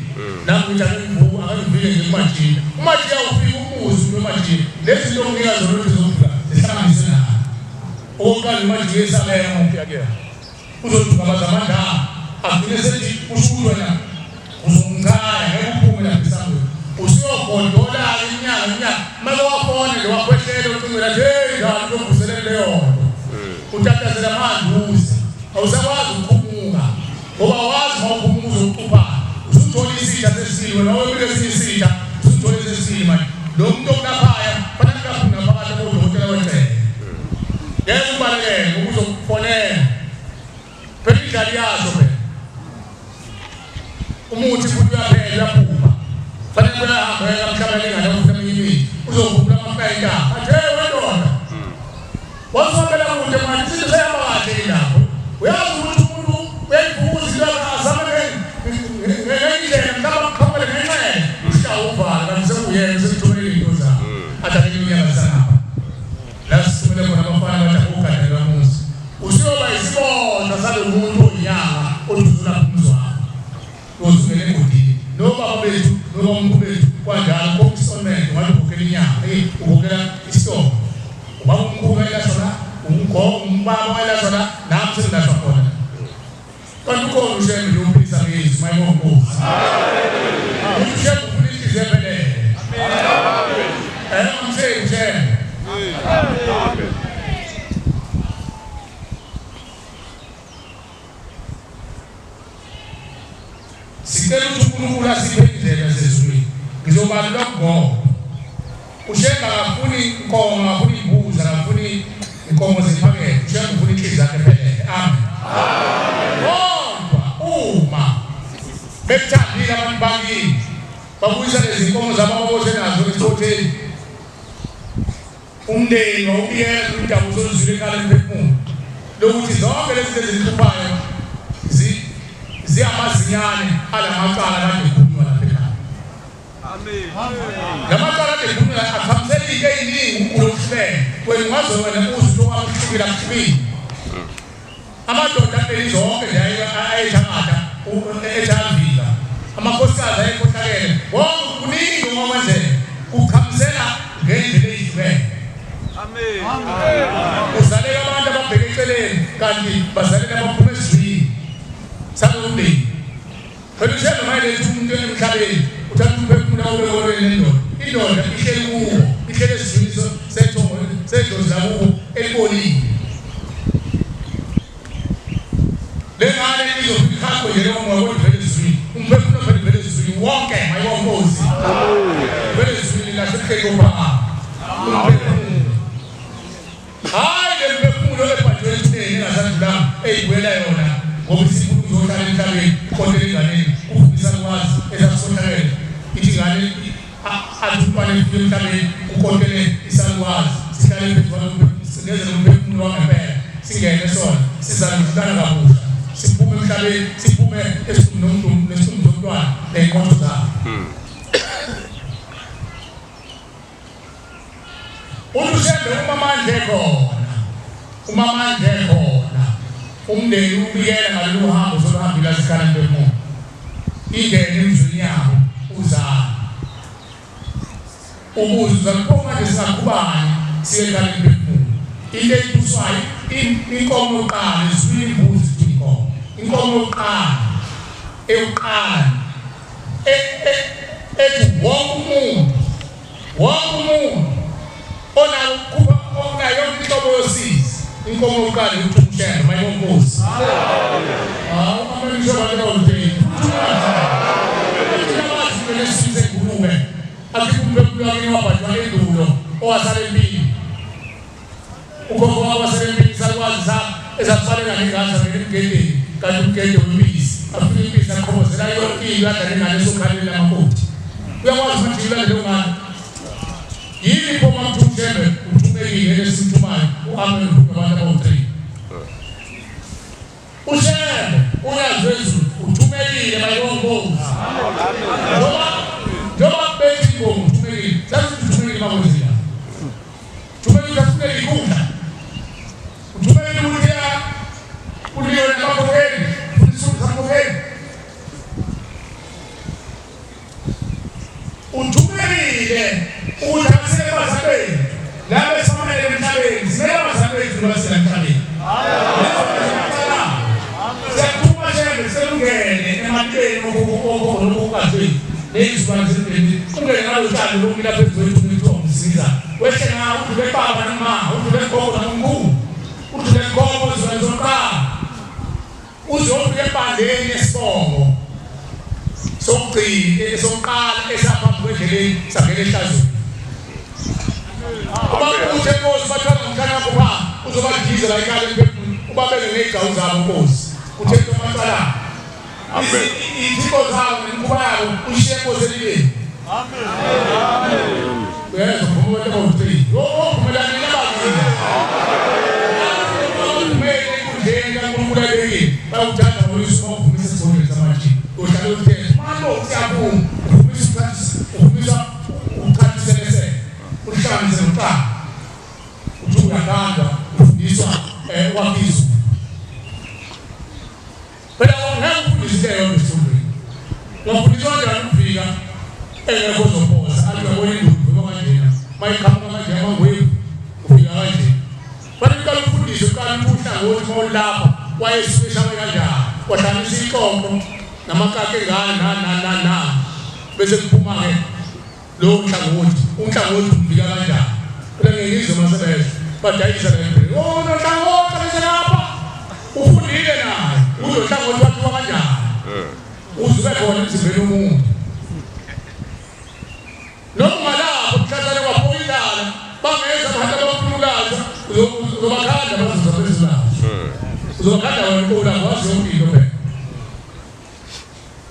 Nami ngithi akengivuke akangivike nje kumajiya. Umajiya ufika umbuze umuntu umajiya. Lezi zinto onginika zona ukuthi zokudla zihlanganiswe nayo. Okokuqala umajiya esabeka uma ufika kuyena. Uzodukabaza amandla agcine sethi usho ukuthi wena uzongichaya ngeke uphume lapha esangweni. Usuyogodola-ke iminyaka iminyaka. Make wafona nje wakhwehlela ocingweni athi hey njalo uzovuselela leyo nto. Utatazela manje uze. Awusakwazi ukukhumuka ngoba awazi uma ukhumuka uzocuphana. Usuthola isitha sesibili wena webile esinye isitha usuthola esesibili manje. Lo muntu okulaphaya fanele kulapha ngaphakathi kodokotela wecele. Ngeke ubalekele ngoba uzokufonela. Phela indlala iyasho phela. Umuthi futhi uyaphela uyaphupha. Fanele kuyahamba mhlawumbe lingane ufuna eminye imithi. Uzokhuphula amafika intaba. Athi hey wendoda. Wasihambela kude manje izinto seyihamba kahle indaba. Uyazi ukuthi umuntu uyayivukuza into yakhe azame ngenye indlela mhlawumbe aqhamukele ngenxele. Ushaya uvala kanti sekuyena sekuthumele izinto zakhe. Athi ake iminyaka sangapha. La sithumele khona abafana bathi akugadela muzi. Usuyoba isibonda salo muntu oyinyanga oduzula umuzi wakho. Uzungena egodini. Nobaba bethu nobamkhulu bethu kwanjalo kokisonmende ngathi ukhokhela inyanga, hey ukhokhela isitolo. Ubaba omkhulu wayelashwa la, umgogo umbaba wayelashwa la, nami sengilashwa khona. Kanti ukhona uShembe nje umphilisa ngezwi mayibonga Nkosi. Uthi uShembe ufuna inhliziyo ephelele. Amen. Eh umtheni uShembe. Amen. Sicela ukuthi uNkulunkulu asiphe indlela yasezulwini. Ngizobalula ngoba uShembe akafuni inkomo, akafuni imbuzi, akafuni inkomo zephakethe. UShembe ufuna inhliziyo yakhe ephelele. Amen. Kodwa uma bekuthandile abantu bakini babuyisa lezi nkomo zabo ababoshwe nazo esithotheni Umndeni wawubiyela lolu daba usoluzwile ekhala emphefumulo lokuthi zonke lezi zinto ezihluphayo ziyamazinyane alamacala kade ekhulunywa lapha ekhaya. Lamacala kade ekhulunywa aqhamusela into eziningi ukugula okuhlukene. Wena ungaze wena uzwe ukuthi okwami kuhlukile akuhlukile. Amadoda kuleli zonke nje ayethakatha ejavila amakhosikazi ayekhohlakele wonke kuningi okwakwenzeka kuqhamusela ngendlela eyihlukene. Kuzalela abantu ababheke eceleni kanti bazalela abaphuma ezwini salomndeni. Phela uShembe mayeletha umuntu emhlabeni uthatha umphefumulo awubeke olweni lendoda. Indoda ihleli kuwo, ihleli esizwini sethongo sedlozi lakubo elibolile. Le ngane izofika ikhakho nje leyo moya kodwa ivele ezulwini. Umphefumulo vele uvele ezulwini wonke mayibonkosi. Vele ezulwini lasebuhleni bophakama. Umphefumulo. Hhayi le miphefumulo ebhajwe ethuneni engasadlulanga eyibuyela yona ngoba isifuna ukuzohlala emhlabeni iqondele enganeni kuvuka isalukazi esasikhohlakele ithi ingane athi umntwana efike emhlabeni uqondele isalukazi sihlale phezu kwalo singeze nomphefumulo wangempela singene sona sizale umntwana kabusha siphume emhlabeni siphume esifundweni nesifundweni somntwana ney'nqondo zakhe. Uthi uShembe uma amandla ekhona, uma amandla ekhona, umndeni ubikela ngalolu hambo soluhambile asikhala mphefumulo. Ingene emzweni yabo uzalo. Ukuze uzalo pho manje singaqhubani siye ekhaya mphefumulo. Into eyibuswayo inkomo yokuqala izwile imbuzi inkomo. Inkomo yokuqala eyokuqala ethi wonke umuntu wonke umuntu onayo ukukhupha onayo yonke inhlobo yosizi inkomo yokuqala yokuthumshela mayibonkosi hawu amamisho abantu abawutsheli lesize engulube akhiphe umphefumulo wakini wabhajwa endulo owasala empini Ugogo wabo wasebempini salukwazi sa ezakubaleka nengane zangena emgedeni kanti umgede wempisi afika impisi aqhobozela yonke into yadlala ingane esokhaleni lamakoti uyakwazi ukuthi yilale leyo ngane yini pho mamthumshembe uthumekile lesimthumayo u-amen uvume abantu abawu-three uShembe uyazi wezulu uthumekile mayibongozi njengoba njengoba bethi inkomo uthumekile sathi uthumekile makwenzeka thumekile athumele ikhundla uthumekile ukuthi ya uliwe nabakhokheli futhi isizwe sakhokheli Uthumelile ukuthi asike abazali bethu laba esamele emhlabeni simele abazali bethu noma sila emhlabeni. Siyaphuma shembe selungene ematsheni okukazweni neyizilwane zemndeni ungene ngalo tshani lokumila phezu kwethu kuthiwa umsiza wehle ngawo udlule baba noma udlule gogo nomkhulu udlule gogo izilwane zokuqala Uzofika ebandeni yesibongo sokugcina esokuqala esaphambi kwendleleni sangena ehlazweni. Uma uthi enkosi bathiwa ngomkhana wakho pha uzobadiza la ekhaya emphefumulweni ubabeke ngey'gcawu zabo nkosi kuthethe amacala Amen. Izipho zabo nemikhuba yabo ushiye enkosi elibeni. Amen. Uyezwa phuma abantu abawu-three. Ophumela nina ababili. Kumele enkundleni kaNkulunkulu ayibekile. Bayawuthanda ngoyise uma uvumisa esigodlweni samajini. Uhlale uthethe. Manje siyabonga. Uvumisa uqhathise, uvumisa uqhathiselese. Uhlanganise noqala. Uthi uyakhandwa, ufundiswa ukwakha izulu. Phela ngeke ufundise into eyodwa esifundweni. Ungafundiswa kanjani ukufika engekho ozophosa athi uyabona induku ivuma kanjena mayiqhamuka kanje amangwevu ufika kanje. Fanele uqale ufundiswe uqale uthi uhlangothi uma ulapha wayesuke eshawe kanjani wahlanganisa ixoxo namakaka engane nani nani nani nani bese kuphuma-ke lowo nhlangothi unhlangothi umvika kanjani phela ngeke ngizwe uma sebesho badayisa la empilweni oh nohlangothi abese lapha ufundile naye uzohlangothi wakhiwa kanjani uze ube khona emzimbeni womuntu noma ungalapho mhlazane kwaphuka indlala bangeza abantu abafuna ukulashwa uzobakhanda bazoza bezolashwa uzobakhanda wena ukulapho wazi yonke into phela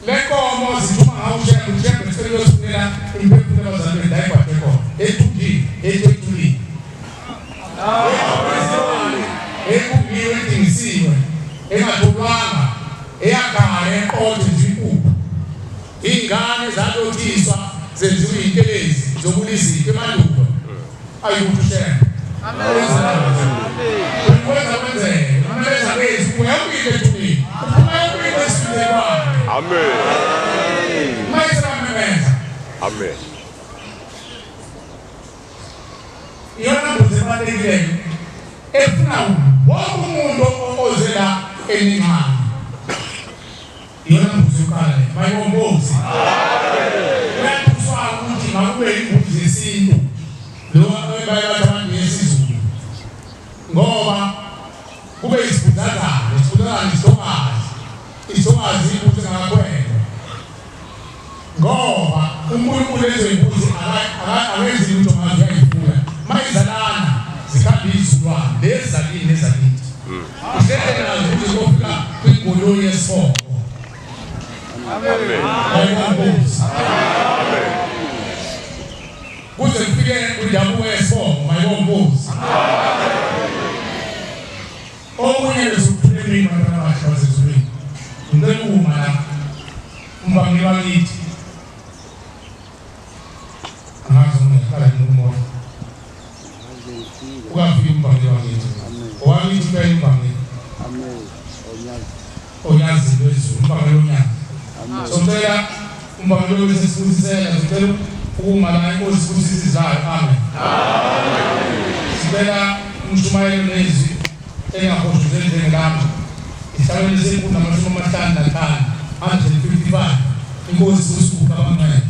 Le nkomo zithuma ngawo uShembe, uShembe sicela uyosifunela umphefumulo abazali bethu la ebhadwe khona, ethunjini, ethwethulini. Ekhumbiwe, edingisiwe, engatholwanga, eyakhala eqotho nje impuphu. Iy'ngane zalothiswa zenziwa iy'ntelezi zokula izinto emandulo. Ayikuthi uShembe. Kwenza kwenzeke. Umemeza kwethu uphuma yonke into ethuneni. Uphuma yonke into esifundeni kwakhe. Amen. Uma esememeza. Amen. Iyona mbuzi ebalulekileyo efuna wonke umuntu oze la eninxane. Iyona mbuzi yokuqala le. Mayibombozi. Kuyatuswa ukuthi makube imbuzi yesintu. Lo baye bathi abantu yesiZulu. Ngoba kube isibhudazana, isibhudazana isongazi. Isongazi imbuzi engakwelwa. Ngoba uNkulunkulu ezoyimbuzi akenzi lutho ngazo uyayifuya. Mayizalana zikhamba izilwane lezi zakini nezakithi. Uhlele nazo ukuthi kofika kwigoloyi yesibongo. Amen. Ayibombozi. Kuze kufike kwindabuko yesibongo mayibombozi. Okunye bezokuthula emini bantwana abahle basezulwini. Ngicela ukuma la. Umvangeli wakithi. Angazi noma ngiyaqala yini ukumbona. Ukafika umvangeli wakithi. Owakithi impela umvangeli. Onyazi lwezulu, umvangeli onyazi. Socela umvangeli wethu sisibusisela, sicela ukuma la inkosi sibusise izayo. Amen. Sicela umshumayelo nezwi engahoshuzeli njengelami. Isihlabelelo sekhulu namashumi amahlanu nahlanu, 155. Inkosi usuku abangcwele.